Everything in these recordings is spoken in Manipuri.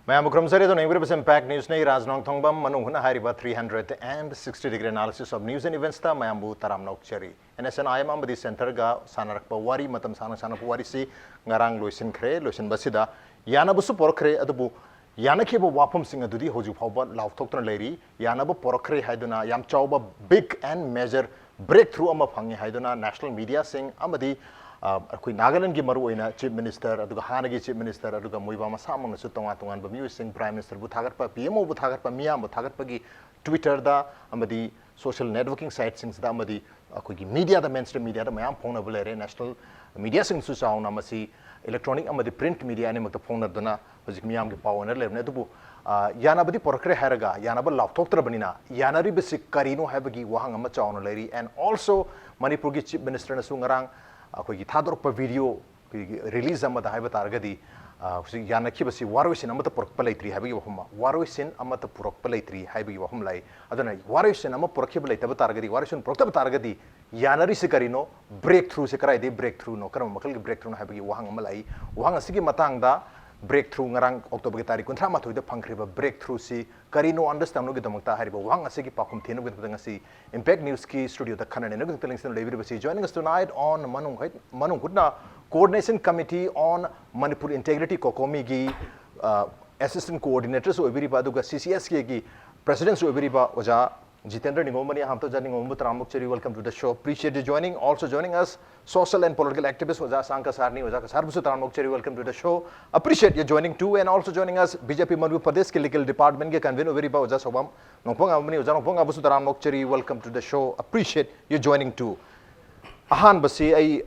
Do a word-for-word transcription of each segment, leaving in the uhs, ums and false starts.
ꯃꯌꯥꯝꯕꯨ ꯈꯨꯔꯨꯝꯖꯔꯤ꯫ ꯑꯗꯨꯅ ꯌꯦꯡꯕꯤꯔꯤꯕꯁꯤ Impact Newsꯅꯤ꯫ ꯔꯥꯖ ꯅꯣꯡꯊꯣꯡꯕꯝ ꯃꯅꯨꯡ ꯍꯨꯠꯅ ꯍꯥꯏꯔꯤꯕ three hundred and sixty degree analysis of news and eventsꯇ ꯃꯌꯥꯝꯕꯨ ꯇꯔꯥꯝꯅ ꯑꯣꯛꯆꯔꯤ꯫ NSCN IM ꯑꯃꯗꯤ centreꯒ ꯁꯥꯟꯅꯔꯛꯄ ꯋꯥꯔꯤ, ꯃꯇꯝ ꯁꯥꯡꯅ ꯁꯥꯟꯅꯔꯛꯄ ꯋꯥꯔꯤꯁꯤ ꯉꯔꯥꯡ ꯂꯣꯏꯁꯤꯟꯈ꯭ꯔꯦ꯫ ꯂꯣꯏꯁꯤꯟꯕꯁꯤꯗ ꯌꯥꯅꯕꯁꯨ ꯄꯨꯔꯛꯈ꯭ꯔꯦ, ꯑꯗꯨꯕꯨ ꯌꯥꯅꯈꯤꯕ ꯋꯥꯐꯝꯁꯤꯡ ꯑꯗꯨꯗꯤ ꯍꯧꯖꯤꯛ ꯐꯥꯎꯕ ꯂꯥꯎꯊꯣꯛꯇꯨꯅ ꯂꯩꯔꯤ꯫ ꯌꯥꯅꯕ ꯄꯨꯔꯛꯈ꯭ꯔꯦ ꯍꯥꯏꯗꯨꯅ ꯌꯥꯝ ꯆꯥꯎꯕ big and major breakthrough ꯑꯃ ꯐꯪꯉꯤ ꯍꯥꯏꯗꯨꯅ national mediaꯁꯤꯡ ꯑꯃꯗꯤ, ꯑ, ꯑꯩꯈꯣꯏ ꯅꯥꯒꯥꯂꯦꯟꯒꯤ ꯃꯔꯨꯑꯣꯏꯅ Chief Minister, ꯑꯗꯨꯒ ꯍꯥꯟꯅꯒꯤ Chief Minister, ꯑꯗꯨꯒ ꯃꯣꯏꯕꯥ ꯃꯁꯥꯃꯛꯅꯁꯨ ꯇꯣꯉꯥꯟ ꯇꯣꯉꯥꯟꯕ ꯃꯤꯑꯣꯏꯁꯤꯡ, Prime Ministerꯕꯨ ꯊꯥꯒꯠꯄ, PMOꯕꯨ ꯊꯥꯒꯠꯄ, ꯃꯤꯌꯥꯝꯕꯨ ꯊꯥꯒꯠꯄꯒꯤ Twitterꯗ ꯑꯃꯗꯤ social networking sitesꯤꯡꯁꯤꯗ ꯑꯃꯗꯤ ꯑꯩꯈꯣꯏꯒꯤ mediaꯗ, mainstream mediaꯗ ꯃꯌꯥꯝ ꯐꯣꯡꯅꯕ ꯂꯩꯔꯦ꯫ National mediaꯁꯤꯡꯁꯨ ꯆꯥꯎꯅ ꯃꯁꯤ electronic ꯑꯃꯗꯤ print media ꯑꯅꯤꯃꯛꯇ ꯐꯣꯡꯅꯗꯨꯅ ꯍꯧꯖꯤꯛ ꯃꯤꯌꯥꯝꯒꯤ ꯄꯥꯎ ꯑꯣꯏꯅ ꯂꯩꯔꯕꯅꯤ꯫ ꯑꯗꯨꯕꯨ, ꯑ, ꯌꯥꯅꯕꯗꯤ ꯄꯨꯔꯛꯈ꯭ꯔꯦ ꯍꯥꯏꯔꯒ ꯌꯥꯅꯕ ꯂꯥꯎꯊꯣꯛꯇ꯭ꯔꯕꯅꯤꯅ ꯌꯥꯅꯔꯤꯕꯁꯤ ꯀꯔꯤꯅꯣ ꯍꯥꯏꯕꯒꯤ ꯋꯥꯍꯪ ꯑꯃ ꯆꯥꯎꯅ ꯂꯩꯔꯤ꯫ And also ꯃꯅꯤꯄꯨꯔꯒꯤ Chief Ministerꯅꯁꯨ ꯉꯔꯥꯡ ꯑꯩꯈꯣꯏꯒꯤ ꯊꯥꯗꯣꯔꯛꯄ video ꯑꯩꯈꯣꯏꯒꯤ release ꯑꯃꯗ ꯍꯥꯏꯕ ꯇꯥꯔꯒꯗꯤ, ꯑ, ꯍꯧꯖꯤꯛ ꯌꯥꯅꯈꯤꯕꯁꯤ ꯋꯥꯔꯣꯏꯁꯤꯟ ꯑꯃꯠꯇ ꯄꯨꯔꯛꯄ ꯂꯩꯇ꯭ꯔꯤ ꯍꯥꯏꯕꯒꯤ ꯋꯥꯐꯝ ꯑꯃ, ꯋꯥꯔꯣꯏꯁꯤꯟ ꯑꯃꯠꯇ ꯄꯨꯔꯛꯄ ꯂꯩꯇ꯭ꯔꯤ ꯍꯥꯏꯕꯒꯤ ꯋꯥꯐꯝ ꯂꯥꯛꯏ꯫ ꯑꯗꯨꯅ ꯋꯥꯔꯣꯏꯁꯤꯟ ꯑꯃ ꯄꯨꯔꯛꯈꯤꯕ ꯂꯩꯇꯕ ꯇꯥꯔꯒꯗꯤ, ꯋꯥꯔꯣꯏꯁꯤꯟ ꯄꯨꯔꯛꯇꯕ ꯇꯥꯔꯒꯗꯤ ꯌꯥꯅꯔꯤꯁꯤ ꯀꯔꯤꯅꯣ? Breakthroughꯁꯦ ꯀꯗꯥꯏꯗꯒꯤ breakthroughꯅꯣ? ꯀꯔꯝꯕ ꯃꯈꯜꯒꯤ breakthroughꯅꯣ ꯍꯥꯏꯕꯒꯤ ꯋꯥꯍꯪ ꯑꯃ ꯂꯥꯛꯏ꯫ ꯋꯥꯍꯪ ꯑꯁꯤꯒꯤ ꯃꯇꯥꯡꯗ breakthrough, ꯉꯔꯥꯡ Octoberꯒꯤ ꯇꯥꯔꯤꯛ ꯀꯨꯟꯊ꯭ꯔꯥ ꯃꯥꯊꯣꯏꯗ ꯐꯪꯈ꯭ꯔꯤꯕ breakthroughꯁꯤ ꯀꯔꯤꯅꯣ understandꯒꯤꯗꯃꯛꯇ ꯍꯥꯏꯔꯤꯕ ꯋꯥꯍꯪ ꯑꯁꯤꯒꯤ ꯄꯥꯎꯈꯨꯝ ꯊꯤꯅꯕꯒꯤꯗꯃꯛꯇ ꯉꯁꯤ Impact Newsꯀꯤ studioꯗ ꯈꯟꯅ ꯅꯩꯅꯕꯒꯤꯗꯃꯛꯇ ꯂꯦꯡꯁꯤꯟꯗꯨꯅ ꯂꯩꯕꯤꯔꯤꯕꯁꯤ, joining us tonight on ꯃꯅꯨꯡ ꯍꯨꯠ-, ꯃꯅꯨꯡ ꯍꯨꯠꯅ Coordination Committee on Manipur Integrity, COCOMIꯒꯤ, ꯑ, assistant coordinatorꯁꯨ ꯑꯣꯏꯕꯤꯔꯤꯕ, ꯑꯗꯨꯒ CCSKꯒꯤ presidentꯁꯨ ꯑꯣꯏꯕꯤꯔꯤꯕ ꯑꯣꯖꯥ ꯖꯤꯇꯦꯟꯗ꯭ꯔ ꯅꯤꯡꯉꯣꯝꯕꯅꯤ꯫ ꯑꯍꯥꯟꯕꯗ ꯑꯣꯖꯥ ꯅꯤꯡꯉꯣꯝꯕ ꯇꯔꯥꯝꯅ ꯑꯣꯛꯆꯔꯤ, welcome to the show, appreciate you joining. Also joining us, social and political activist ꯑꯣꯖꯥ ꯑꯁꯥꯡ ꯀꯁꯥꯔꯅꯤ꯫ ꯑꯣꯖꯥ ꯀꯁꯥꯔꯕꯨꯁꯨ ꯇꯔꯥꯝꯅ ꯑꯣꯛꯆꯔꯤ, welcome to the show, appreciate you joining too. And also joining us, BJP Manipur Pradeshꯀꯤ legal departmentꯀꯤ convener ꯑꯣꯏꯕꯤꯔꯤꯕ ꯑꯣꯖꯥ ꯁꯧꯕꯥꯝ ꯅꯣꯡꯄꯣꯛ ꯉꯥꯕꯅꯤ꯫ ꯑꯣꯖꯥ ꯅꯣꯡꯄꯣꯛ ꯉꯥꯕꯁꯨ ꯇꯔꯥꯝꯅ ꯑꯣꯛꯆꯔꯤ, welcome to the show, appreciate you joining too. ꯑꯍꯥꯟꯕꯁꯤ ꯑꯩ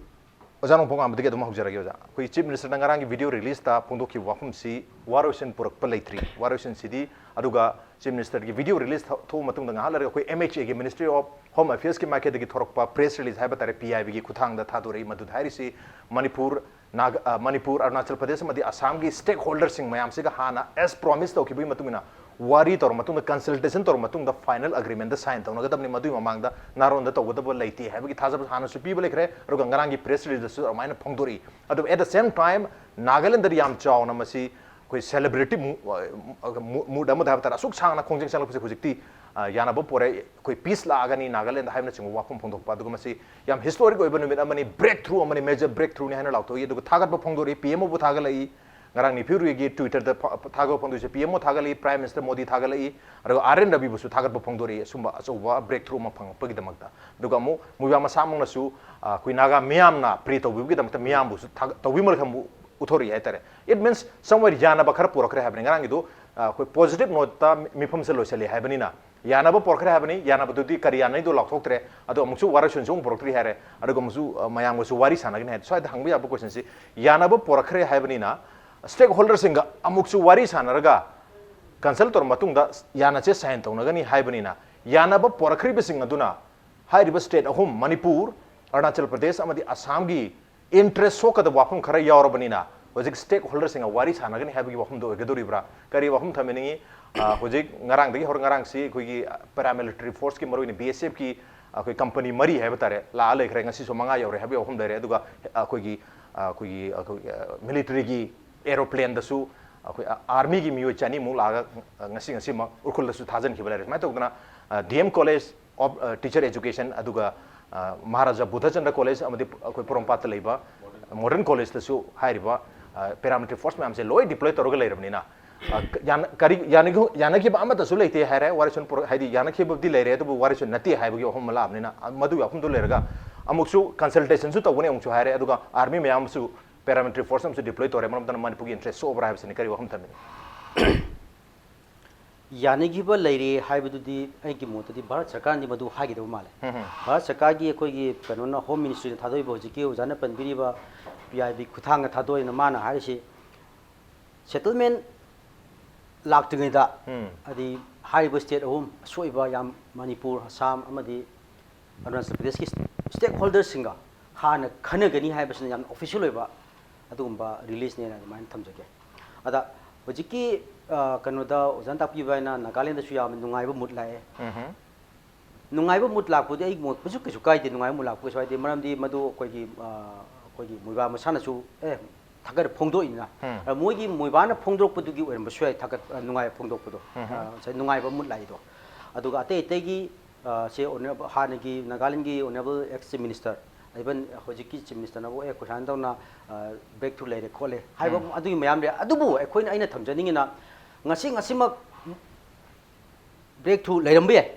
ꯑꯣꯖꯥ ꯅꯣꯡꯄꯣꯛ ꯉꯥꯕꯗꯒꯤ ꯑꯗꯨꯝ ꯍꯧꯖꯔꯒꯦ ꯑꯣꯖꯥ꯫ ꯑꯩꯈꯣꯏ Chief Ministerꯅ ꯉꯔꯥꯡꯒꯤ video releaseꯇ ꯐꯣꯡꯗꯣꯛꯈꯤꯕ ꯋꯥꯐꯝꯁꯤ ꯋꯥꯔꯣꯏꯁꯤꯟ ꯄꯨꯔꯛꯄ ꯂꯩꯇ꯭ꯔꯤ꯫ ꯋꯥꯔꯣꯏꯁꯤꯟꯁꯤꯗꯤ, ꯑꯗꯨꯒ Chief Ministerꯒꯤ video release ꯊꯣ-, ꯊꯣꯛꯑ ꯃꯇꯨꯡꯗ ꯉꯥꯏꯍꯥꯛ ꯂꯩꯔꯒ ꯑꯩꯈꯣꯏ MHAꯒꯤ, Ministry of Home Affairsꯀꯤ ꯃꯥꯏꯀꯩꯗꯒꯤ ꯊꯣꯔꯛꯄ press release ꯍꯥꯏꯕ ꯇꯥꯔꯦ, PIBꯒꯤ ꯈꯨꯠꯊꯥꯡꯗ ꯊꯥꯗꯣꯔꯛꯏ꯫ ꯃꯗꯨꯗ ꯍꯥꯏꯔꯤꯁꯤ ꯃꯅꯤꯄꯨꯔ, ꯅꯥꯒ-, ꯑ, ꯃꯅꯤꯄꯨꯔ, ꯑꯔꯨꯅꯥꯆꯜ ꯄ꯭ꯔꯗꯦꯁ ꯑꯃꯗꯤ ꯑꯁꯥꯝꯒꯤ stakeholderꯁꯤꯡ ꯃꯌꯥꯝꯁꯤꯒ ꯍꯥꯟꯅ as promise ꯇꯧꯈꯤꯕꯒꯤ ꯃꯇꯨꯡ ꯏꯟꯅ ꯋꯥꯔꯤ ꯇꯧꯔ ꯃꯇꯨꯡꯗ, consultation ꯇꯧꯔ ꯃꯇꯨꯡꯗ final agreementꯇ sign ꯇꯧꯅꯒꯗꯕꯅꯤ꯫ ꯃꯗꯨꯒꯤ ꯃꯃꯥꯡꯗ ꯅꯥꯔꯣꯟꯗ ꯇꯧꯒꯗꯕ ꯂꯩꯇꯦ ꯍꯥꯏꯕꯒꯤ ꯊꯥꯖꯕ ꯍꯥꯟꯅꯁꯨ ꯄꯤꯕ ꯂꯩꯈ꯭ꯔꯦ, ꯑꯗꯨꯒ ꯉꯔꯥꯡꯒꯤ press releaseꯇꯁꯨ ꯑꯗꯨꯃꯥꯏꯅ ꯐꯣꯡꯗꯣꯔꯛꯏ꯫ ꯑꯗꯨꯕꯨ at the same time ꯅꯥꯒꯥꯂꯦꯟꯗꯗꯤ ꯌꯥꯝ ꯆꯥꯎꯅ ꯃꯁꯤ, ꯑꯩꯈꯣꯏ celebrity mood ꯑꯃꯗ ꯍꯥꯏꯕ ꯇꯥꯔꯦ, ꯑꯁꯨꯛ ꯁꯥꯡꯅ ꯈꯣꯡꯖꯦꯜ ꯆꯪꯂꯛꯄꯁꯦ ꯍꯧꯖꯤꯛꯇꯤ ꯌꯥꯅꯕ ꯄꯣꯔꯛꯑꯦ, ꯑꯩꯈꯣꯏ peace ꯂꯥꯛꯑꯒꯅꯤ ꯅꯥꯒꯥꯂꯦꯟꯗ ꯍꯥꯏꯕꯅꯆꯤꯡꯕ ꯋꯥꯐꯝ ꯐꯣꯡꯗꯣꯛꯄ꯫ ꯑꯗꯨꯒ ꯃꯁꯤ ꯌꯥꯝ historic ꯑꯣꯏꯕ ꯅꯨꯃꯤꯠ ꯑꯃꯅꯤ, breakthrough ꯑꯃꯅꯤ, major breakthroughꯅꯤ ꯍꯥꯏꯅ ꯂꯥꯎꯊꯣꯛꯏ꯫ ꯑꯗꯨꯒ ꯊꯥꯒꯠꯄ ꯐꯣꯡꯗꯣꯔꯛꯏ, ꯄꯤ ꯑꯦꯝ ꯑꯣꯕꯨ ꯊꯥꯒꯠꯂꯛꯏ꯫ ꯉꯔꯥꯡ ꯅꯤꯐꯨꯔꯨꯏꯒꯤ Twitterꯗ ꯊꯥꯒꯠꯄ ꯐꯣꯡꯗꯣꯛꯏꯁꯦ, P M O ꯊꯥꯒꯠꯂꯛꯏ, Prime Minister Modi ꯊꯥꯒꯠꯂꯛꯏ, ꯑꯗꯨꯒ ꯑꯥꯔ ꯑꯦꯟ ꯔꯕꯤꯕꯨꯁꯨ ꯊꯥꯒꯠꯄ ꯐꯣꯡꯗꯣꯔꯛꯏ, ꯑꯁꯨꯝꯕ ꯑꯆꯧꯕ breakthrough ꯑꯃ ꯐꯪꯉꯛꯄꯒꯤꯗꯃꯛꯇ꯫ ꯑꯗꯨꯒ ꯑꯃꯨꯛ ꯃꯣꯏꯕꯥ ꯃꯁꯥꯃꯛꯅꯁꯨ ꯑꯩꯈꯣꯏ ꯅꯥꯒꯥ ꯃꯤꯌꯥꯝꯅ pray ꯇꯧꯕꯤꯕꯒꯤꯗꯃꯛꯇ ꯃꯤꯌꯥꯝꯕꯨꯁꯨ ꯇꯧꯕꯤꯃꯜ ꯈꯟꯕꯨ ꯎꯠꯊꯣꯔꯛꯏ ꯍꯥꯏꯇꯥꯔꯦ꯫ It means somewhere ꯌꯥꯅꯕ ꯈꯔ ꯄꯨꯔꯛꯈ꯭ꯔꯦ ꯍꯥꯏꯕꯅꯤ꯫ ꯉꯔꯥꯡꯒꯤꯗꯨ ꯑꯩꯈꯣꯏ positive noteꯇ ꯃꯤꯐꯝꯁꯦ ꯂꯣꯏꯁꯤꯜꯂꯤ ꯍꯥꯏꯕꯅꯤꯅ, ꯌꯥꯅꯕ ꯄꯨꯔꯛꯈ꯭ꯔꯦ ꯍꯥꯏꯕꯅꯤ꯫ ꯌꯥꯅꯕꯗꯨꯗꯤ ꯀꯔꯤ ꯌꯥꯅꯩꯗꯣ ꯂꯥꯎꯊꯣꯛꯇ꯭ꯔꯦ꯫ ꯑꯗꯣ ꯑꯃꯨꯛꯁꯨ ꯋꯥꯔꯣꯏꯁꯤꯟꯁꯨ ꯑꯃꯨꯛ ꯄꯨꯔꯛꯇ꯭ꯔꯤ ꯍꯥꯏꯔꯦ꯫ ꯑꯗꯨꯒ ꯑꯃꯨꯛꯁꯨ ꯃꯌꯥꯝꯒꯁꯨ ꯋꯥꯔꯤ ꯁꯥꯟꯅꯒꯅꯤ ꯍꯥꯏ꯫ ꯁ꯭ꯋꯥꯏꯗ ꯍꯪꯕ ꯌꯥꯕ questionꯁꯤ, ꯌꯥꯅꯕ ꯄꯨꯔꯛꯈ꯭ꯔꯦ ꯍꯥꯏꯕꯅꯤꯅ, stakeholderꯁꯤꯡꯒ ꯑꯃꯨꯛꯁꯨ ꯋꯥꯔꯤ ꯁꯥꯟꯅꯔꯒ consult ꯇꯧꯔ ꯃꯇꯨꯡꯗ ꯌꯥꯅꯆꯦ sign ꯇꯧꯅꯒꯅꯤ ꯍꯥꯏꯕꯅꯤꯅ, ꯌꯥꯅꯕ ꯄꯨꯔꯛꯈ꯭ꯔꯤꯕꯁꯤꯡ ꯑꯗꯨꯅ ꯍꯥꯏꯔꯤꯕ state ꯑꯍꯨꯝ, ꯃꯅꯤꯄꯨꯔ, ꯑꯔꯨꯅꯥꯆꯜ ꯄ꯭ꯔꯗꯦꯁ ꯑꯃꯗꯤ ꯑꯁꯥꯝꯒꯤ interest ꯁꯣꯛꯀꯗꯕ ꯋꯥꯐꯝ ꯈꯔ ꯌꯥꯎꯔꯕꯅꯤꯅ, ꯍꯧꯖꯤꯛ stakeholderꯁꯤꯡꯒ ꯋꯥꯔꯤ ꯁꯥꯟꯅꯒꯅꯤ ꯍꯥꯏꯕꯒꯤ ꯋꯥꯐꯝꯗꯣ ꯑꯣꯏꯒꯗꯧꯔꯤꯕ꯭ꯔꯥ? ꯀꯔꯤ ꯋꯥꯐꯝ ꯊꯝꯕꯤꯅꯤꯡꯉꯤ? ꯍꯧꯖꯤꯛ ꯉꯔꯥꯡꯗꯒꯤ ꯍꯧꯔ, ꯉꯔꯥꯡꯁꯤ ꯑꯩꯈꯣꯏꯒꯤ paramilitary forceꯀꯤ, ꯃꯔꯨꯑꯣꯏꯅ ꯕꯤ ꯑꯦꯁ ꯑꯦꯐꯀꯤ ꯑꯩꯈꯣꯏ company ꯃꯔꯤ ꯍꯥꯏꯕ ꯇꯥꯔꯦ, ꯂꯥꯛꯑ ꯂꯩꯈ꯭ꯔꯦ꯫ ꯉꯁꯤꯁꯨ ꯃꯉꯥ ꯌꯧꯔꯦ ꯍꯥꯏꯕꯒꯤ ꯋꯥꯐꯝ ꯂꯩꯔꯦ꯫ ꯑꯗꯨꯒ ꯑꯩꯈꯣꯏꯒꯤ ꯑꯩꯈꯣꯏꯒꯤ ꯑꯩꯈꯣꯏꯒꯤ militaryꯒꯤ aeroplaneꯗꯁꯨ ꯑꯩꯈꯣꯏ armyꯒꯤ ꯃꯤꯑꯣꯏ ꯆꯅꯤꯃꯨꯛ ꯂꯥꯛꯑꯒ ꯉꯁꯤ, ꯉꯁꯤꯃꯛ ꯎꯈ꯭ꯔꯨꯜꯗꯁꯨ ꯊꯥꯖꯤꯟꯈꯤꯕ ꯂꯩꯔꯦ꯫ ꯁꯨꯃꯥꯏꯅ ꯇꯧꯗꯅ D M College of Teacher Education, ꯑꯗꯨꯒ ꯃꯍꯥꯔꯥꯖꯥ ꯕꯨꯙꯆꯟꯗ꯭ꯔ College ꯑꯃꯗꯤ ꯑꯩꯈꯣꯏ ꯄꯣꯔꯣꯝꯄꯥꯠꯇ ꯂꯩꯕ modern collegeꯇꯁꯨ ꯍꯥꯏꯔꯤꯕ paramilitary force ꯃꯌꯥꯝꯁꯦ ꯂꯣꯏ deploy ꯇꯧꯔꯒ ꯂꯩꯔꯕꯅꯤꯅ, ꯀꯔꯤ ꯌꯥꯅꯈꯤꯕ ꯑꯃꯠꯇꯁꯨ ꯂꯩꯇꯦ ꯍꯥꯏꯔꯦ꯫ ꯋꯥꯔꯤꯁꯨ ꯍꯥꯏꯗꯤ ꯌꯥꯅꯈꯤꯕꯗꯤ ꯂꯩꯔꯦ, ꯑꯗꯨꯕꯨ ꯋꯥꯔꯤꯁꯨ ꯅꯠꯇꯦ ꯍꯥꯏꯕꯒꯤ ꯋꯥꯐꯝ ꯑꯃ ꯂꯥꯛꯑꯕꯅꯤꯅ, ꯃꯗꯨꯒꯤ ꯋꯥꯐꯝꯗꯨ ꯂꯩꯔꯒ ꯑꯃꯨꯛꯁꯨ consultationꯁꯨ ꯇꯧꯒꯅꯤ ꯑꯃꯨꯛꯁꯨ ꯍꯥꯏꯔꯦ꯫ ꯑꯗꯨꯒ army ꯃꯌꯥꯝ ꯑꯃꯁꯨ, paramilitary force ꯑꯃꯁꯨ deploy ꯇꯧꯔꯦ꯫ ꯃꯔꯝ ꯑꯗꯨꯅ ꯃꯅꯤꯄꯨꯔꯒꯤ interest ꯁꯣꯛꯑꯕ꯭ꯔꯥ ꯍꯥꯏꯕꯁꯤꯅꯤ꯫ ꯀꯔꯤ ꯋꯥꯐꯝ ꯊꯝꯕꯤꯅꯤ? ꯌꯥꯅꯈꯤꯕ ꯂꯩꯔꯦ ꯍꯥꯏꯕꯗꯨꯗꯤ ꯑꯩꯒꯤ ꯃꯣꯠꯇꯗꯤ ꯚꯥꯔꯠ ꯁꯔꯀꯥꯔꯅꯗꯤ ꯃꯗꯨ ꯍꯥꯏꯒꯗꯕ ꯃꯥꯜꯂꯦ꯫ ꯚꯥꯔꯠ ꯁꯔꯀꯥꯔꯒꯤ ꯑꯩꯈꯣꯏꯒꯤ ꯀꯩꯅꯣꯅ, Home Ministryꯅ ꯊꯥꯗꯣꯛꯏꯕ ꯍꯧꯖꯤꯛꯀꯤ ꯑꯣꯖꯥꯅ ꯄꯟꯕꯤꯔꯤꯕ ꯄꯤ ꯑꯥꯏ ꯕꯤ ꯈꯨꯠꯊꯥꯡꯗ ꯊꯥꯗꯣꯛꯑꯦꯅ ꯃꯥꯅ ꯍꯥꯏꯔꯤꯁꯤ, settlement ꯂꯥꯛꯇ꯭ꯔꯤꯉꯩꯗ ꯍꯥꯏꯗꯤ ꯍꯥꯏꯔꯤꯕ state ꯑꯍꯨꯝ ꯑꯁꯣꯏꯕ ꯌꯥꯝ, ꯃꯅꯤꯄꯨꯔ, ꯑꯁꯥꯝ ꯑꯃꯗꯤ ꯑꯔꯨꯅꯥꯆꯜ ꯄ꯭ꯔꯗꯦꯁꯀꯤ stakeholderꯁꯤꯡꯒ ꯍꯥꯟꯅ ꯈꯟꯅꯒꯅꯤ ꯍꯥꯏꯕꯁꯤꯅ ꯌꯥꯝ official ꯑꯣꯏꯕ ꯑꯗꯨꯒꯨꯝꯕ releaseꯅꯦꯅ ꯑꯗꯨꯃꯥꯏꯅ ꯊꯝꯖꯒꯦ꯫ ꯑꯗ ꯍꯧꯖꯤꯛꯀꯤ ꯀꯩꯅꯣꯗ ꯑꯣꯖꯥꯅ ꯇꯥꯛꯄꯤꯕ ꯍꯥꯏꯅ ꯅꯥꯒꯥꯂꯦꯟꯗꯁꯨ ꯌꯥꯝꯅ ꯅꯨꯡꯉꯥꯏꯕ mood ꯂꯥꯛꯑꯦ꯫ ꯅꯨꯡꯉꯥꯏꯕ mood ꯂꯥꯛꯄꯗꯤ ꯑꯩꯒꯤ ꯃꯣꯠꯄꯨꯁꯨ ꯀꯩꯁꯨ ꯀꯥꯏꯗꯦ, ꯅꯨꯡꯉꯥꯏꯕ mood ꯂꯥꯛꯄ ꯀꯩꯁꯨ ꯀꯥꯏꯗꯦ꯫ ꯃꯔꯝꯗꯤ ꯃꯗꯨ ꯑꯩꯈꯣꯏꯒꯤ ꯑꯩꯈꯣꯏꯒꯤ ꯃꯣꯏꯕꯥ ꯃꯁꯥꯅꯁꯨ ꯑꯦ ꯊꯥꯒꯠ ꯐꯣꯡꯗꯣꯛꯏꯅ꯫ ꯑꯗ ꯃꯣꯏꯒꯤ ꯃꯣꯏꯕꯥꯅ ꯐꯣꯡꯗꯣꯔꯛꯄꯗꯨꯒꯤ ꯑꯣꯏꯔꯝꯕꯁꯨ ꯌꯥꯏ ꯊꯥꯒꯠ ꯑ, ꯅꯨꯡꯉꯥꯏꯕ ꯐꯣꯡꯗꯣꯛꯄꯗꯣ꯫ ꯑ, ꯉꯁꯥꯏ ꯅꯨꯡꯉꯥꯏꯕ ꯃꯨꯠ ꯂꯥꯛꯏꯗꯣ꯫ ꯑꯗꯨꯒ ꯑꯇꯩ ꯑꯇꯩꯒꯤ ꯑ, ꯁꯦ honourable, ꯍꯥꯟꯅꯒꯤ ꯅꯥꯒꯥꯂꯦꯟꯒꯤ honourable ex chief minister, even ꯍꯧꯖꯤꯛꯀꯤ chief ministerꯅꯕꯨ ꯑꯦ ꯑꯩꯈꯣꯏ ꯁꯨꯃꯥꯏꯅ ꯇꯧꯅ ꯕ꯭ꯔꯦꯛ ꯊ꯭ꯔꯨ ꯂꯩꯔꯦ ꯈꯣꯠꯂꯦ ꯍꯥꯏꯕ ꯑꯗꯨꯒꯤ ꯃꯌꯥꯝ ꯂꯩ꯫ ꯑꯗꯨꯕꯨ ꯑꯩꯈꯣꯏꯅ, ꯑꯩꯅ ꯊꯝꯖꯅꯤꯡꯉꯤꯅ ꯉꯁꯤ ꯉꯁꯤꯃꯛ ꯕ꯭ꯔꯦꯛ ꯊ꯭ꯔꯨ ꯂꯩꯔꯝꯕ ꯌꯥꯏ,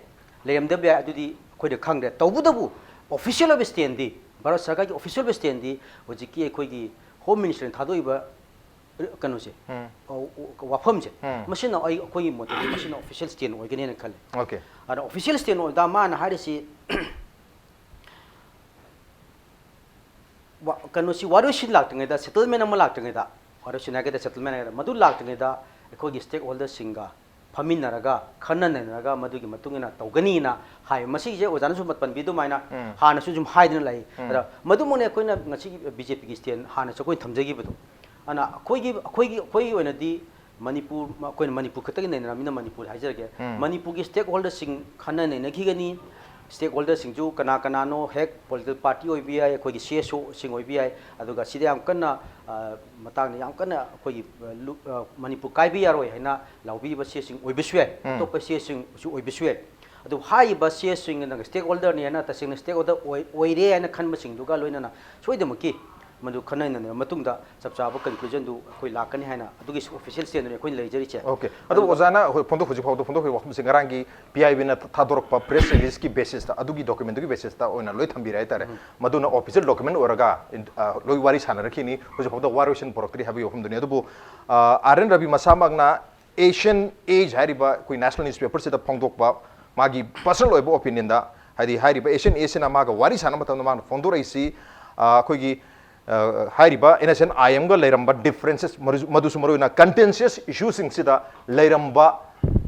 ꯂꯩꯔꯝꯗꯕ ꯌꯥꯏ, ꯑꯗꯨꯗꯤ ꯑꯩꯈꯣꯏꯅ ꯈꯪꯗ꯭ꯔꯦ꯫ ꯇꯧꯕꯇꯕꯨ official ꯑꯣꯏꯕ stand ꯗꯤ, ꯚꯥꯔꯠ ꯁꯔꯀꯥꯔꯒꯤ official ꯑꯣꯏꯕ stand ꯗꯤ ꯍꯧꯖꯤꯛꯀꯤ ꯑꯩꯈꯣꯏꯒꯤ home ministerꯅ ꯊꯥꯗꯣꯛꯏꯕ ꯀꯩꯅꯣꯁꯦ, ꯋꯥꯐꯝꯁꯦ, ꯃꯁꯤꯅ ꯑꯩ, ꯑꯩꯈꯣꯏꯒꯤ ꯃꯣꯠꯇꯗꯤ ꯃꯁꯤꯅ official stand ꯑꯣꯏꯒꯅꯦꯅ ꯈꯜꯂꯤ꯫ Okay. ꯑꯗ official stand ꯑꯣꯏꯕꯗ ꯃꯥꯅ ꯍꯥꯏꯔꯤꯁꯤ ꯋꯥ-, ꯀꯩꯅꯣꯁꯤ ꯋꯥꯔꯣꯏꯁꯤꯟ ꯂꯥꯛꯇ꯭ꯔꯤꯉꯩꯗ, settlement ꯑꯃ ꯂꯥꯛꯇ꯭ꯔꯤꯉꯩꯗ, ꯋꯥꯔꯣꯏꯁꯤꯟ ꯍꯥꯏꯒꯗ꯭ꯔꯥ settlement ꯍꯥꯏꯒꯗ꯭ꯔꯥ, ꯃꯗꯨ ꯂꯥꯛꯇ꯭ꯔꯤꯉꯩꯗ ꯑꯩꯈꯣꯏꯒꯤ stakeholderꯁꯤꯡꯒ ꯐꯝꯃꯤꯟꯅꯔꯒ ꯈꯟꯅ ꯅꯩꯅꯔꯒ ꯃꯗꯨꯒꯤ ꯃꯇꯨꯡ ꯏꯟꯅ ꯇꯧꯒꯅꯤꯅ ꯍꯥꯏ꯫ ꯃꯁꯤꯒꯤꯁꯦ ꯑꯣꯖꯥꯅꯁꯨ ꯄꯟꯕꯤ ꯑꯗꯨꯃꯥꯏꯅ ꯍꯥꯟꯅꯁꯨ ꯁꯨꯝ ꯍꯥꯏꯗꯨꯅ ꯂꯩ꯫ ꯑꯗ ꯃꯗꯨꯃꯛꯅꯦ ꯑꯩꯈꯣꯏꯅ ꯉꯁꯤꯒꯤ BJPꯒꯤ stand ꯍꯥꯟꯅꯁꯨ ꯑꯩꯈꯣꯏꯅ ꯊꯝꯖꯈꯤꯕꯗꯣ꯫ ꯑꯗꯨꯅ ꯑꯩꯈꯣꯏꯒꯤ, ꯑꯩꯈꯣꯏꯒꯤ, ꯑꯩꯈꯣꯏꯒꯤ ꯑꯣꯏꯅꯗꯤ ꯃꯅꯤꯄꯨꯔ, ꯑꯩꯈꯣꯏꯅ ꯃꯅꯤꯄꯨꯔ ꯈꯛꯇꯒꯤ ꯅꯩꯅꯔꯕꯅꯤꯅ ꯃꯅꯤꯄꯨꯔ ꯍꯥꯏꯖꯔꯒꯦ꯫ ꯃꯅꯤꯄꯨꯔꯒꯤ stakeholderꯁꯤꯡ ꯈꯟꯅ ꯅꯩꯅꯈꯤꯒꯅꯤ꯫ Stakeholderꯁꯤꯡꯁꯨ ꯀꯅꯥ ꯀꯅꯥꯅꯣ, ꯍꯦꯛ political party ꯑꯣꯏꯕ ꯌꯥꯏ, ꯑꯩꯈꯣꯏꯒꯤ CSOꯁꯤꯡ ꯑꯣꯏꯕ ꯌꯥꯏ, ꯑꯗꯨꯒ ꯁꯤꯗ ꯌꯥꯝ ꯀꯟꯅ, ꯑ, ꯃꯇꯥꯡꯗ ꯌꯥꯝ ꯀꯟꯅ ꯑꯩꯈꯣꯏꯒꯤ, ꯑ, ꯂꯨ-, ꯑ, ꯃꯅꯤꯄꯨꯔ ꯀꯥꯏꯕ ꯌꯥꯔꯣꯏ ꯍꯥꯏꯅ ꯂꯥꯎꯕꯤꯕ CSOꯁꯤꯡ ꯑꯣꯏꯕꯁꯨ ꯌꯥꯏ, ꯑꯇꯣꯞꯄ CSOꯁꯤꯡꯁꯨ ꯑꯣꯏꯕꯁꯨ ꯌꯥꯏ꯫ ꯑꯗꯨꯕꯨ ꯍꯥꯏꯔꯤꯕ CSOꯁꯤꯡꯅ stakeholderꯅꯤ ꯍꯥꯏꯅ, ꯇꯁꯦꯡꯅ stakeholder ꯑꯣꯏ-, ꯑꯣꯏꯔꯦ ꯍꯥꯏꯅ ꯈꯟꯕꯁꯤꯡꯗꯨꯒ ꯂꯣꯏꯅꯅ ꯁꯣꯏꯗꯅꯃꯛꯀꯤ ꯃꯗꯨ ꯈꯟꯅ ꯅꯩꯅꯔꯕ ꯃꯇꯨꯡꯗ ꯆꯞ ꯆꯥꯕ conclusionꯗꯨ ꯑꯩꯈꯣꯏ ꯂꯥꯛꯀꯅꯤ ꯍꯥꯏꯅ ꯑꯗꯨꯒꯤ official standꯗꯨꯅꯤ ꯑꯩꯈꯣꯏꯅ ꯂꯩꯖꯔꯤꯁꯦ꯫ Okay. ꯑꯗꯨꯕꯨ ꯑꯣꯖꯥꯅ ꯍꯧ-, ꯐꯣꯡꯗꯣꯛ-, ꯍꯧꯖꯤꯛ ꯐꯥꯎꯗ ꯐꯣꯡꯗꯣꯛꯈꯤꯕ ꯋꯥꯐꯝꯁꯦ ꯉꯔꯥꯡꯒꯤ PIBꯅ ꯊ-, ꯊꯥꯗꯣꯔꯛꯄ press releaseꯀꯤ basisꯇ, ꯑꯗꯨꯒꯤ documentꯗꯨꯒꯤ basisꯇ ꯑꯣꯏꯅ ꯂꯣꯏ ꯊꯝꯕꯤꯔꯦ ꯍꯥꯏꯇꯥꯔꯦ꯫ ꯃꯗꯨꯅ official document ꯑꯣꯏꯔꯒ, in-, ꯑ, ꯂꯣꯏ ꯋꯥꯔꯤ ꯁꯥꯟꯅꯔꯛꯈꯤꯅꯤ꯫ ꯍꯧꯖꯤꯛ ꯐꯥꯎꯗ ꯋꯥꯔꯣꯏꯁꯤꯟ ꯄꯨꯔꯛꯇ꯭ꯔꯤ ꯍꯥꯏꯕꯒꯤ ꯋꯥꯐꯝꯗꯨꯅꯤ꯫ ꯑꯗꯨꯕꯨ, ꯑ, R N Ravi ꯃꯁꯥꯃꯛꯅ Asian Age ꯍꯥꯏꯔꯤꯕ ꯑꯩꯈꯣꯏ national newspaperꯁꯤꯗ ꯐꯣꯡꯗꯣꯛꯄ ꯃꯥꯒꯤ personal ꯑꯣꯏꯕ opinionꯗ, ꯍꯥꯏꯗꯤ ꯍꯥꯏꯔꯤꯕ Asian Ageꯁꯤꯅ ꯃꯥꯒ ꯋꯥꯔꯤ ꯁꯥꯟꯅꯕ ꯃꯇꯝꯗ ꯃꯥꯅ ꯐꯣꯡꯗꯣꯔꯛꯏꯁꯤ, ꯑ, ꯑꯩꯈꯣꯏꯒꯤ, ꯑ, ꯍꯥꯏꯔꯤꯕ NSCN-IMꯒ ꯂꯩꯔꯝꯕ differences, ꯃꯔꯨ-, ꯃꯗꯨꯁꯨ ꯃꯔꯨꯑꯣꯏꯅ contentious issueꯁꯤꯡꯁꯤꯗ ꯂꯩꯔꯝꯕ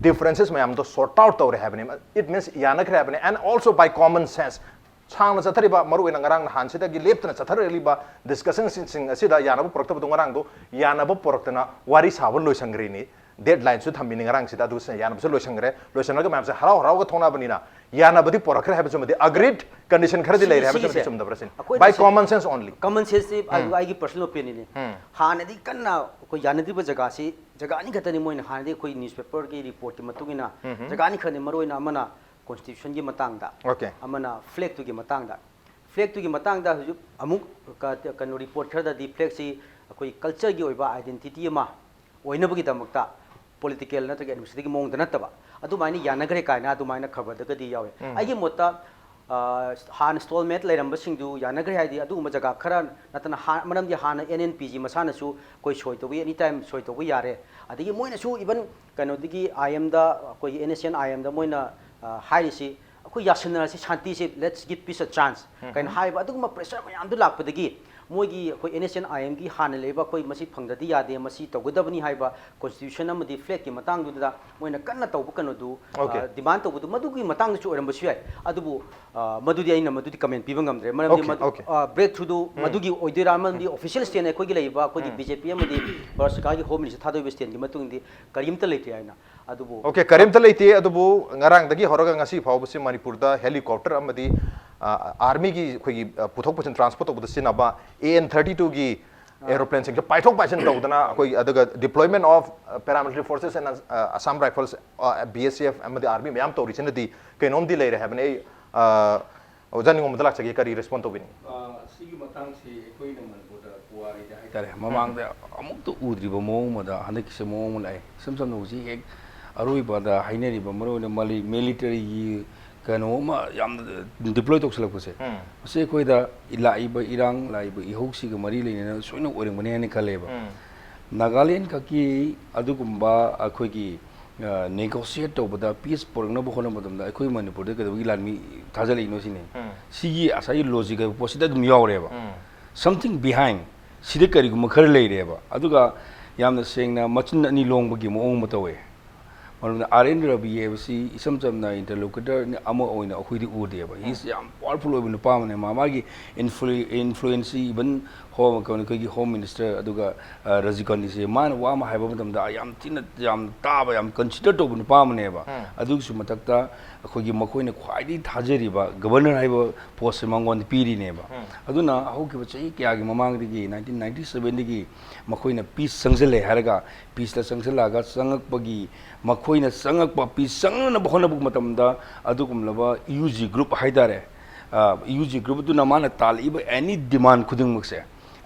differences ꯃꯌꯥꯝꯗꯣ sort out ꯇꯧꯔꯦ ꯍꯥꯏꯕꯅꯤ꯫ It means ꯌꯥꯅꯈ꯭ꯔꯦ ꯍꯥꯏꯕꯅꯤ꯫ And also by common sense, ꯁꯥꯡꯅ ꯆꯠꯊꯔꯤꯕ, ꯃꯔꯨꯑꯣꯏꯅ ꯉꯔꯥꯡ ꯅꯍꯥꯟꯁꯤꯗꯒꯤ ꯂꯦꯞꯇꯅ ꯆꯠꯊꯔꯛꯂꯤꯕ discussionꯁꯤꯡ ꯑꯁꯤꯗ ꯌꯥꯅꯕ ꯄꯨꯔꯛꯇꯕꯗꯨ ꯉꯔꯥꯡꯗꯣ ꯌꯥꯅꯕ ꯄꯨꯔꯛꯇꯅ ꯋꯥꯔꯤ ꯁꯥꯕ ꯂꯣꯏꯁꯟꯈ꯭ꯔꯤꯅꯤ꯫ ꯗꯦꯠ ꯂꯥꯏꯟꯁꯨ ꯊꯝꯃꯤꯅꯤ ꯉꯔꯥꯡꯁꯤꯗ, ꯑꯗꯨ ꯌꯥꯅꯕꯁꯨ ꯂꯣꯏꯁꯟꯈ꯭ꯔꯦ꯫ ꯂꯣꯏꯁꯤꯜꯂꯒ ꯃꯌꯥꯝꯁꯦ ꯍꯔꯥꯎ ꯍꯔꯥꯎꯒ ꯊꯣꯛꯅꯕꯅꯤꯅ ꯌꯥꯅꯕꯗꯤ ꯄꯣꯔꯛꯈ꯭ꯔꯦ ꯍꯥꯏꯕꯁꯤꯃꯗꯤ, ꯑꯒ꯭ꯔꯤꯗ ꯀꯟꯗꯤꯁꯟ ꯈꯔꯗꯤ ꯁꯤ- ꯂꯩꯔꯦ ꯍꯥꯏꯕꯁꯤꯃꯗꯤ ꯁꯤꯒꯤꯁꯦ ꯆꯨꯝꯗꯕ꯭ꯔꯥ ꯁꯤꯅꯤ? ꯑꯩꯈꯣꯏꯅ By ꯁꯤ- common sense only. Common sense ꯁꯤ ꯑꯩ- ꯎꯝ꯫ ꯑꯩꯒꯤ personal opinion ꯅꯤ꯫ ꯎꯝ꯫ ꯍꯥꯟꯅꯗꯤ ꯀꯟꯅ ꯑꯩꯈꯣꯏ ꯌꯥꯅꯗ꯭ꯔꯤꯕ ꯖꯒꯥꯁꯤ ꯖꯒꯥ ꯑꯅꯤ ꯈꯛꯇꯅꯤ ꯃꯣꯏꯅ ꯍꯥꯟꯅꯗꯤ ꯑꯩꯈꯣꯏ newspaper ꯒꯤ report ꯀꯤ ꯃꯇꯨꯡ ꯏꯟꯅ ꯎꯝ꯫ ꯖꯒꯥ ꯑꯅꯤ ꯈꯛꯇꯅꯤ, ꯃꯔꯨ ꯑꯣꯏꯅ ꯑꯃꯅ constitution ꯒꯤ ꯃꯇꯥꯡꯗ, Okay. ꯑꯃꯅ flag ꯇꯨꯒꯤ ꯃꯇꯥꯡꯗ꯫ Flag ꯇꯨꯒꯤ ꯃꯇꯥꯡꯗ ꯍꯧꯖꯤꯛ ꯑꯃꯨꯛ ꯀ- ꯀꯩꯅꯣ report ꯈꯔꯗꯗꯤ flag ꯁꯤ ꯑꯩꯈꯣꯏ culture ꯒꯤ ꯑꯣꯏꯕ identity ꯑꯃ ꯑꯣꯏꯅꯕꯒꯤꯗꯃꯛꯇ political ꯅꯠꯇ꯭ꯔꯒ administrative ꯒꯤ ꯃꯑꯣꯡꯗ ꯅꯠꯇꯕ ꯑꯗꯨꯃꯥꯏꯅ ꯌꯥꯅꯈ꯭ꯔꯦ ꯀꯥꯏꯅ ꯑꯗꯨꯃꯥꯏꯅ ꯈꯕꯔꯗꯒꯗꯤ ꯌꯥꯎꯋꯦ꯫ ꯎꯝ꯫ ꯑꯩꯒꯤ ꯃꯣꯠꯇ, ꯑ, ꯍꯥꯟꯅ stalemate ꯂꯩꯔꯝꯕꯁꯤꯡꯗꯨ ꯌꯥꯅꯈ꯭ꯔꯦ ꯍꯥꯏꯗꯤ ꯑꯗꯨꯒꯨꯝꯕ ꯖꯒꯥ ꯈꯔ ꯅꯠꯇꯅ ꯍꯥ-, ꯃꯔꯝꯗꯤ ꯍꯥꯟꯅ N N P G ꯃꯁꯥꯅꯁꯨ ꯑꯩꯈꯣꯏ ꯁꯣꯏ ꯇꯧꯕ, any time ꯁꯣꯏ ꯇꯧꯕ ꯌꯥꯔꯦ꯫ ꯑꯗꯒꯤ ꯃꯣꯏꯅꯁꯨ even ꯀꯩꯅꯣꯗꯒꯤ I M ꯗ, ꯑꯩꯈꯣꯏꯒꯤ N S C N I M ꯗ ꯃꯣꯏꯅ, ꯑ, ꯍꯥꯏꯔꯤꯁꯤ ꯑꯩꯈꯣꯏ ꯌꯥꯁꯤꯟꯅꯔꯁꯤ, ꯁꯥꯟꯇꯤꯁꯤ, let's give peace a chance ꯎꯝ꯫ ꯀꯩꯅꯣ ꯍꯥꯏꯕ ꯑꯗꯨꯒꯨꯝꯕ pressure ꯃꯌꯥꯝꯗꯨ ꯂꯥꯛꯄꯗꯒꯤ ꯃꯣꯏꯒꯤ ꯑꯩꯈꯣꯏ N S C N I M ꯒꯤ ꯍꯥꯟꯅ ꯂꯩꯕ ꯑꯩꯈꯣꯏ ꯃꯁꯤ ꯐꯪꯗꯗꯤ ꯌꯥꯗꯦ, ꯃꯁꯤ ꯇꯧꯒꯗꯕꯅꯤ ꯍꯥꯏꯕ constitution ꯑꯃꯗꯤ flag ꯀꯤ ꯃꯇꯥꯡꯗꯨꯗ ꯃꯣꯏꯅ ꯀꯟꯅ ꯇꯧꯕ ꯀꯩꯅꯣꯗꯨ, Okay. ꯑ, demand ꯇꯧꯕꯗꯨ ꯃꯗꯨꯒꯤ ꯃꯇꯥꯡꯗꯁꯨ ꯑꯣꯏꯔꯝꯕꯁꯨ ꯌꯥꯏ꯫ ꯑꯗꯨꯕꯨ, ꯑ, ꯃꯗꯨꯗꯤ ꯑꯩꯅ ꯃꯗꯨꯗꯤ comment ꯄꯤꯕ ꯉꯝꯗ꯭ꯔꯦ꯫ ꯃꯔꯝꯗꯤ Okay, ꯃꯗꯨ, okay. ꯑ, breakthrough ꯗꯨ ꯎꯝ꯫ ꯃꯗꯨꯒꯤ ꯑꯣꯏꯗꯣꯏꯔꯥ, ꯃꯔꯝꯗꯤ ꯎꯝ꯫ Official stand ꯑꯩꯈꯣꯏꯒꯤ ꯂꯩꯔꯤꯕ ꯑꯩꯈꯣꯏꯒꯤ ꯎꯝ꯫ B J P ꯑꯃꯗꯤ ꯚꯥꯔꯠ ꯁꯔꯀꯥꯔꯒꯤ Home Ministry ꯊꯥꯗꯣꯛꯏꯕ stand ꯒꯤ ꯃꯇꯨꯡ ꯏꯟꯅꯗꯤ ꯀꯔꯤꯝꯇ ꯂꯩꯇ꯭ꯔꯤ ꯍꯥꯏꯅ꯫ ꯑꯗꯨꯕꯨ Okay, ꯀꯔꯤꯝꯇ ꯂꯩꯇꯦ꯫ ꯑꯗꯨꯕꯨ ꯉꯔꯥꯡꯗꯒꯤ ꯍꯧꯔꯒ ꯉꯁꯤ ꯐꯥꯎꯕꯁꯤ ꯃꯅꯤꯄꯨꯔꯗ helicopter ꯑꯃꯗꯤ, ꯑ, army ꯒꯤ ꯑꯩꯈꯣꯏꯒꯤ, ꯑ, ꯄꯨꯊꯣꯛ ꯄꯨꯁꯤꯟ, transport ꯇꯧꯕꯗ ꯁꯤꯖꯤꯟꯅꯕ A N thirty two ꯒꯤ ꯑꯥ꯫ Aeroplane ꯁꯤꯡꯁꯦ ꯄꯥꯏꯊꯣꯛ ꯄꯥꯏꯁꯤꯟ ꯇꯧꯗꯅ ꯑꯩꯈꯣꯏ, ꯑꯗꯨꯒ deployment of, ꯑ, paramilitary forces and, ꯑ, Assam Rifles, ꯑ, B S F ꯑꯃꯗꯤ army ꯃꯌꯥꯝ ꯇꯧꯔꯤꯁꯤꯅꯗꯤ ꯀꯩꯅꯣꯝꯗꯤ ꯂꯩꯔꯦ ꯍꯥꯏꯕꯅꯤ꯫ ꯑꯩ, ꯑ, ꯑꯣꯖꯥ ꯅꯤꯡꯉꯣꯝꯕꯗ ꯂꯥꯛꯆꯒꯦ, ꯀꯔꯤ response ꯇꯧꯕꯤꯅꯤꯡꯉꯤ? ꯑ, ꯁꯤꯒꯤ ꯃꯇꯥꯡꯁꯤ ꯑꯩꯈꯣꯏꯅ ꯃꯅꯤꯄꯨꯔꯗ ꯄꯨꯋꯥꯔꯤꯗ ꯍꯥꯏꯇꯥꯔꯦ, ꯎꯝ꯫ ꯃꯃꯥꯡꯗ ꯑꯃꯨꯛꯇ ꯎꯗ꯭ꯔꯤꯕ ꯃꯑꯣꯡ ꯑꯃꯗ ꯍꯟꯗꯛꯀꯤꯁꯦ ꯃꯑꯣꯡ ꯑꯃ ꯂꯥꯛꯑꯦ꯫ ꯏꯁꯝ ꯁꯝꯅ ꯍꯧꯖꯤꯛ ꯍꯦꯛ ꯑꯔꯣꯏꯕꯗ ꯍꯥꯏꯅꯔꯤꯕ ꯃꯔꯨꯑꯣꯏꯅ ꯃꯂꯤ-, military ꯒꯤ ꯀꯩꯅꯣ ꯑꯃ ꯌꯥꯝꯅ deploy ꯇꯧꯁꯜꯂꯛꯄꯁꯦ, ꯎꯝ꯫ ꯃꯁꯤ ꯑꯩꯈꯣꯏꯗ ꯂꯥꯛꯏꯕ ꯏꯔꯥꯡ, ꯂꯥꯛꯏꯕ ꯏꯍꯧꯁꯤꯒ ꯃꯔꯤ ꯂꯩꯅꯅ ꯁꯣꯏꯅ ꯑꯣꯏꯔꯝꯒꯅꯤ ꯍꯥꯏꯅ ꯈꯜꯂꯦꯕ꯫ ꯎꯝ꯫ ꯅꯥꯒꯥꯂꯦꯟ ꯈꯛꯀꯤ ꯑꯗꯨꯒꯨꯝꯕ ꯑꯩꯈꯣꯏꯒꯤ, ꯑ, negotiate ꯇꯧꯕꯗ, peace ꯄꯨꯔꯛꯅꯕ ꯍꯣꯠꯅꯕ ꯃꯇꯝꯗ ꯑꯩꯈꯣꯏ ꯃꯅꯤꯄꯨꯔꯗ ꯀꯩꯗꯧꯕꯒꯤ ꯂꯥꯟꯃꯤ ꯊꯥꯖꯜꯂꯛꯏꯅꯣ ꯁꯤꯅꯤ꯫ ꯎꯝ꯫ ꯁꯤꯒꯤ ꯉꯁꯥꯏꯒꯤ logic ꯍꯥꯏꯕ ꯄꯣꯠꯁꯤꯗ ꯑꯗꯨꯝ ꯌꯥꯎꯔꯦꯕ꯫ ꯎꯝ꯫ Something behind, ꯁꯤꯗ ꯀꯔꯤꯒꯨꯝꯕ ꯈꯔ ꯂꯩꯔꯦꯕ꯫ ꯑꯗꯨꯒ ꯌꯥꯝꯅ ꯁꯦꯡꯅ ꯃꯆꯤꯟ ꯑꯅꯤ ꯂꯣꯡꯕꯒꯤ ꯃꯑꯣꯡ ꯑꯃ ꯇꯧꯋꯦ꯫ ꯃꯔꯝꯗꯤ R N Ravi ꯍꯥꯏꯕꯁꯤ ꯏꯁꯝ ꯆꯝꯅ interlocutor ꯑꯃ ꯑꯣꯏꯅ ꯑꯩꯈꯣꯏꯗꯤ ꯎꯗꯦꯕ꯫ He is ꯎꯝ꯫ ꯌꯥꯝ powerful ꯑꯣꯏꯕ ꯅꯨꯄꯥ ꯑꯃꯅꯦ꯫ ꯃꯥ, ꯃꯥꯒꯤ influ-, influence even ꯍꯣꯝ, ꯑꯩꯈꯣꯏꯒꯤ ꯍꯣꯝ ꯃꯤꯅꯤꯁꯇꯔ, ꯑꯗꯨꯒ, ꯑ, ꯔꯥꯖꯤꯕ ꯒꯥꯟꯙꯤꯁꯦ, ꯃꯥꯅ ꯋꯥ ꯑꯃ ꯍꯥꯏꯕ ꯃꯇꯝꯗ ꯌꯥꯝ ꯊꯤꯅ, ꯌꯥꯝ ꯇꯥꯕ, ꯌꯥꯝ ꯀꯟꯁꯤꯗꯔ ꯇꯧꯕ ꯅꯨꯄꯥ ꯑꯃꯅꯦꯕ꯫ ꯎꯝ꯫ ꯑꯗꯨꯒꯤꯁꯨ ꯃꯊꯛꯇ ꯑꯩꯈꯣꯏꯒꯤ ꯃꯈꯣꯏꯅ ꯈ꯭ꯋꯥꯏꯗꯒꯤ ꯊꯥꯖꯔꯤꯕ ꯒꯕꯔꯅꯔ ꯍꯥꯏꯕ ꯄꯣꯁꯁꯦ ꯃꯉꯣꯟꯗ ꯄꯤꯔꯤꯅꯦꯕ꯫ ꯎꯝ꯫ ꯑꯗꯨꯅ ꯍꯧꯈꯤꯕ ꯆꯍꯤ ꯀꯌꯥꯒꯤ ꯃꯃꯥꯡꯗꯒꯤ, ꯅꯥꯏꯟꯇꯤꯟ ꯅꯥꯏꯟꯇꯤ ꯁꯕꯦꯟꯗꯒꯤ ꯃꯈꯣꯏꯅ ꯄꯤꯁ ꯆꯪꯁꯤꯜꯂꯦ ꯍꯥꯏꯔꯒ, ꯄꯤꯁꯇ ꯆꯪꯁꯤꯜꯂꯛꯑꯒ ꯆꯪꯉꯛꯄꯒꯤ, ꯃꯈꯣꯏꯅ ꯆꯪꯉꯛꯄ, ꯄꯤꯁ ꯆꯪꯅꯅꯕ ꯍꯣꯠꯅꯕ ꯃꯇꯝꯗ ꯑꯗꯨꯒꯨꯝꯂꯕ ꯌꯨ ꯖꯤ ꯒ꯭ꯔꯨꯞ ꯍꯥꯏꯇꯥꯔꯦ, ꯑ, ꯌꯨ ꯖꯤ ꯒ꯭ꯔꯨꯞ ꯑꯗꯨꯅ ꯃꯥꯅ ꯇꯥꯜꯂꯛꯏꯕ ꯑꯦꯅꯤ ꯗꯤꯃꯥꯟ ꯈꯨꯗꯤꯡꯃꯛꯁꯦ,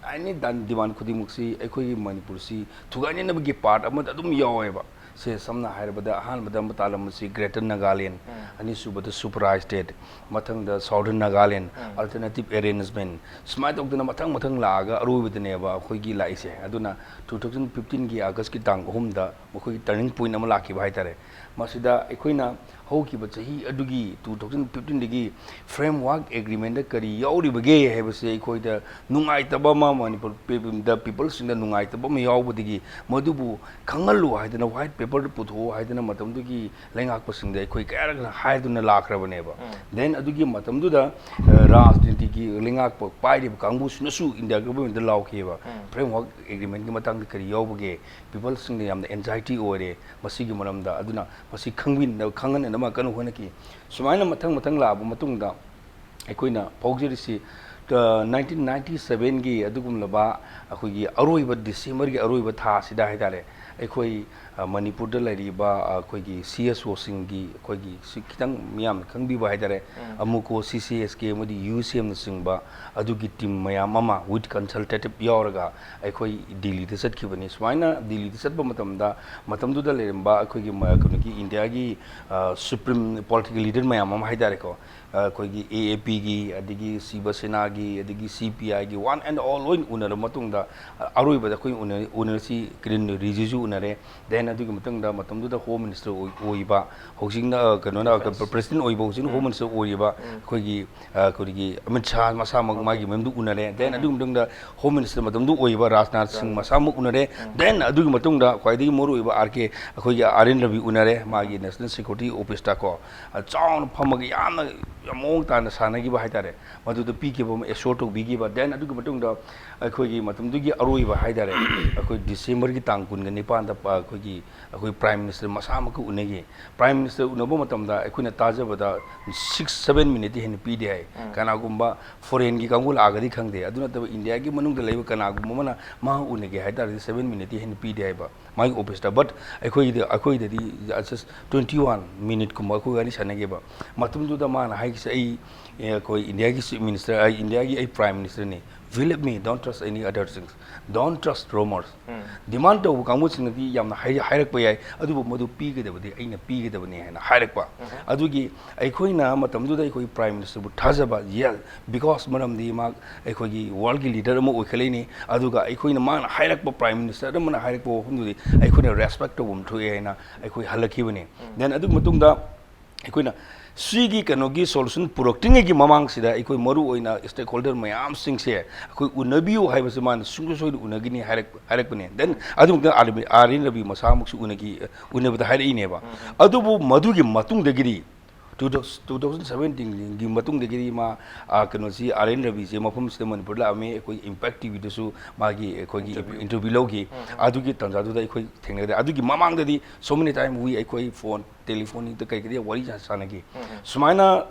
ꯑꯦꯅꯤ ꯗꯤꯃꯥꯟ ꯈꯨꯗꯤꯡꯃꯛꯁꯤ ꯑꯩꯈꯣꯏꯒꯤ ꯃꯅꯤꯄꯨꯔꯁꯤ ꯊꯨꯒꯥꯏꯅꯅꯕꯒꯤ ꯄꯥꯔꯠ ꯑꯃꯗ ꯑꯗꯨꯝ ꯌꯥꯎꯋꯦꯕ꯫ ꯁꯦ, ꯁꯝꯅ ꯍꯥꯏꯔꯕꯗ, ꯑꯍꯥꯟꯕꯗ ꯑꯃ ꯇꯥꯜꯂꯝꯕꯁꯤ ꯒ꯭ꯔꯦꯇꯔ ꯅꯥꯒꯥꯂꯦꯟ, ꯎꯝ꯫ ꯑꯅꯤꯁꯨꯕꯗ ꯁꯨꯄꯔꯥꯏꯁꯇꯦꯠ, ꯃꯊꯪꯗ ꯁꯥꯎꯗꯔꯟ ꯅꯥꯒꯥꯂꯦꯟ, ꯎꯝ꯫ ꯑꯜꯇꯔꯅꯦꯇꯤꯞ ꯑꯦꯔꯦꯟꯖꯃꯦꯟ, ꯁꯨꯃꯥꯏꯅ ꯇꯧꯗꯅ ꯃꯊꯪ ꯃꯊꯪ ꯂꯥꯛꯑꯒ ꯑꯔꯣꯏꯕꯗꯅꯦꯕ ꯑꯩꯈꯣꯏꯒꯤ ꯂꯥꯛꯏꯁꯦ꯫ ꯑꯗꯨꯅ ꯇꯨ ꯊꯥꯎꯖꯟ ꯐꯤꯐꯇꯤꯟꯒꯤ ꯑꯥꯒꯁꯀꯤ ꯇꯥꯡ ꯑꯍꯨꯝꯗ ꯃꯈꯣꯏꯒꯤ ꯇꯔꯅꯤꯡ ꯄꯣꯏꯟ ꯑꯃ ꯂꯥꯛꯈꯤꯕ ꯍꯥꯏꯇꯥꯔꯦ꯫ ꯃꯁꯤꯗ ꯑꯩꯈꯣꯏꯅ ꯍꯧꯈꯤꯕ ꯆꯍꯤ ꯑꯗꯨꯒꯤ, ꯇꯨ ꯊꯥꯎꯖꯟ ꯐꯤꯐꯇꯤꯟꯗꯒꯤ ꯐ꯭ꯔꯦꯝꯋꯥꯔꯛ ꯑꯦꯒ꯭ꯔꯤꯃꯦꯟꯗ ꯀꯔꯤ ꯌꯥꯎꯔꯤꯕꯒꯦ ꯍꯥꯏꯕꯁꯦ ꯑꯩꯈꯣꯏꯗ ꯅꯨꯡꯉꯥꯏꯇꯕ ꯑꯃ, ꯃꯅꯤꯄꯨꯔ ꯄꯤ-, ꯗ ꯄꯤꯄꯜꯁꯤꯡꯗ ꯅꯨꯡꯉꯥꯏꯇꯕ ꯑꯃ ꯌꯥꯎꯕꯗꯒꯤ ꯃꯗꯨꯕꯨ ꯈꯪꯍꯜꯂꯨ ꯍꯥꯏꯗꯅ, ꯋꯥꯏꯠ ꯄꯦꯄꯔꯗ ꯄꯨꯊꯣꯛꯎ ꯍꯥꯏꯗꯅ ꯃꯇꯝꯗꯨꯒꯤ ꯂꯩꯉꯥꯛꯄꯁꯤꯡꯗ ꯑꯩꯈꯣꯏ ꯀꯌꯥꯔꯛ ꯍꯥꯏꯗꯨꯅ ꯂꯥꯛꯈ꯭ꯔꯕꯅꯦꯕ꯫ ꯎꯝ꯫ Then ꯑꯗꯨꯒꯤ ꯃꯇꯝꯗꯨꯗ, ꯑ, ꯔꯥꯖꯅꯤꯇꯤꯒꯤ ꯂꯩꯉꯥꯛꯄ ꯄꯥꯏꯔꯤꯕ ꯀꯥꯡꯕꯨꯁꯤꯅꯁꯨ ꯏꯟꯗꯤꯌꯥ ꯒꯚꯔꯟꯃꯦꯟꯠꯇ ꯂꯥꯎꯈꯤꯑꯕ, ꯎꯝ꯫ ꯐ꯭ꯔꯦꯝꯋꯥꯔꯛ ꯑꯦꯒ꯭ꯔꯤꯃꯦꯟꯠꯀꯤ ꯃꯇꯥꯡꯗ ꯀꯔꯤ ꯌꯥꯎꯕꯒꯦ? ꯄꯤꯄꯜꯁꯤꯡꯗ ꯌꯥꯝꯅ ꯑꯦꯟꯖꯥꯏꯇꯤ ꯑꯣꯏꯔꯦ ꯃꯁꯤꯒꯤ ꯃꯔꯝꯗ꯫ ꯑꯗꯨꯅ ꯃꯁꯤ ꯈꯪꯕꯤꯅ-, ꯈꯪꯍꯟꯅꯅꯕ ꯀꯟꯅ ꯍꯣꯠꯅꯈꯤ꯫ ꯁꯨꯃꯥꯏꯅ ꯃꯊꯪ ꯃꯊꯪ ꯂꯥꯛꯑꯕ ꯃꯇꯨꯡꯗ ꯑꯩꯈꯣꯏꯅ ꯐꯥꯎꯖꯔꯤꯁꯤ, ꯑ, ꯅꯥꯏꯟꯇꯤꯟ ꯅꯥꯏꯟꯇꯤ ꯁꯕꯦꯟꯒꯤ ꯑꯗꯨꯒꯨꯝꯂꯕ ꯑꯩꯈꯣꯏꯒꯤ ꯑꯔꯣꯏꯕ, ꯗꯤꯁꯦꯝꯕꯔꯒꯤ ꯑꯔꯣꯏꯕ ꯊꯥ ꯑꯁꯤꯗ ꯍꯥꯏꯇꯥꯔꯦ, ꯑꯩꯈꯣꯏ, ꯑ, ꯃꯅꯤꯄꯨꯔꯗ ꯂꯩꯔꯤꯕ, ꯑ, ꯑꯩꯈꯣꯏꯒꯤ ꯁꯤ ꯑꯦꯁ ꯑꯣꯁꯤꯡꯒꯤ, ꯑꯩꯈꯣꯏꯒꯤ ꯁꯤ ꯈꯤꯇꯪ ꯃꯤꯌꯥꯝꯅ ꯈꯪꯕꯤꯕ ꯍꯥꯏꯇꯥꯔꯦ, ꯎꯝ꯫ ꯑꯃꯨꯀꯣ, ꯁꯤ ꯁꯤ ꯑꯦꯁ ꯀꯦ ꯑꯃꯗꯤ ꯌꯨ ꯁꯤ ꯑꯦꯝꯅꯆꯤꯡꯕ ꯑꯗꯨꯒꯤ ꯇꯤꯝ ꯃꯌꯥꯝ ꯑꯃ with consultative ꯌꯥꯎꯔꯒ ꯑꯩꯈꯣꯏ ꯗꯤꯜꯂꯤꯗ ꯆꯠꯈꯤꯕꯅꯤ꯫ ꯁꯨꯃꯥꯏꯅ ꯗꯤꯜꯂꯤꯗ ꯆꯠꯄ ꯃꯇꯝꯗ, ꯃꯇꯝꯗꯨꯗ ꯂꯩꯔꯝꯕ ꯑꯩꯈꯣꯏꯒꯤ ꯃ-, ꯀꯩꯅꯣꯒꯤ ꯏꯟꯗꯤꯌꯥꯒꯤ, ꯑ, ꯁꯨꯄ꯭ꯔꯤꯝ ꯄꯣꯂꯤꯇꯤꯀꯦꯜ ꯂꯤꯗꯔ ꯃꯌꯥꯝ ꯑꯃ ꯍꯥꯏꯇꯥꯔꯦꯀꯣ, ꯑ, ꯑꯩꯈꯣꯏꯒꯤ ꯑꯦ ꯑꯦ ꯄꯤꯒꯤ, ꯑꯗꯒꯤ ꯁꯤꯕ ꯁꯦꯅꯥꯒꯤ, ꯑꯗꯒꯤ ꯁꯤ ꯄꯤ ꯑꯥꯏꯒꯤ, one and all ꯂꯣꯏꯅ ꯎꯅꯔꯕ ꯃꯇꯨꯡꯗ, ꯑ, ꯑꯔꯣꯏꯕꯗ ꯑꯩꯈꯣꯏ ꯎꯅ-, ꯎꯅꯔꯁꯤ ꯀꯤꯔꯦꯟ ꯔꯤꯖꯤꯖꯨ ꯎꯅꯔꯦ꯫ Then ꯑꯗꯨꯒꯤ ꯃꯇꯨꯡꯗ ꯃꯇꯝꯗꯨꯗ ꯍꯣꯝ ꯃꯤꯅꯤꯁꯇꯔ ꯑꯣꯏ-, ꯑꯣꯏꯕ, ꯍꯧꯖꯤꯛꯅ, ꯑ, ꯀꯩꯅꯣꯅ, ꯑ, ꯄ꯭ꯔꯦꯁꯤꯗꯦꯟꯠ ꯑꯣꯏꯕ, ꯍꯧꯖꯤꯛꯅ ꯍꯣꯝ ꯎꯝ꯫ ꯃꯤꯅꯤꯁꯇꯔ ꯑꯣꯏꯔꯤꯕ ꯎꯝ꯫ ꯑꯩꯈꯣꯏꯒꯤ, ꯑ, ꯑꯩꯈꯣꯏꯒꯤ ꯑꯃꯤꯠ ꯁꯥꯍ ꯃꯁꯥꯃꯛ, ꯑꯣꯀꯦ꯫ ꯃꯥꯒꯤ ꯃꯌꯨꯝꯗꯨ ꯎꯅꯔꯦ꯫ Then ꯎꯝ꯫ ꯑꯗꯨꯒꯤ ꯃꯇꯨꯡꯗ ꯍꯣꯝ ꯃꯤꯅꯤꯁꯇꯔ ꯃꯇꯝꯗꯨ ꯑꯣꯏꯕ ꯔꯥꯖꯅꯥꯊ ꯁꯤꯡ ꯔꯥꯖꯅꯥꯊ꯫ ꯃꯁꯥꯃꯛ ꯎꯅꯔꯦ꯫ ꯎꯝ꯫ Then ꯑꯗꯨꯒꯤ ꯃꯇꯨꯡꯗ ꯈ꯭ꯋꯥꯏꯗꯒꯤ ꯃꯔꯨꯑꯣꯏꯕ ꯑꯥꯔ ꯀꯦ, ꯑꯩꯈꯣꯏꯒꯤ ꯑꯥꯔ ꯑꯦꯟ ꯔꯕꯤ ꯎꯅꯔꯦ, ꯃꯥꯒꯤ ꯅꯦꯁꯅꯦꯜ ꯁꯦꯀ꯭ꯌꯨꯔꯤꯇꯤ ꯑꯣꯐꯤꯁꯇ ꯀꯣ꯫ ꯑ, ꯆꯥꯎꯅ ꯐꯝꯃꯒ ꯌꯥꯝꯅ ꯌꯥꯝ ꯃꯑꯣꯡ ꯇꯥꯅ ꯁꯥꯟꯅꯈꯤꯕ ꯍꯥꯏꯇꯥꯔꯦ꯫ ꯃꯗꯨꯗ ꯄꯤꯈꯤꯕ ꯑꯃ ꯑꯦꯁꯣꯔ ꯇꯧꯕꯤꯈꯤꯕ꯫ Then ꯑꯗꯨꯒꯤ ꯃꯇꯨꯡꯗ ꯑꯩꯈꯣꯏꯒꯤ ꯃꯇꯝꯗꯨꯒꯤ ꯑꯔꯣꯏꯕ ꯍꯥꯏꯇꯥꯔꯦ, ꯑꯩꯈꯣꯏ ꯗꯤꯁꯦꯝꯕꯔꯒꯤ ꯇꯥꯡ ꯀꯨꯟꯒ ꯅꯤꯄꯥꯟꯗ, ꯑ, ꯑꯩꯈꯣꯏꯒꯤ, ꯑꯩꯈꯣꯏ ꯄ꯭ꯔꯥꯏꯝ ꯃꯤꯅꯤꯁꯇꯔ ꯃꯁꯥꯃꯛꯀ ꯎꯅꯈꯤ꯫ ꯄ꯭ꯔꯥꯏꯝ ꯃꯤꯅꯤꯁꯇꯔ ꯎꯅꯕ ꯃꯇꯝꯗ ꯑꯩꯈꯣꯏꯅ ꯇꯥꯖꯕꯗ ꯁꯤꯛꯁ ꯁꯚꯦꯟ ꯃꯤꯅꯤꯠꯇꯤ ꯍꯦꯟꯅ ꯄꯤꯗꯦ ꯍꯥꯏ꯫ ꯎꯝ꯫ ꯀꯅꯥꯒꯨꯝꯕ ꯐꯣꯔꯦꯟꯒꯤ ꯀꯥꯡꯕꯨ ꯂꯥꯛꯑꯒꯗꯤ ꯈꯪꯗꯦ, ꯑꯗꯨ ꯅꯠꯇꯕ ꯏꯟꯗꯤꯌꯥꯒꯤ ꯃꯅꯨꯡꯗ ꯂꯩꯕ ꯀꯅꯥꯒꯨꯝꯕ ꯑꯃꯅ ꯃꯥ ꯎꯅꯒꯦ ꯍꯥꯏ ꯇꯥꯔꯒꯗꯤ ꯁꯚꯦꯟ ꯃꯤꯅꯤꯠꯇꯤ ꯍꯦꯟꯅ ꯄꯤꯗꯦ ꯍꯥꯏꯕ ꯃꯥꯒꯤ ꯑꯣꯐꯤꯁꯇ꯫ But ꯑꯩꯈꯣꯏꯒꯤꯗꯤ, ꯑꯩꯈꯣꯏꯗꯗꯤ just twenty one ꯃꯤꯅꯤꯠꯀꯨꯝꯕ ꯑꯩꯈꯣꯏ ꯋꯥꯔꯤ ꯁꯥꯟꯅꯈꯤꯕ꯫ ꯃꯇꯝꯗꯨꯗ ꯃꯥꯅ ꯍꯥꯏꯈꯤꯁꯦ, "ꯑꯩ, ꯑꯦ, ꯑꯩꯈꯣꯏ ꯏꯟꯗꯤꯌꯥꯒꯤ ꯆꯤꯐ ꯃꯤꯅꯤꯁꯇꯔ, ꯑꯩ ꯏꯟꯗꯤꯌꯥꯒꯤ ꯑꯩ prime ꯃꯤꯅꯤꯁꯇꯔꯅꯤ꯫ Believe me, don't trust any other things, don't trust rumors." ꯎꯝ꯫ ꯗꯤꯃꯥꯟ ꯇꯧꯕ ꯀꯥꯡꯕꯨꯁꯤꯡꯅꯗꯤ ꯌꯥꯝꯅ ꯍꯥꯏ-, ꯍꯥꯏꯔꯛꯄ ꯌꯥꯏ, ꯑꯗꯨꯕꯨ ꯃꯗꯨ ꯄꯤꯒꯗꯕꯗꯤ ꯑꯩꯅ ꯄꯤꯒꯗꯕꯅꯤ ꯍꯥꯏꯅ ꯍꯥꯏꯔꯛꯄ꯫ ꯎꯝ꯫ ꯑꯗꯨꯒꯤ ꯑꯩꯈꯣꯏꯅ ꯃꯇꯝꯗꯨꯗ ꯑꯩꯈꯣꯏ ꯄ꯭ꯔꯥꯏꯝ ꯃꯤꯅꯤꯁꯇꯔꯕꯨ ꯊꯥꯖꯕ, yes, because ꯃꯔꯝꯗꯤ ꯃꯥ ꯑꯩꯈꯣꯏꯒꯤ ꯋꯥꯔꯜꯒꯤ ꯂꯤꯗꯔ ꯑꯃ ꯑꯣꯏꯈꯠꯂꯛꯏꯅꯤ꯫ ꯑꯗꯨꯒ ꯑꯩꯈꯣꯏꯅ, ꯃꯥꯅ ꯍꯥꯏꯔꯛꯄ, ꯄ꯭ꯔꯥꯏꯝ ꯃꯤꯅꯤꯁꯇꯔ ꯑꯃꯅ ꯍꯥꯏꯔꯛꯄ ꯋꯥꯐꯝꯗꯨꯗꯤ ꯑꯩꯈꯣꯏꯅ ꯔꯦꯁꯄꯦꯛ ꯇꯧꯐꯝ ꯊꯣꯛꯑꯦ ꯍꯥꯏꯅ ꯑꯩꯈꯣꯏ ꯍꯜꯂꯛꯈꯤꯕꯅꯤ꯫ ꯎꯝ꯫ Then ꯑꯗꯨꯒꯤ ꯃꯇꯨꯡꯗ ꯑꯩꯈꯣꯏꯅ ꯁꯤꯒꯤ ꯀꯩꯅꯣꯒꯤ ꯁꯣꯂꯨꯁꯟ ꯄꯨꯔꯛꯇ꯭ꯔꯤꯉꯩꯒꯤ ꯃꯃꯥꯡꯁꯤꯗ ꯑꯩꯈꯣꯏ ꯃꯔꯨ ꯑꯣꯏꯅ ꯁ꯭ꯇꯦꯛꯍꯣꯜꯗꯔ ꯃꯌꯥꯝꯁꯤꯡꯁꯦ ꯑꯩꯈꯣꯏ ꯎꯅꯕꯤꯌꯨ ꯍꯥꯏꯕꯁꯦ ꯃꯥꯅ ꯁꯨꯡꯁꯣꯏ ꯁꯣꯏꯗꯅ ꯎꯅꯒꯅꯤ ꯍꯥꯏꯔꯛ-, ꯍꯥꯏꯔꯛꯄꯅꯦ꯫ Then ꯑꯗꯨꯃꯛꯇ ꯑꯥꯔ-, ꯑꯥꯔ ꯑꯦꯟ ꯔꯕꯤ ꯃꯁꯥꯃꯛꯁꯨ ꯎꯅꯈꯤ, ꯎꯅꯕꯗ ꯍꯥꯏꯔꯛꯏꯅꯦꯕ꯫ ꯎꯝ, ꯎꯝ꯫ ꯑꯗꯨꯕꯨ ꯃꯗꯨꯒꯤ ꯃꯇꯨꯡꯗꯒꯤꯗꯤ two thousand, two thousand seventeenꯒꯤ ꯃꯇꯨꯡꯗꯒꯤꯗꯤ ꯃꯥ, ꯑ, ꯀꯩꯅꯣꯁꯤ, ꯑꯥꯔ ꯑꯦꯟ ꯔꯕꯤꯁꯦ ꯃꯐꯝꯁꯤꯗ ꯃꯅꯤꯄꯨꯔꯗ ꯂꯥꯛꯑꯝꯃꯤ꯫ ꯑꯩꯈꯣꯏ ꯏꯝꯄꯦꯛ ꯇꯤ ꯚꯤꯗꯁꯨ ꯃꯥꯒꯤ, ꯑꯩꯈꯣꯏꯒꯤ interview꯫ Interview ꯂꯧꯈꯤ꯫ ꯎꯝ, ꯎꯝ꯫ ꯑꯗꯨꯒꯤ ꯇꯥꯟꯖꯥꯗꯨꯗ ꯑꯩꯈꯣꯏ ꯊꯦꯡꯅꯈ꯭ꯔꯦ꯫ ꯑꯗꯨꯒꯤ ꯃꯃꯥꯡꯗꯗꯤ so many time we, ꯑꯩꯈꯣꯏ ꯐꯣꯟ, ꯇꯦꯂꯤꯐꯣꯟꯗ ꯀꯩ ꯀꯩꯗ ꯋꯥꯔꯤ ꯁꯥꯟꯅꯈꯤ꯫ ꯎꯝ, ꯎꯝ꯫ ꯁꯨꯃꯥꯏꯅ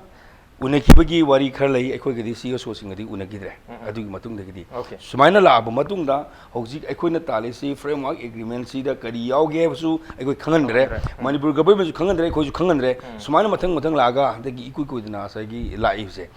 ꯎꯅꯈꯤꯕꯒꯤ ꯋꯥꯔꯤ ꯈꯔ ꯂꯩ꯫ ꯑꯩꯈꯣꯏꯒꯗꯤ ꯁꯤ ꯏ ꯑꯦꯁ ꯑꯣꯁꯤꯡꯒꯗꯤ ꯎꯅꯈꯤꯗ꯭ꯔꯦ꯫ ꯎꯝ, ꯎꯝ꯫ ꯑꯗꯨꯒꯤ ꯃꯇꯨꯡꯗꯒꯤꯗꯤ꯫ Okay꯫ ꯁꯨꯃꯥꯏꯅ ꯂꯥꯛꯑꯕ ꯃꯇꯨꯡꯗ ꯍꯧꯖꯤꯛ ꯑꯩꯈꯣꯏꯅ ꯇꯥꯜꯂꯤꯁꯤ framework agreementꯁꯤꯗ ꯀꯔꯤ ꯌꯥꯎꯒꯦ ꯍꯥꯏꯕꯁꯨ ꯑꯩꯈꯣꯏ ꯈꯪꯍꯟꯗ꯭ꯔꯦ꯫ ꯈꯪꯍꯟꯗ꯭ꯔꯦ꯫ ꯎꯝ꯫ ꯃꯅꯤꯄꯨꯔ ꯒꯚꯔꯟꯃꯦꯟꯠꯁꯨ ꯈꯪꯍꯟꯗ꯭ꯔꯦ, ꯑꯩꯈꯣꯏꯁꯨ ꯈꯪꯍꯟꯗ꯭ꯔꯦ꯫ ꯎꯝ꯫ ꯁꯨꯃꯥꯏꯅ ꯃꯊꯪ ꯃꯊꯪ ꯂꯥꯛꯑꯒ ꯍꯟꯗꯛꯀꯤ ꯏꯀꯨꯏ ꯀꯨꯏꯗꯅ ꯉꯁꯥꯏꯒꯤ ꯂꯥꯛꯏꯕꯁꯦ,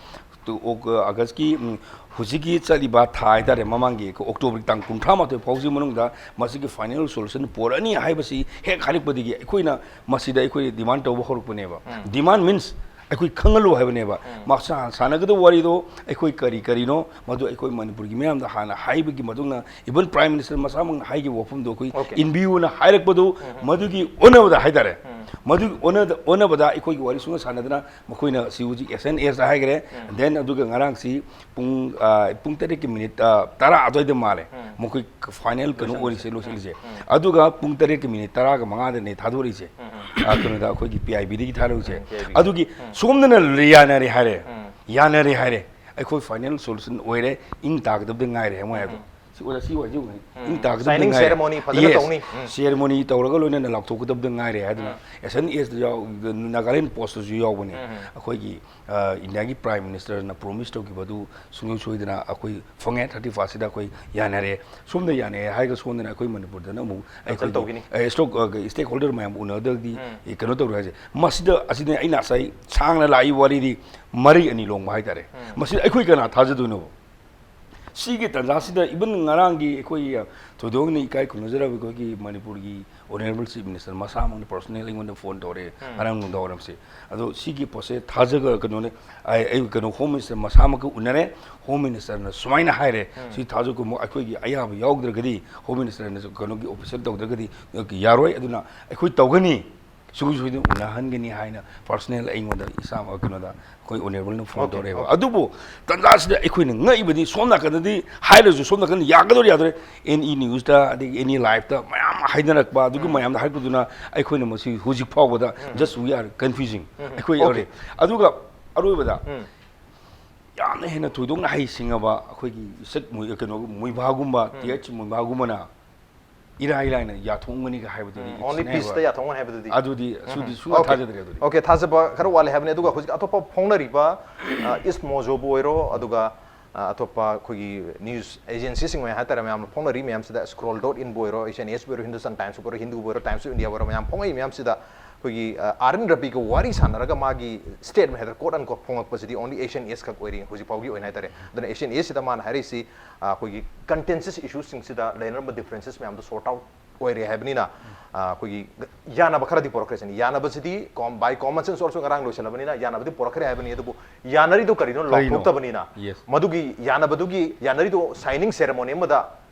ꯇꯨ, ꯑꯣ-, ꯑꯥꯒꯁꯀꯤ, ꯎꯝ, ꯍꯧꯖꯤꯛꯀꯤ ꯆꯠꯂꯤꯕ ꯊꯥ ꯍꯥꯏꯇꯥꯔꯦ, ꯃꯃꯥꯡꯒꯤ ꯑꯣꯛꯇꯣꯕꯔꯒꯤ ꯇꯥꯡ ꯀꯨꯟꯊ꯭ꯔꯥ ꯃꯥꯊꯣꯏ ꯐꯥꯎꯁꯤ ꯃꯅꯨꯡꯗ ꯃꯁꯤꯒꯤ final solution ꯄꯨꯔꯛꯑꯅꯤ ꯍꯥꯏꯕꯁꯤ ꯍꯦꯛ ꯍꯥꯏꯔꯛꯄꯗꯒꯤ ꯑꯩꯈꯣꯏꯅ ꯃꯁꯤꯗ ꯑꯩꯈꯣꯏ demand ꯇꯧꯕ ꯍꯧꯔꯛꯄꯅꯦꯕ꯫ ꯎꯝ꯫ Demand means ꯑꯩꯈꯣꯏ ꯈꯪꯍꯜꯂꯨ ꯍꯥꯏꯕꯅꯦꯕ꯫ ꯎꯝ꯫ ꯃꯁꯥ ꯁꯥꯟꯅꯒꯗꯕ ꯋꯥꯔꯤꯗꯣ ꯑꯩꯈꯣꯏ ꯀꯔꯤ ꯀꯔꯤꯅꯣ, ꯃꯗꯨ ꯑꯩꯈꯣꯏ ꯃꯅꯤꯄꯨꯔꯒꯤ ꯃꯤꯌꯥꯝꯗ ꯍꯥꯟꯅ ꯍꯥꯏꯕꯒꯤ ꯃꯇꯨꯡꯗ, even Prime Minister ꯃꯁꯥꯃꯛꯅ ꯍꯥꯏꯈꯤꯕ ꯋꯥꯐꯝꯗꯣ ꯑꯩꯈꯣꯏ Okay. ꯏꯟꯕꯤꯌꯨꯅ ꯍꯥꯏꯔꯛꯄꯗꯨ, ꯎꯝ, ꯎꯝ꯫ ꯃꯗꯨꯒꯤ ꯑꯣꯟꯅꯕꯗ ꯍꯥꯏꯇꯥꯔꯦ꯫ ꯎꯝ꯫ ꯃꯗꯨꯒꯤ ꯑꯣꯟꯅꯗ-, ꯑꯣꯟꯅꯕꯗ ꯑꯩꯈꯣꯏꯒꯤ ꯋꯥꯔꯤ ꯁꯨꯡꯁꯥ ꯁꯥꯟꯅꯗꯅ ꯃꯈꯣꯏꯅ ꯁꯤ ꯍꯧꯖꯤꯛ ꯑꯦꯁ ꯑꯦꯟ ꯑꯦꯁꯇ ꯍꯥꯏꯈ꯭ꯔꯦ꯫ ꯎꯝ꯫ Then ꯑꯗꯨꯒ ꯉꯔꯥꯡꯁꯤ ꯄꯨꯡ, ꯑ, ꯄꯨꯡ ꯇꯔꯦꯠꯀꯤ ꯃꯤꯅꯤꯠ, ꯑ, ꯇꯔꯥ ꯑꯗꯨꯋꯥꯏꯗ ꯃꯥꯜꯂꯦ꯫ ꯎꯝ꯫ ꯃꯈꯣꯏ final ꯀꯩꯅꯣ ꯂꯣꯏꯁꯤꯟꯕꯁꯦ꯫ ꯑꯣꯏꯔꯤꯁꯦ, ꯂꯣꯏꯁꯤꯜꯂꯤꯁꯦ꯫ ꯎꯝ, ꯎꯝ꯫ ꯑꯗꯨꯒ ꯄꯨꯡ ꯇꯔꯦꯠꯀꯤ ꯃꯤꯅꯤꯠ ꯇꯔꯥꯒ ꯃꯉꯥꯗꯅꯦ ꯊꯥꯗꯣꯔꯛꯏꯁꯦ꯫ ꯎꯝ, ꯎꯝ꯫ ꯑ, ꯀꯩꯅꯣꯗ ꯑꯩꯈꯣꯏꯒꯤ P I ꯕꯤꯗꯒꯤ ꯊꯥꯔꯛꯎꯁꯦ꯫ Um, P I B. ꯑꯗꯨꯒꯤ ꯎꯝ꯫ ꯁꯣꯝꯗꯅ ꯌꯥꯅꯔꯦ ꯍꯥꯏꯔꯦ꯫ ꯎꯝ꯫ ꯌꯥꯅꯔꯦ ꯍꯥꯏꯔꯦ꯫ ꯑꯩꯈꯣꯏ ꯐꯥꯏꯅꯦꯜ ꯁꯣꯂꯨꯁꯟ ꯑꯣꯏꯔꯦ, ꯏꯪ ꯇꯥꯒꯗꯕꯗ ꯉꯥꯏꯔꯦ ꯃꯣꯏ ꯍꯥꯏꯕꯗꯣ꯫ ꯎꯝ꯫ ꯁꯤ ꯑꯣꯏꯔ-, ꯁꯤ ꯑꯣꯏꯔꯗꯤ ꯌꯦꯡꯉꯨ, ꯎꯝ꯫ ꯏꯪ ꯇꯥꯒꯗꯕꯗ signing ꯉꯥꯏꯔꯦ꯫ Ceremony ꯐꯖꯅ Yes꯫ ꯇꯧꯅꯤ꯫ ꯎꯝ꯫ Ceremony ꯇꯧꯔꯒ ꯂꯣꯏꯅꯅ ꯂꯥꯎꯊꯣꯛꯀꯗꯕꯗ ꯉꯥꯏꯔꯦ ꯍꯥꯏꯗꯅ ꯎꯝ꯫ ꯑꯦꯁ ꯑꯦꯟ ꯑꯦꯁꯇ ꯌꯥꯎ-, ꯅꯥꯒꯥꯂꯦꯟ ꯄꯣꯁꯇꯁꯨ ꯌꯥꯎꯕꯅꯦ꯫ ꯎꯝ꯫ ꯑꯩꯈꯣꯏꯒꯤ, ꯑ, ꯏꯟꯗꯤꯌꯥꯒꯤ ꯄ꯭ꯔꯥꯏꯝ ꯃꯤꯅꯤꯁꯇꯔꯅ ꯄ꯭ꯔꯣꯃꯤꯁ ꯇꯧꯈꯤꯕ ꯑꯗꯨ ꯁꯨꯡꯁꯣꯏ ꯁꯣꯏꯗꯅ ꯑꯩꯈꯣꯏ ꯐꯪꯉꯦ, thirty first ꯁꯤꯗ ꯑꯩꯈꯣꯏ ꯌꯥꯅꯔꯦ꯫ ꯁꯣꯝꯗ ꯌꯥꯅꯔꯦ ꯍꯥꯏꯔꯒ ꯁꯣꯝꯗꯅ ꯑꯩꯈꯣꯏ ꯃꯅꯤꯄꯨꯔꯗꯅ ꯑꯃꯨꯛ consult ꯑꯩꯈꯣꯏꯒꯤ, ꯇꯧꯈꯤꯅꯤ꯫ ꯑ, ꯁ꯭ꯇꯣꯛ-, ꯑ, stakeholder ꯃꯌꯥꯝ ꯎꯅꯗ꯭ꯔꯒꯗꯤ, ꯎꯝ꯫ ꯑꯦ, ꯀꯩꯅꯣ ꯇꯧꯔꯣꯏ ꯍꯥꯏꯁꯦ꯫ ꯃꯁꯤꯗ, ꯑꯁꯤꯗ ꯑꯩꯅ ꯉꯁꯥꯏ ꯁꯥꯡꯅ ꯂꯥꯛꯏ ꯋꯥꯔꯤꯗꯤ ꯃꯔꯩ ꯑꯅꯤ ꯂꯣꯡꯕ ꯍꯥꯏꯇꯥꯔꯦ꯫ ꯎꯝ꯫ ꯃꯁꯤꯗ ꯑꯩꯈꯣꯏ ꯀꯅꯥ ꯊꯥꯖꯗꯣꯏꯅꯣꯕ? ꯁꯤꯒꯤ ꯇꯥꯟꯖꯥꯁꯤꯗ even ꯉꯔꯥꯡꯒꯤ ꯑꯩꯈꯣꯏ, ꯑ, ꯊꯣꯏꯗꯣꯛꯅ ꯏꯀꯥꯏ ꯈꯨꯝꯅꯖꯔꯕ ꯑꯩꯈꯣꯏꯒꯤ ꯃꯅꯤꯄꯨꯔꯒꯤ Honourable Chief Minister ꯃꯁꯥꯃꯛꯅ personal ꯑꯩꯉꯣꯟꯗ phone ꯇꯧꯔꯛꯑꯦ ꯎꯝ꯫ ꯉꯔꯥꯡ ꯅꯨꯡꯗꯥꯡ ꯋꯥꯏꯔꯝꯁꯦ꯫ ꯑꯗꯣ ꯁꯤꯒꯤ ꯄꯣꯠꯁꯦ ꯊꯥꯖꯒ-, ꯀꯩꯅꯣꯅꯦ, ꯑꯩ, ꯑꯩ ꯀꯩꯅꯣ Home Minister ꯃꯁꯥꯃꯛꯀ ꯎꯅꯔꯦ꯫ Home Ministerꯅ ꯁꯨꯃꯥꯏꯅ ꯍꯥꯏꯔꯦ, ꯎꯝ꯫ ꯁꯤ ꯊꯥꯖ ꯀꯨꯝꯃꯣ, ꯑꯩꯈꯣꯏꯒꯤ ꯑꯌꯥꯕ ꯌꯥꯎꯗ꯭ꯔꯒꯗꯤ Home Ministerꯅ ꯀꯩꯅꯣꯒꯤ official ꯇꯧꯗ꯭ꯔꯒꯗꯤ ꯌꯥꯔꯣꯏ, ꯑꯗꯨꯅ ꯑꯩꯈꯣꯏ ꯇꯧꯒꯅꯤ꯫ ꯁꯨꯡꯁꯣꯏ ꯁꯣꯏꯗꯅ ꯎꯅꯍꯟꯒꯅꯤ ꯍꯥꯏꯅ personal ꯑꯩꯉꯣꯟꯗ ꯏꯁꯥꯃꯛ ꯀꯩꯅꯣꯗ ꯑꯩꯈꯣꯏ Honourableꯅ phone OK, ꯇꯧꯔꯛꯑꯦꯕ꯫ OK꯫ ꯑꯗꯨꯕꯨ ꯇꯥꯟꯖꯥꯁꯤꯗ ꯑꯩꯈꯣꯏꯅ ꯉꯛꯏꯕꯗꯤ ꯁꯣꯝ ꯅꯥꯀꯟꯗꯗꯤ ꯍꯥꯏꯔꯁꯨ ꯁꯣꯝ ꯅꯥꯀꯟꯗ ꯌꯥꯒꯗꯧꯔꯤ ꯌꯥꯗꯣꯔꯤ any newsꯇ ꯑꯗꯒꯤ any liveꯇ ꯃꯌꯥꯝ ꯍꯥꯏꯅꯔꯛꯄ ꯑꯗꯨꯒꯤ ꯎꯝ꯫ ꯃꯌꯥꯝꯗ ꯍꯥꯏꯔꯛꯄꯗꯨꯅ ꯑꯩꯈꯣꯏꯅ ꯃꯁꯤ ꯍꯧꯖꯤꯛ ꯐꯥꯎꯕꯗ ꯎꯝ꯫ Just we are confusing꯫ ꯎꯝ꯫ ꯑꯩꯈꯣꯏ OK꯫ ꯌꯥꯎꯔꯤ꯫ ꯑꯗꯨꯒ ꯑꯔꯣꯏꯕꯗ ꯎꯝ꯫ ꯌꯥꯝꯅ ꯍꯦꯟꯅ ꯊꯣꯏꯗꯣꯛꯅ ꯍꯩꯁꯤꯡꯉꯕ ꯑꯩꯈꯣꯏꯒꯤ ꯁꯛ ꯃꯣꯏ-, ꯀꯩꯅꯣ ꯃꯣꯏꯕꯥꯒꯨꯝꯕ, ꯎꯝ꯫ ꯇꯤ ꯑꯩꯆ ꯃꯣꯏꯕꯥꯒꯨꯝꯕꯅ ꯏꯔꯥꯏ ꯂꯥꯏꯅ ꯌꯥꯊꯣꯛꯑꯝꯒꯅꯤꯒ ꯍꯥꯏꯕꯗꯨꯗꯤ ꯎꯝ, it's only peaceꯇ never꯫ ꯌꯥꯊꯣꯛꯑꯝꯒꯅꯤ ꯍꯥꯏꯕꯗꯨꯗꯤ꯫ ꯑꯗꯨꯗꯤ ꯎꯝ꯫ ꯁꯨꯗꯤ ꯁꯨꯡꯊꯥ OK꯫ ꯊꯥꯖꯗ꯭ꯔꯦ ꯑꯗꯨꯗꯤ꯫ OK, ꯊꯥꯖꯕ ꯈꯔ ꯋꯥꯠꯂꯦ ꯍꯥꯏꯕꯅꯤ꯫ ꯑꯗꯨꯒ ꯍꯧꯖꯤꯛ ꯑꯇꯣꯞꯄ ꯐꯣꯡꯅꯔꯤꯕ, ꯑ, East Mojoꯕꯨ ꯑꯣꯏꯔꯣ, ꯑꯗꯨꯒ, ꯑ, ꯑꯇꯣꯞꯄ ꯑꯩꯈꯣꯏꯒꯤ news agencyꯁꯤꯡ ꯑꯣꯏꯅ ꯍꯥꯏꯇꯥꯔꯦ, ꯃꯌꯥꯝꯅ ꯐꯣꯡꯅꯔꯤ ꯃꯌꯥꯝꯁꯤꯗ Scroll dot inꯕꯨ ꯑꯣꯏꯔꯣ, Asian Ageꯕꯨ ꯑꯣꯏꯔꯣ, Hindustan Timesꯕꯨ ꯑꯣꯏꯔꯣ, Hinduꯕꯨ ꯑꯣꯏꯔꯣ, Times of Indiaꯕꯨ ꯑꯣꯏꯔꯣ, ꯃꯌꯥꯝ ꯐꯣꯡꯉꯛꯏ ꯃꯌꯥꯝꯁꯤꯗ ꯑꯩꯈꯣꯏꯒꯤ, ꯑ, ꯑꯥꯔ ꯑꯦꯟ ꯔꯕꯤꯒ ꯋꯥꯔꯤ ꯁꯥꯟꯅꯔꯒ ꯃꯥꯒꯤ statement ꯍꯥꯏꯗꯅ quote unquote ꯐꯣꯡꯉꯛꯄꯁꯤꯗꯤ only Asian Age ꯈꯛ ꯑꯣꯏꯔꯤ ꯍꯧꯖꯤꯛ ꯐꯥꯎꯒꯤ ꯑꯣꯏꯅ ꯍꯥꯏꯇꯥꯔꯦ꯫ ꯑꯗꯨꯅ Asian Ageꯁꯤꯗ ꯃꯥꯅ ꯍꯥꯏꯔꯤꯁꯤ, ꯑ, ꯑꯩꯈꯣꯏꯒꯤ contentious issuesꯁꯤꯡꯁꯤꯗ ꯂꯩꯅꯔꯝꯕ differences ꯃꯌꯥꯝꯗꯣ sort out ꯑꯣꯏꯔꯦ ꯍꯥꯏꯕꯅꯤꯅ, ꯑ, ꯑꯩꯈꯣꯏꯒꯤ ꯌꯥꯅꯕ ꯈꯔꯗꯤ ꯄꯨꯔꯛꯈ꯭ꯔꯦ ꯁꯤꯅꯤ꯫ ꯌꯥꯅꯕꯁꯤꯗꯤ com-, by common sense also ꯉꯔꯥꯡ ꯂꯣꯏꯁꯤꯜꯂꯕꯅꯤꯅ ꯌꯥꯅꯕꯗꯤ ꯄꯨꯔꯛꯈ꯭ꯔꯦ ꯍꯥꯏꯕꯅꯤ꯫ ꯑꯗꯨꯕꯨ ꯌꯥꯅꯔꯤꯗꯣ ꯀꯔꯤꯅꯣ ꯀꯔꯤꯅꯣ? ꯂꯥꯎꯊꯣꯛꯇꯕꯅꯤꯅ, Yes꯫ ꯃꯗꯨꯒꯤ ꯌꯥꯅꯕꯗꯨꯒꯤ, ꯌꯥꯅꯔꯤꯗꯣ signing ceremony ꯑꯃꯗ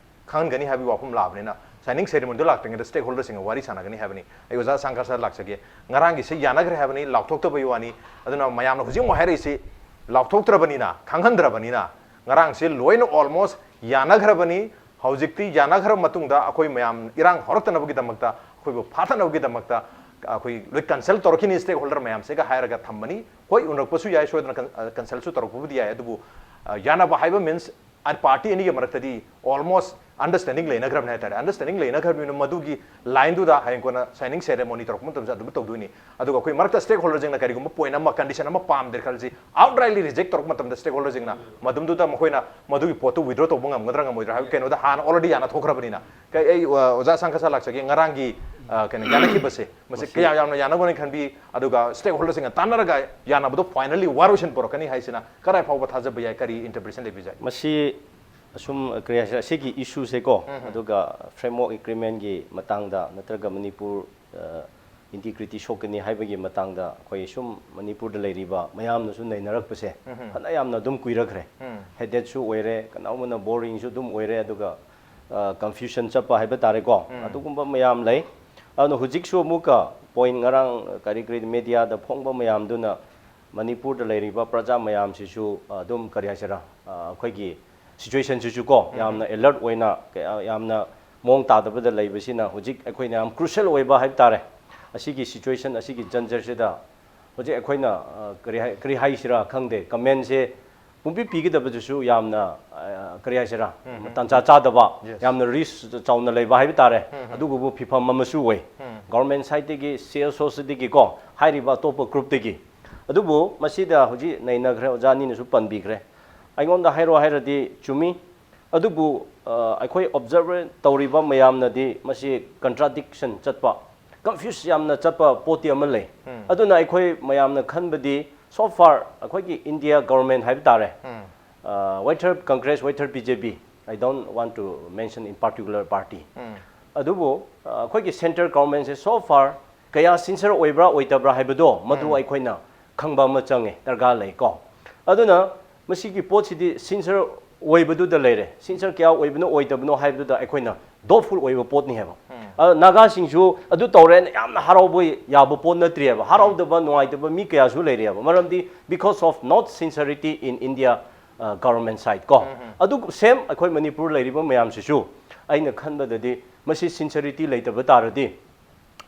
ꯈꯪꯍꯟꯒꯅꯤ ꯍꯥꯏꯕꯒꯤ ꯋꯥꯐꯝ ꯂꯥꯛꯑꯕꯅꯤꯅ, signing ceremonyꯗꯣ ꯂꯥꯛꯇ꯭ꯔꯤꯉꯩꯗ stakeholderꯁꯤꯡꯒ ꯋꯥꯔꯤ ꯁꯥꯟꯅꯒꯅꯤ ꯍꯥꯏꯕꯅꯤ꯫ ꯑꯩ ꯑꯣꯖꯥ ꯁꯪꯀꯔ sir ꯂꯥꯛꯆꯒꯦ꯫ ꯉꯔꯥꯡꯒꯤꯁꯦ ꯌꯥꯅꯈ꯭ꯔꯦ ꯍꯥꯏꯕꯅꯤ, ꯂꯥꯎꯊꯣꯛꯇꯕꯒꯤ ꯋꯥꯅꯤ꯫ ꯑꯗꯨꯅ ꯃꯌꯥꯝꯅ ꯍꯧꯖꯤꯛ ꯑꯃꯨꯛ ꯍꯥꯏꯔꯛꯏꯁꯤ ꯂꯥꯎꯊꯣꯛꯇ꯭ꯔꯕꯅꯤꯅ, ꯈꯪꯍꯟꯗ꯭ꯔꯕꯅꯤꯅ, ꯉꯔꯥꯡꯁꯦ ꯂꯣꯏꯅ almost ꯌꯥꯅꯈ꯭ꯔꯕꯅꯤ꯫ ꯍꯧꯖꯤꯛꯇꯤ ꯌꯥꯅꯈ꯭ꯔꯕ ꯃꯇꯨꯡꯗ ꯑꯩꯈꯣꯏ ꯃꯌꯥꯝ ꯏꯔꯥꯡ ꯍꯧꯔꯛꯇꯅꯕꯒꯤꯗꯃꯛꯇ, ꯑꯩꯈꯣꯏꯕꯨ ꯐꯥꯊꯅꯕꯒꯤꯗꯃꯛꯇ ꯑꯩꯈꯣꯏ ꯂꯣꯏ ꯀꯟꯁꯜ ꯇꯧꯔꯛꯈꯤꯅꯤ ꯁ꯭ꯇꯦꯛ ꯍꯣꯜꯗꯔ ꯃꯌꯥꯝꯁꯦꯒ ꯍꯥꯏꯔꯒ ꯊꯝꯕꯅꯤ꯫ ꯍꯣꯏ, ꯎꯅꯔꯛꯄꯁꯨ ꯌꯥꯏ, ꯁꯣꯏꯗꯅ ꯀꯟ-, ꯑ, ꯀꯟꯁꯜꯁꯨ ꯇꯧꯔꯛꯄꯕꯨꯗꯤ ꯌꯥꯏ, ꯑꯗꯨꯕꯨ, ꯑ, ꯌꯥꯅꯕ ꯍꯥꯏꯕ ꯃꯤꯟꯁ ꯄꯥꯔꯇꯤ ꯑꯅꯤꯒꯤ ꯃꯔꯛꯇꯗꯤ ꯑꯣꯜꯃꯣꯁ ꯑꯟꯗꯔꯁ꯭ꯇꯦꯟꯗꯤꯡ ꯂꯩꯅꯈ꯭ꯔꯕꯅꯤ ꯍꯥꯏꯇꯥꯔꯦ꯫ ꯑꯟꯗꯔꯁ꯭ꯇꯦꯟꯗꯤꯡ ꯂꯩꯅꯈ꯭ꯔꯕꯅꯤꯅ ꯃꯗꯨꯒꯤ ꯂꯥꯏꯟꯗꯨꯗ ꯍꯌꯦꯡ ꯀꯣꯟꯅ ꯁꯥꯏꯅꯤꯡ ꯁꯦꯔꯦꯃꯣꯅꯤ ꯇꯧꯔꯛꯄ ꯃꯇꯝꯗ ꯑꯗꯨꯝ ꯇꯧꯗꯣꯏꯅꯤ꯫ ꯑꯗꯨꯒ ꯑꯩꯈꯣꯏ ꯃꯔꯛꯇ ꯁ꯭ꯇꯦꯛ ꯍꯣꯜꯗꯔꯁꯤꯡꯅ ꯀꯔꯤꯒꯨꯝꯕ ꯄꯣꯏꯟꯠ ꯑꯃ, ꯀꯟꯗꯤꯁꯟ ꯑꯃ ꯄꯥꯝꯗ꯭ꯔꯦ ꯈꯜꯂꯁꯤ, ꯑꯥꯎꯠꯔꯥꯏꯠꯂꯤ ꯔꯤꯖꯦꯛ ꯇꯧꯔꯛꯄ ꯃꯇꯝꯗ ꯁ꯭ꯇꯦꯛ ꯍꯣꯜꯗꯔꯁꯤꯡꯅ ꯃꯗꯨꯗꯨꯗ ꯃꯈꯣꯏꯅ ꯃꯗꯨꯒꯤ ꯄꯣꯠꯇꯨ ꯋꯤꯗ꯭ꯔꯣ ꯇꯧꯕ ꯉꯝꯒꯗ꯭ꯔꯥ ꯉꯝꯃꯣꯏꯗ꯭ꯔꯥ ꯍꯥꯏꯕ ꯀꯩꯅꯣꯗ ꯍꯥꯟꯅ ꯑꯣꯜꯔꯦꯗꯤ ꯌꯥꯅ ꯊꯣꯛꯈ꯭ꯔꯕꯅꯤꯅ꯫ ꯀꯩ-, ꯑꯩ, ꯑ, ꯑꯣꯖꯥ ꯁꯪꯀꯁꯥ ꯂꯥꯛꯆꯒꯦ, ꯉꯔꯥꯡꯒꯤ, ꯑ, ꯀꯩꯅꯣ, ꯌꯥꯅꯈꯤꯕꯁꯦ, ꯃꯁꯤ ꯃꯁꯤ ꯀꯌꯥ ꯌꯥꯝꯅ ꯌꯥꯅꯕꯅꯤ ꯈꯟꯕꯤ? ꯑꯗꯨꯒ ꯁ꯭ꯇꯦꯛ ꯍꯣꯜꯗꯔꯁꯤꯡꯒ ꯇꯥꯟꯅꯔꯒ ꯌꯥꯅꯕꯗꯣ ꯐꯥꯏꯅꯦꯜꯂꯤ ꯋꯥꯔꯣꯏꯁꯤꯟ ꯄꯨꯔꯛꯀꯅꯤ ꯍꯥꯏꯁꯤꯅ ꯀꯗꯥꯏ ꯐꯥꯎꯕ ꯊꯥꯖꯕ ꯌꯥꯏ? ꯀꯔꯤ ꯏꯟꯇꯔꯄ꯭ꯔꯤꯇꯦꯁꯟ ꯂꯩꯕꯤꯕ ꯌꯥꯏ? ꯃꯁꯤ ꯑꯁꯨꯝ, ꯀꯔꯤ ꯍꯥꯏꯁꯤꯔ, ꯑꯁꯤꯒꯤ ꯏꯁꯨꯁꯦꯀꯣ, ꯎꯝ ꯍꯝ꯫ ꯑꯗꯨꯒ ꯐ꯭ꯔꯦꯝꯋꯥꯔꯛ ꯑꯦꯒ꯭ꯔꯤꯃꯦꯟꯒꯤ ꯃꯇꯥꯡꯗ ꯅꯠꯇ꯭ꯔꯒ ꯃꯅꯤꯄꯨꯔ, ꯑ, ꯏꯟꯇꯤꯒ꯭ꯔꯤꯇꯤ ꯁꯣꯛꯀꯅꯤ ꯍꯥꯏꯕꯒꯤ ꯃꯇꯥꯡꯗ ꯑꯩꯈꯣꯏ ꯁꯨꯝ ꯃꯅꯤꯄꯨꯔꯗ ꯂꯩꯔꯤꯕ ꯃꯌꯥꯝꯅꯁꯨ ꯅꯩꯅꯔꯛꯄꯁꯦ ꯎꯝ ꯍꯝ꯫ ꯐꯅ ꯌꯥꯝꯅ ꯑꯗꯨꯝ ꯀꯨꯏꯔꯛꯈ꯭ꯔꯦ꯫ ꯎꯝ꯫ ꯍꯦꯗꯦꯠꯁꯨ ꯑꯣꯏꯔꯦ, ꯀꯅꯥꯒꯨꯝꯕꯅ ꯕꯣꯔꯤꯡꯁꯨ ꯑꯗꯨꯝ ꯑꯣꯏꯔꯦ, ꯑꯗꯨꯒ, ꯑ, ꯀꯟꯐ꯭ꯌꯨꯁꯟ ꯆꯠꯄ ꯍꯥꯏꯕ ꯇꯥꯔꯦꯀꯣ, ꯎꯝ꯫ ꯑꯗꯨꯒꯨꯝꯕ ꯃꯌꯥꯝ ꯂꯩ꯫ ꯑꯗꯨꯅ ꯍꯧꯖꯤꯛꯁꯨ ꯑꯃꯨꯛꯀ ꯄꯣꯏꯟꯠ ꯉꯔꯥꯡ ꯀꯔꯤ ꯀꯔꯤ ꯃꯦꯗꯤꯌꯥꯗ ꯐꯣꯡꯕ ꯃꯌꯥꯝꯗꯨꯅ ꯃꯅꯤꯄꯨꯔꯗ ꯂꯩꯔꯤꯕ ꯄ꯭ꯔꯖꯥ ꯃꯌꯥꯝꯁꯤꯁꯨ, ꯑ, ꯑꯗꯨꯝ ꯀꯔꯤ ꯍꯥꯏꯁꯤꯔꯥ, ꯑ, ꯑꯩꯈꯣꯏꯒꯤ ꯁꯤꯆꯨꯋꯦꯁꯟꯁꯤꯁꯨ ꯀꯣ, ꯎꯝ꯫ ꯌꯥꯝꯅ ꯑꯦꯂꯔꯠ ꯑꯣꯏꯅ, ꯀꯌꯥ-, ꯌꯥꯝꯅ ꯃꯑꯣꯡ ꯇꯥꯗꯕꯗ ꯂꯩꯕꯁꯤꯅ ꯍꯧꯖꯤꯛ ꯑꯩꯈꯣꯏꯅ ꯌꯥꯝ ꯀ꯭ꯔꯨꯁꯤꯌꯦꯜ ꯑꯣꯏꯕ ꯍꯥꯏꯕ ꯇꯥꯔꯦ꯫ ꯑꯁꯤꯒꯤ ꯁꯤꯆꯨꯋꯦꯁꯟ, ꯑꯁꯤꯒꯤ ꯖꯟꯖꯔꯁꯤꯗ ꯍꯧꯖꯤꯛ ꯑꯩꯈꯣꯏꯅ, ꯑ, ꯀꯔꯤ ꯍꯥꯏ-, ꯀꯔꯤ ꯍꯥꯏꯁꯤꯔꯥ ꯈꯪꯗꯦ, ꯀꯃꯦꯟꯁꯦ ꯄꯨꯡꯄꯤ ꯄꯤꯒꯗꯕꯗꯨꯁꯨ ꯌꯥꯝꯅ, ꯑ, ꯀꯔꯤ ꯍꯥꯏꯁꯤꯔꯥ, ꯎꯝ, ꯎꯝ꯫ ꯇꯥꯟꯖꯥ ꯆꯥꯗꯕ, Yes. ꯌꯥꯝꯅ ꯔꯤꯁꯛ ꯆꯥꯎꯅ ꯂꯩꯕ ꯍꯥꯏꯕ ꯇꯥꯔꯦ꯫ ꯎꯝ, ꯎꯝ꯫ ꯑꯗꯨꯒꯨꯝꯕ ꯐꯤꯕꯝ ꯑꯃꯁꯨ ꯑꯣꯏ꯫ ꯎꯝ꯫ ꯒꯣꯔꯃꯦꯟ ꯁꯥꯏꯠꯇꯒꯤ, ꯁꯤ ꯑꯦꯁ ꯑꯣ ꯁꯤꯗꯒꯤꯀꯣ, ꯍꯥꯏꯔꯤꯕ ꯑꯇꯣꯞꯄ ꯒ꯭ꯔꯨꯞꯇꯒꯤ꯫ ꯑꯗꯨꯕꯨ ꯃꯁꯤꯗ ꯍꯧꯖꯤꯛ ꯅꯩꯅꯈ꯭ꯔꯦ, ꯑꯣꯖꯥ ꯑꯅꯤꯅꯁꯨ ꯄꯟꯕꯤꯈ꯭ꯔꯦ꯫ ꯑꯩꯉꯣꯟꯗ ꯍꯥꯏꯔꯣ ꯍꯥꯏꯔꯗꯤ ꯆꯨꯝꯃꯤ, ꯑꯗꯨꯕꯨ, ꯑ, ꯑꯩꯈꯣꯏ ꯑꯣꯕꯖꯔꯚꯔ ꯇꯧꯔꯤꯕ ꯃꯌꯥꯝꯅꯗꯤ ꯃꯁꯤ ꯀꯟꯇ꯭ꯔꯥꯗꯤꯛꯁꯟ ꯆꯠꯄ, ꯀꯟꯐ꯭ꯌꯨꯁ ꯌꯥꯝꯅ ꯆꯠꯄ ꯄꯣꯠꯇꯤ ꯑꯃ ꯂꯩ꯫ ꯎꯝ꯫ ꯑꯗꯨꯅ ꯑꯩꯈꯣꯏ ꯃꯌꯥꯝꯅ ꯈꯟꯕꯗꯤ, so far ꯑꯩꯈꯣꯏꯒꯤ ꯏꯟꯗꯤꯌꯥ ꯒꯣꯔꯃꯦꯟ ꯍꯥꯏꯕ ꯇꯥꯔꯦ, ꯎꯝ꯫ ꯑ, whether Congress, whether B J P, I don't want to mention in particular party꯫ ꯎꯝ꯫ ꯑꯗꯨꯕꯨ, ꯑ, ꯑꯩꯈꯣꯏꯒꯤ ꯁꯦꯟꯇ꯭ꯔꯦꯜ ꯒꯣꯔꯃꯦꯟꯁꯦ so far ꯀꯌꯥ ꯁꯤꯟꯁꯤꯌꯔ ꯑꯣꯏꯕ꯭ꯔꯥ ꯑꯣꯏꯗꯕ꯭ꯔꯥ ꯍꯥꯏꯕꯗꯣ ꯃꯗꯨ ꯎꯝ꯫ ꯑꯩꯈꯣꯏꯅ ꯈꯪꯕ ꯑꯃ ꯆꯪꯉꯦ, ꯗꯔꯀꯥꯔ ꯂꯩꯀꯣ꯫ ꯑꯗꯨꯅ ꯃꯁꯤꯒꯤ ꯄꯣꯠꯁꯤꯗꯤ ꯁꯤꯟꯁꯤꯌꯔ ꯑꯣꯏꯕꯗꯨꯗ ꯂꯩꯔꯦ꯫ ꯁꯤꯟꯁꯤꯌꯔ ꯀꯌꯥ ꯑꯣꯏꯕꯅꯣ ꯑꯣꯏꯗꯕꯅꯣ ꯍꯥꯏꯕꯗꯨꯗ ꯑꯩꯈꯣꯏꯅ ꯗꯣꯞꯐꯨꯜ ꯑꯣꯏꯕ ꯄꯣꯠꯅꯤ ꯍꯥꯏꯕ꯫ ꯎꯝ꯫ ꯑ, ꯅꯥꯒꯥꯁꯤꯡꯁꯨ ꯑꯗꯨ ꯇꯧꯔꯦꯅ ꯌꯥꯝꯅ ꯍꯔꯥꯎꯕ ꯌꯥꯕ ꯄꯣꯠ ꯅꯠꯇ꯭ꯔꯤꯑꯕ꯫ ꯍꯔꯥꯎꯗꯕ, ꯅꯨꯡꯉꯥꯏꯇꯕ ꯃꯤ ꯀꯌꯥꯁꯨ ꯂꯩꯔꯤꯑꯕ꯫ ꯃꯔꯝꯗꯤ because of not sincerity in India, ꯑ, government side ꯀꯣ꯫ ꯎꯝ, ꯎꯝ꯫ ꯑꯗꯨ ꯁꯦꯝ ꯑꯩꯈꯣꯏ ꯃꯅꯤꯄꯨꯔ ꯂꯩꯔꯤꯕ ꯃꯌꯥꯝꯁꯤꯁꯨ ꯑꯩꯅ ꯈꯟꯕꯗꯗꯤ ꯃꯁꯤ ꯁꯤꯟꯁꯤꯌꯔꯤꯇꯤ ꯂꯩꯇꯕ ꯇꯥꯔꯗꯤ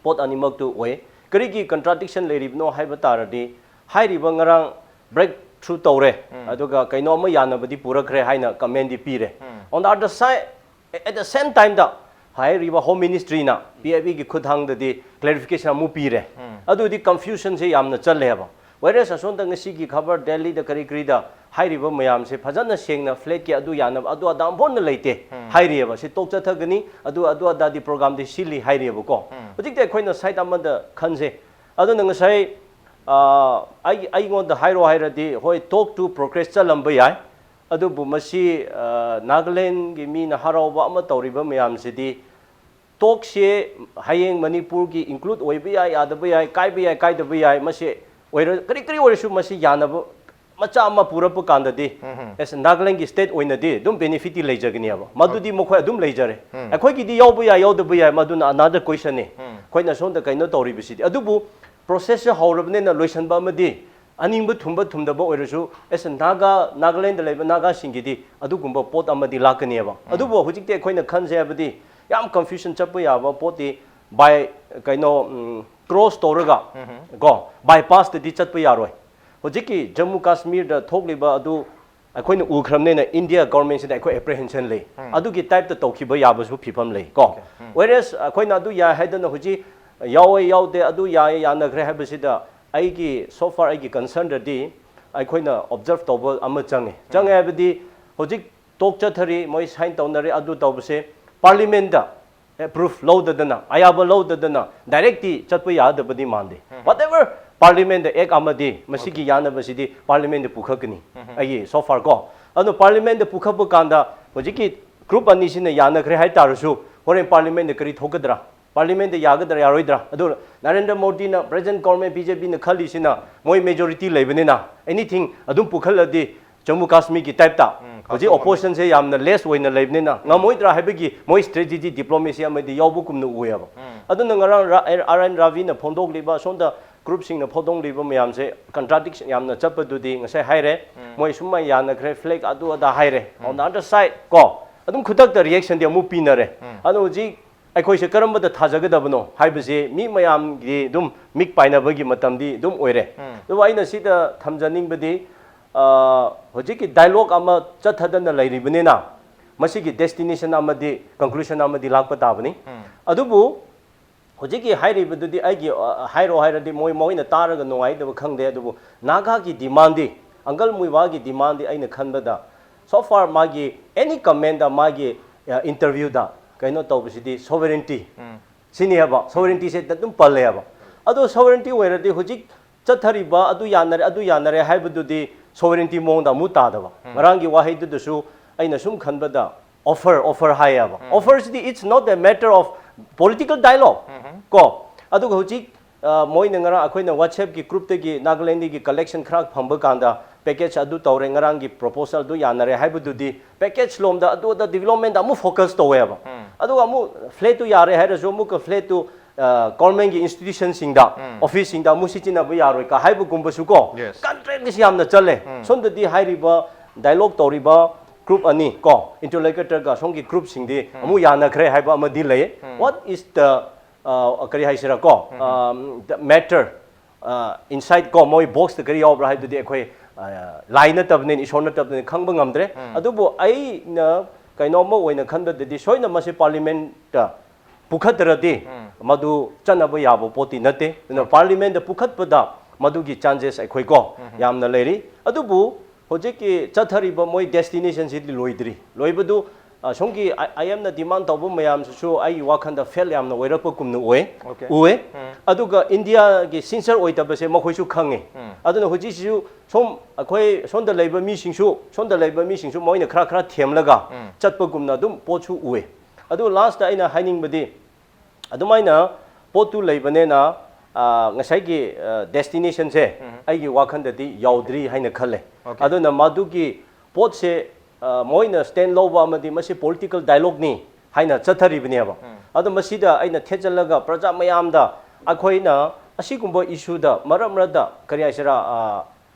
ꯄꯣꯠ ꯑꯅꯤꯃꯛꯇꯨ ꯑꯣꯏ꯫ ꯀꯔꯤꯒꯤ contradiction ꯂꯩꯔꯤꯕꯅꯣ ꯍꯥꯏꯕ ꯇꯥꯔꯗꯤ, ꯍꯥꯏꯔꯤꯕ ꯉꯔꯥꯡ breakthrough ꯇꯧꯔꯦ, ꯑꯗꯨꯒ ꯀꯩꯅꯣ ꯑꯃ ꯌꯥꯅꯕꯗꯤ ꯄꯨꯔꯛꯈ꯭ꯔꯦ ꯍꯥꯏꯅ comment ꯗꯤ ꯄꯤꯔꯦ꯫ On the other side, at the same time ꯗ ꯍꯥꯏꯔꯤꯕ Home Ministry ꯅ P I B ꯒꯤ ꯈꯨꯠꯊꯥꯡꯗꯗꯤ clarification ꯑꯃꯨꯛ ꯄꯤꯔꯦ꯫ ꯑꯗꯨꯗꯤ confusion ꯁꯦ ꯌꯥꯝꯅ ꯆꯠꯂꯦꯕ꯫ Whereas ꯑꯁꯣꯝꯗ ꯉꯁꯤꯒꯤ ꯈꯕꯔ ꯗꯦꯜꯂꯤꯗ ꯀꯔꯤ ꯀꯔꯤꯗ ꯍꯥꯏꯔꯤꯕ ꯃꯌꯥꯝꯁꯦ ꯐꯖꯅ ꯁꯦꯡꯅ flag ꯀꯤ ꯑꯗꯨ ꯌꯥꯅꯕ ꯑꯗꯨ ꯑꯗꯥ ꯑꯃꯐꯥꯎꯅ ꯂꯩꯇꯦ ꯍꯥꯏꯔꯤꯑꯕ꯫ ꯁꯤ talk ꯆꯠꯊꯒꯅꯤ, ꯑꯗꯨ ꯑꯗꯨ ꯑꯗꯥꯗꯤ program ꯗꯤ ꯁꯤꯜꯂꯤ ꯍꯥꯏꯔꯤꯑꯕꯀꯣ꯫ ꯍꯧꯖꯤꯛꯇꯤ ꯑꯩꯈꯣꯏꯅ side ꯑꯃꯗ ꯈꯟꯁꯦ꯫ ꯑꯗꯨꯅ ꯉꯁꯥꯏ, ꯑ, ꯑꯩ, ꯑꯩꯉꯣꯟꯗ ꯍꯥꯏꯔꯣ ꯍꯥꯏꯔꯗꯤ, ꯍꯣꯏ, talk ꯇꯨ progress ꯆꯠꯂꯝꯕ ꯌꯥꯏ, ꯑꯗꯨꯕꯨ ꯃꯁꯤ, ꯑ, ꯅꯥꯒꯥꯂꯦꯟꯒꯤ ꯃꯤꯅ ꯍꯔꯥꯎꯕ ꯑꯃ ꯇꯧꯔꯤꯕ ꯃꯌꯥꯝꯁꯤꯗꯤ, talk ꯁꯦ ꯍꯌꯦꯡ ꯃꯅꯤꯄꯨꯔꯒꯤ include ꯑꯣꯏꯕ ꯌꯥꯏ, ꯌꯥꯗꯕ ꯌꯥꯏ, ꯀꯥꯏꯕ ꯌꯥꯏ, ꯀꯥꯏꯗꯕ ꯌꯥꯏ, ꯃꯁꯤ ꯑꯣꯏꯔ-, ꯀꯔꯤ ꯀꯔꯤ ꯑꯣꯏꯔꯁꯨ ꯃꯁꯤ ꯌꯥꯅꯕ ꯃꯆꯥ ꯑꯃ ꯄꯨꯔꯛꯄ ꯀꯥꯟꯗꯗꯤ, as ꯅꯥꯒꯥꯂꯦꯟꯒꯤ state ꯑꯣꯏꯅꯗꯤ ꯑꯗꯨꯝ benefit ꯇꯤ ꯂꯩꯖꯒꯅꯦꯕ꯫ ꯃꯗꯨꯗꯤ ꯃꯈꯣꯏ ꯑꯗꯨꯝ ꯂꯩꯖꯔꯦ꯫ ꯑꯩꯈꯣꯏꯒꯤꯗꯤ ꯌꯥꯎꯕ ꯌꯥꯏ, ꯌꯥꯎꯗꯕ ꯌꯥꯏ, ꯃꯗꯨꯅ another question ꯅꯤ꯫ ꯑꯩꯈꯣꯏꯅ ꯁꯣꯝꯗ ꯀꯩꯅꯣ ꯇꯧꯔꯤꯕꯁꯤꯗꯤ꯫ ꯑꯗꯨꯕꯨ process ꯁꯦ ꯍꯧꯔꯕꯅꯤꯅ ꯂꯣꯏꯁꯤꯟꯕ ꯑꯃꯗꯤ ꯑꯅꯤꯡꯕ ꯊꯨꯡꯕ ꯊꯨꯡꯗꯕ ꯑꯣꯏꯔꯁꯨ, as a ꯅꯥꯒꯥ, ꯅꯥꯒꯥꯂꯦꯟꯗ ꯂꯩꯕ ꯅꯥꯒꯥꯁꯤꯡꯒꯤꯗꯤ ꯑꯗꯨꯒꯨꯝꯕ ꯄꯣꯠ ꯑꯃꯗꯤ ꯂꯥꯛꯀꯅꯦꯕ꯫ ꯑꯗꯨꯕꯨ ꯍꯧꯖꯤꯛꯇꯤ ꯑꯩꯈꯣꯏꯅ ꯈꯟꯁꯦ ꯍꯥꯏꯕꯗꯤ, ꯌꯥꯝ confusion ꯆꯠꯄ ꯌꯥꯕ ꯄꯣꯠꯇꯤ by, ꯀꯩꯅꯣ, ꯎꯝ, cross ꯇꯧꯔꯒ, ꯀꯣ, bypass ꯇꯗꯤ ꯆꯠꯄ ꯌꯥꯔꯣꯏ꯫ ꯍꯧꯖꯤꯛꯀꯤ ꯖꯝꯃꯨ ꯀꯥꯁꯃꯤꯔꯗ ꯊꯣꯛꯂꯤꯕ ꯑꯗꯨ ꯑꯩꯈꯣꯏꯅ ꯎꯈ꯭ꯔꯕꯅꯤꯅ India government ꯁꯤꯗ ꯑꯩꯈꯣꯏ apprehension ꯂꯩ꯫ ꯑꯗꯨꯒꯤ type ꯇ ꯇꯧꯈꯤꯕ ꯌꯥꯕꯁꯨ ꯐꯤꯕꯝ ꯂꯩ, ꯀꯣ꯫ Whereas ꯑꯩꯈꯣꯏꯅ ꯑꯗꯨ ꯌꯥꯏ ꯍꯥꯏꯗꯅ ꯍꯧꯖꯤꯛ ꯌꯥꯎꯋꯦ ꯌꯥꯎꯗꯦ, ꯑꯗꯨ ꯌꯥꯏ ꯌꯥꯅꯈ꯭ꯔꯦ ꯍꯥꯏꯕꯁꯤꯗ, ꯑꯩꯒꯤ, so far ꯑꯩꯒꯤ concern ꯗꯗꯤ ꯑꯩꯈꯣꯏꯅ observe ꯇꯧꯕ ꯑꯃ ꯆꯪꯉꯦ꯫ ꯆꯪꯉꯦ ꯍꯥꯏꯕꯗꯤ, ꯍꯧꯖꯤꯛ talk ꯆꯠꯊꯔꯤ, ꯃꯣꯏ sign ꯇꯧꯅꯔꯤ, ꯑꯗꯨ ꯇꯧꯕꯁꯦ parliament ꯇ approve ꯂꯧꯗꯗꯅ, ꯑꯌꯥꯕ ꯂꯧꯗꯗꯅ direct ꯇꯤ ꯆꯠꯄ ꯌꯥꯗꯕꯗꯤ ꯃꯥꯟꯗꯦ꯫ Whatever parliament ꯗ act ꯑꯃꯗꯤ ꯃꯁꯤꯒꯤ ꯌꯥꯅꯕꯁꯤꯗꯤ parliament ꯇ ꯄꯨꯈꯠꯀꯅꯤ꯫ ꯑꯩꯒꯤ so far ꯀꯣ꯫ ꯑꯗꯣ parliament ꯇ ꯄꯨꯈꯠꯄ ꯀꯥꯟꯗ ꯍꯧꯖꯤꯛꯀꯤ group ꯑꯅꯤꯁꯤꯅ ꯌꯥꯅꯈ꯭ꯔꯦ ꯍꯥꯏꯇꯥꯔꯁꯨ, ꯍꯣꯔꯦꯟ parliament ꯇ ꯀꯔꯤ ꯊꯣꯛꯀꯗ꯭ꯔꯥ? Parliament ꯇ ꯌꯥꯒꯗ꯭ꯔꯥ ꯌꯥꯔꯣꯏꯗ꯭ꯔꯥ? ꯑꯗꯨ ꯅꯔꯦꯟꯗ꯭ꯔ ꯃꯣꯗꯤꯅ, present government B J P ꯅ ꯈꯜꯂꯤꯁꯤꯅ, ꯃꯣꯏ majority ꯂꯩꯕꯅꯤꯅ, anything ꯑꯗꯨꯝ ꯄꯨꯈꯠꯂꯗꯤ ꯖꯝꯃꯨ ꯀꯥꯁꯃꯤꯔꯒꯤ type ꯇ ꯎꯝ, ꯍꯧꯖꯤꯛ ꯈꯥꯛꯇꯣꯛꯑꯅꯤ꯫ Opposition ꯁꯦ ꯌꯥꯝꯅ less ꯑꯣꯏꯅ ꯂꯩꯕꯅꯤꯅ ꯉꯝꯃꯣꯏꯗ꯭ꯔꯥ ꯍꯥꯏꯕꯒꯤ ꯃꯣꯏ strategy diplomacy ꯑꯃꯗꯤ ꯌꯥꯎꯕꯒꯨꯝꯅ ꯎꯏꯌꯦꯕ꯫ ꯑꯗꯨꯅ ꯉꯔꯥꯡ ꯔꯥ-, ꯑꯥꯔ ꯑꯦꯟ ꯔꯥꯕꯤꯅ ꯐꯣꯡꯗꯣꯛꯂꯤꯕ, ꯁꯣꯝꯗ group ꯁꯤꯡꯅ ꯐꯣꯡꯗꯣꯛꯂꯤꯕ ꯃꯌꯥꯝꯁꯦ contradiction ꯌꯥꯝꯅ ꯆꯠꯄꯗꯨꯗꯤ ꯉꯁꯥꯏ ꯍꯥꯏꯔꯦ꯫ ꯃꯣꯏ ꯁꯨꯃꯥꯏꯅ ꯌꯥꯅꯈ꯭ꯔꯦ, flag ꯑꯗꯨ ꯑꯗꯥ ꯍꯥꯏꯔꯦ꯫ On the other side ꯀꯣ, ꯑꯗꯨꯝ ꯈꯨꯗꯛꯇ reaction ꯗꯤ ꯑꯃꯨꯛ ꯄꯤꯅꯔꯦ꯫ ꯑꯗꯣ ꯍꯧꯖꯤꯛ ꯑꯩꯈꯣꯏꯁꯦ ꯀꯔꯝꯕꯗ ꯊꯥꯖꯒꯗꯕꯅꯣ ꯍꯥꯏꯕꯁꯤ ꯃꯤ ꯃꯌꯥꯝꯒꯤ ꯑꯗꯨꯝ ꯃꯤꯠ ꯄꯥꯏꯅꯕꯒꯤ ꯃꯇꯝꯗꯤ ꯑꯗꯨꯝ ꯑꯣꯏꯔꯦ꯫ ꯑꯗꯨꯕꯨ ꯑꯩꯅ ꯁꯤꯗ ꯊꯝꯖꯅꯤꯡꯕꯗꯤ, ꯑ, ꯍꯧꯖꯤꯛꯀꯤ dialogue ꯑꯃ ꯆꯠꯊꯗꯅ ꯂꯩꯔꯤꯕꯅꯤꯅ ꯃꯁꯤꯒꯤ destination ꯑꯃꯗꯤ conclusion ꯑꯃꯗꯤ ꯂꯥꯛꯄ ꯇꯥꯕꯅꯤ꯫ ꯑꯗꯨꯕꯨ ꯍꯧꯖꯤꯛꯀꯤ ꯍꯥꯏꯔꯤꯕꯗꯨꯗꯤ ꯑꯩꯒꯤ, ꯑ, ꯍꯥꯏꯔꯣ ꯍꯥꯏꯔꯗꯤ ꯃꯣꯏ, ꯃꯣꯏꯅ ꯇꯥꯔꯒ ꯅꯨꯡꯉꯥꯏꯗꯕ ꯈꯪꯗꯦ, ꯑꯗꯨꯕꯨ ꯅꯥꯒꯥꯒꯤ demandꯗꯤ, uncle ꯃꯨꯏꯋꯥꯒꯤ demandꯗꯤ ꯑꯩꯅ ꯈꯟꯕꯗ, so far ꯃꯥꯒꯤ any commentꯗ, ꯃꯥꯒꯤ, ꯑ, interviewꯗ ꯀꯩꯅꯣ ꯇꯧꯕꯁꯤꯗꯤ sovereignty ꯁꯤꯅꯤ ꯍꯥꯏꯕ, sovereigntyꯁꯦ ꯑꯗꯨꯝ ꯄꯜꯂꯦ ꯍꯥꯏꯕ꯫ ꯑꯗꯣ sovereignty ꯑꯣꯏꯔꯗꯤ ꯍꯧꯖꯤꯛ ꯆꯠꯊꯔꯤꯕ ꯑꯗꯨ ꯌꯥꯅꯔꯦ, ꯑꯗꯨ ꯌꯥꯅꯔꯦ ꯍꯥꯏꯕꯗꯨꯗꯤ sovereignty ꯃꯑꯣꯡꯗ ꯑꯃꯨꯛ ꯇꯥꯗꯕ꯫ ꯉꯔꯥꯡꯒꯤ ꯋꯥꯍꯩꯗꯨꯗꯁꯨ ꯑꯩꯅ ꯁꯨꯝ ꯈꯟꯕꯗ offer, offer ꯍꯥꯏꯌꯦꯕ꯫ Offerꯁꯤꯗꯤ it's not a matter of political dialogue ꯀꯣ꯫ ꯑꯗꯨꯒ ꯍꯧꯖꯤꯛ, ꯑ, ꯃꯣꯏꯅ ꯉꯔꯥꯡ ꯑꯩꯈꯣꯏꯅ WhatsAppꯀꯤ groupꯇꯒꯤ ꯅꯥꯒꯥꯂꯦꯟꯗꯒꯤ collection ꯈꯔ ꯐꯪꯕ ꯀꯥꯟꯗ package ꯑꯗꯨ ꯇꯧꯔꯦ, ꯉꯔꯥꯡꯒꯤ proposal ꯑꯗꯨ ꯌꯥꯅꯔꯦ ꯍꯥꯏꯕꯗꯨꯗꯤ package ꯂꯣꯝꯗ, ꯑꯗꯨꯗ developmentꯗ ꯑꯃꯨꯛ focus ꯇꯧꯋꯦꯕ꯫ ꯑꯗꯨꯒ ꯑꯃꯨꯛ flatꯇꯨ ꯌꯥꯔꯦ ꯍꯥꯏꯔꯁꯨ ꯑꯃꯨꯛꯀ flatꯇꯨ, ꯑ, governmentꯀꯤ institutionꯁꯤꯡꯗ, officeꯁꯤꯡꯗ ꯑꯃꯨꯛ ꯁꯤꯖꯤꯟꯅꯕ ꯌꯥꯔꯣꯏ ꯀ ꯍꯥꯏꯕꯒꯨꯝꯕꯁꯨ ꯀꯣ, Yes. contractꯁꯤ ꯌꯥꯝꯅ ꯆꯠꯂꯦ꯫ ꯁꯣꯝꯗꯗꯤ ꯍꯥꯏꯔꯤꯕ dialogue ꯇꯧꯔꯤꯕ group ꯑꯅꯤ ꯀꯣ, interlocutorꯒ ꯁꯣꯝꯒꯤ groupꯁꯤꯡꯗꯤ ꯑꯃꯨꯛ ꯌꯥꯅꯈ꯭ꯔꯦ ꯍꯥꯏꯕ ꯑꯃꯗꯤ ꯂꯩ꯫ What is the, ꯑ, ꯀꯔꯤ ꯍꯥꯏꯁꯤꯔꯥ ꯀꯣ, um, the matter, ꯑ, inside ꯀꯣ, ꯃꯣꯏ boxꯇ ꯀꯔꯤ ꯌꯥꯎꯕ꯭ꯔꯥ ꯍꯥꯏꯕꯗꯨꯗꯤ ꯑꯩꯈꯣꯏ, ꯑ, ꯂꯥꯏ ꯅꯠꯇꯕꯅꯤꯅ, ꯏꯁꯣꯔ ꯅꯠꯇꯕꯅꯤꯅ ꯈꯪꯕ ꯉꯝꯗ꯭ꯔꯦ꯫ ꯑꯗꯨꯕꯨ ꯑꯩꯅ ꯀꯩꯅꯣꯝꯃ ꯑꯣꯏꯅ ꯈꯟꯕꯗꯗꯤ ꯁꯣꯏꯅ ꯃꯁꯤ parliamentꯇ ꯄꯨꯈꯠꯇ꯭ꯔꯗꯤ ꯃꯗꯨ ꯆꯠꯅꯕ ꯌꯥꯕ ꯄꯣꯠꯇꯤ ꯅꯠꯇꯦ꯫ ꯑꯗꯨꯅ parliamentꯇ ꯄꯨꯈꯠꯄꯗ ꯃꯗꯨꯒꯤ chances ꯑꯩꯈꯣꯏ ꯀꯣ ꯌꯥꯝꯅ ꯂꯩꯔꯤ꯫ ꯑꯗꯨꯕꯨ ꯍꯧꯖꯤꯛꯀꯤ ꯆꯠꯊꯔꯤꯕ ꯃꯣꯏ destinationꯁꯤꯗꯤ ꯂꯣꯏꯗ꯭ꯔꯤ꯫ ꯂꯣꯏꯕꯗꯨ, ꯑ, ꯁꯣꯝꯒꯤ I-, IMꯅ demand ꯇꯧꯕ ꯃꯌꯥꯝꯁꯤꯁꯨ ꯑꯩꯒꯤ ꯋꯥꯈꯜꯗ fail ꯌꯥꯝꯅ ꯑꯣꯏꯔꯛꯄꯒꯨꯝꯅ ꯑꯣꯏ, Okay. ꯎꯏ꯫ ꯑꯗꯨꯒ Indiaꯒꯤ sincere ꯑꯣꯏꯗꯕꯁꯦ ꯃꯈꯣꯏꯁꯨ ꯈꯪꯉꯤ꯫ ꯑꯗꯨꯅ ꯍꯧꯖꯤꯛꯁꯤꯁꯨ ꯁꯣꯝ ꯑꯩꯈꯣꯏ ꯁꯣꯝꯗ ꯂꯩꯕ ꯃꯤꯁꯤꯡꯁꯨ, ꯁꯣꯝꯗ ꯂꯩꯕ ꯃꯤꯁꯤꯡꯁꯨ ꯃꯣꯏꯅ ꯈꯔ ꯈꯔ ꯊꯦꯝꯂꯒ ꯆꯠꯄꯒꯨꯝꯅ ꯑꯗꯨꯝ ꯄꯣꯠꯁꯨ ꯎꯏ꯫ ꯑꯗꯨ lastꯇ ꯑꯩꯅ ꯍꯥꯏꯅꯤꯡꯕꯗꯤ, ꯑꯗꯨꯃꯥꯏꯅ ꯄꯣꯠꯇꯨ ꯂꯩꯕꯅꯤꯅ, ꯑ, ꯉꯁꯥꯏꯒꯤ, ꯑ, destinationꯁꯦ ꯑꯩꯒꯤ ꯋꯥꯈꯜꯗꯗꯤ ꯌꯧꯗ꯭ꯔꯤ ꯍꯥꯏꯅ ꯈꯜꯂꯦ꯫ Okay. ꯑꯗꯨꯅ ꯃꯗꯨꯒꯤ ꯄꯣꯠꯁꯦ, ꯑ, ꯃꯣꯏꯅ stand ꯂꯧꯕ ꯑꯃꯗꯤ ꯃꯁꯤ political dialogueꯅꯤ ꯍꯥꯏꯅ ꯆꯠꯊꯔꯤꯕꯅꯦꯕ꯫ ꯑꯗꯣ ꯃꯁꯤꯗ ꯑꯩꯅ ꯊꯦꯠꯆꯜꯂꯒ ꯄ꯭ꯔꯖꯥ ꯃꯌꯥꯝꯗ ꯑꯩꯈꯣꯏꯅ ꯑꯁꯤꯒꯨꯝꯕ issueꯗ ꯃꯔꯛ ꯃꯔꯛꯇ ꯀꯔꯤ ꯍꯥꯏꯁꯤꯔꯥ, ꯑ,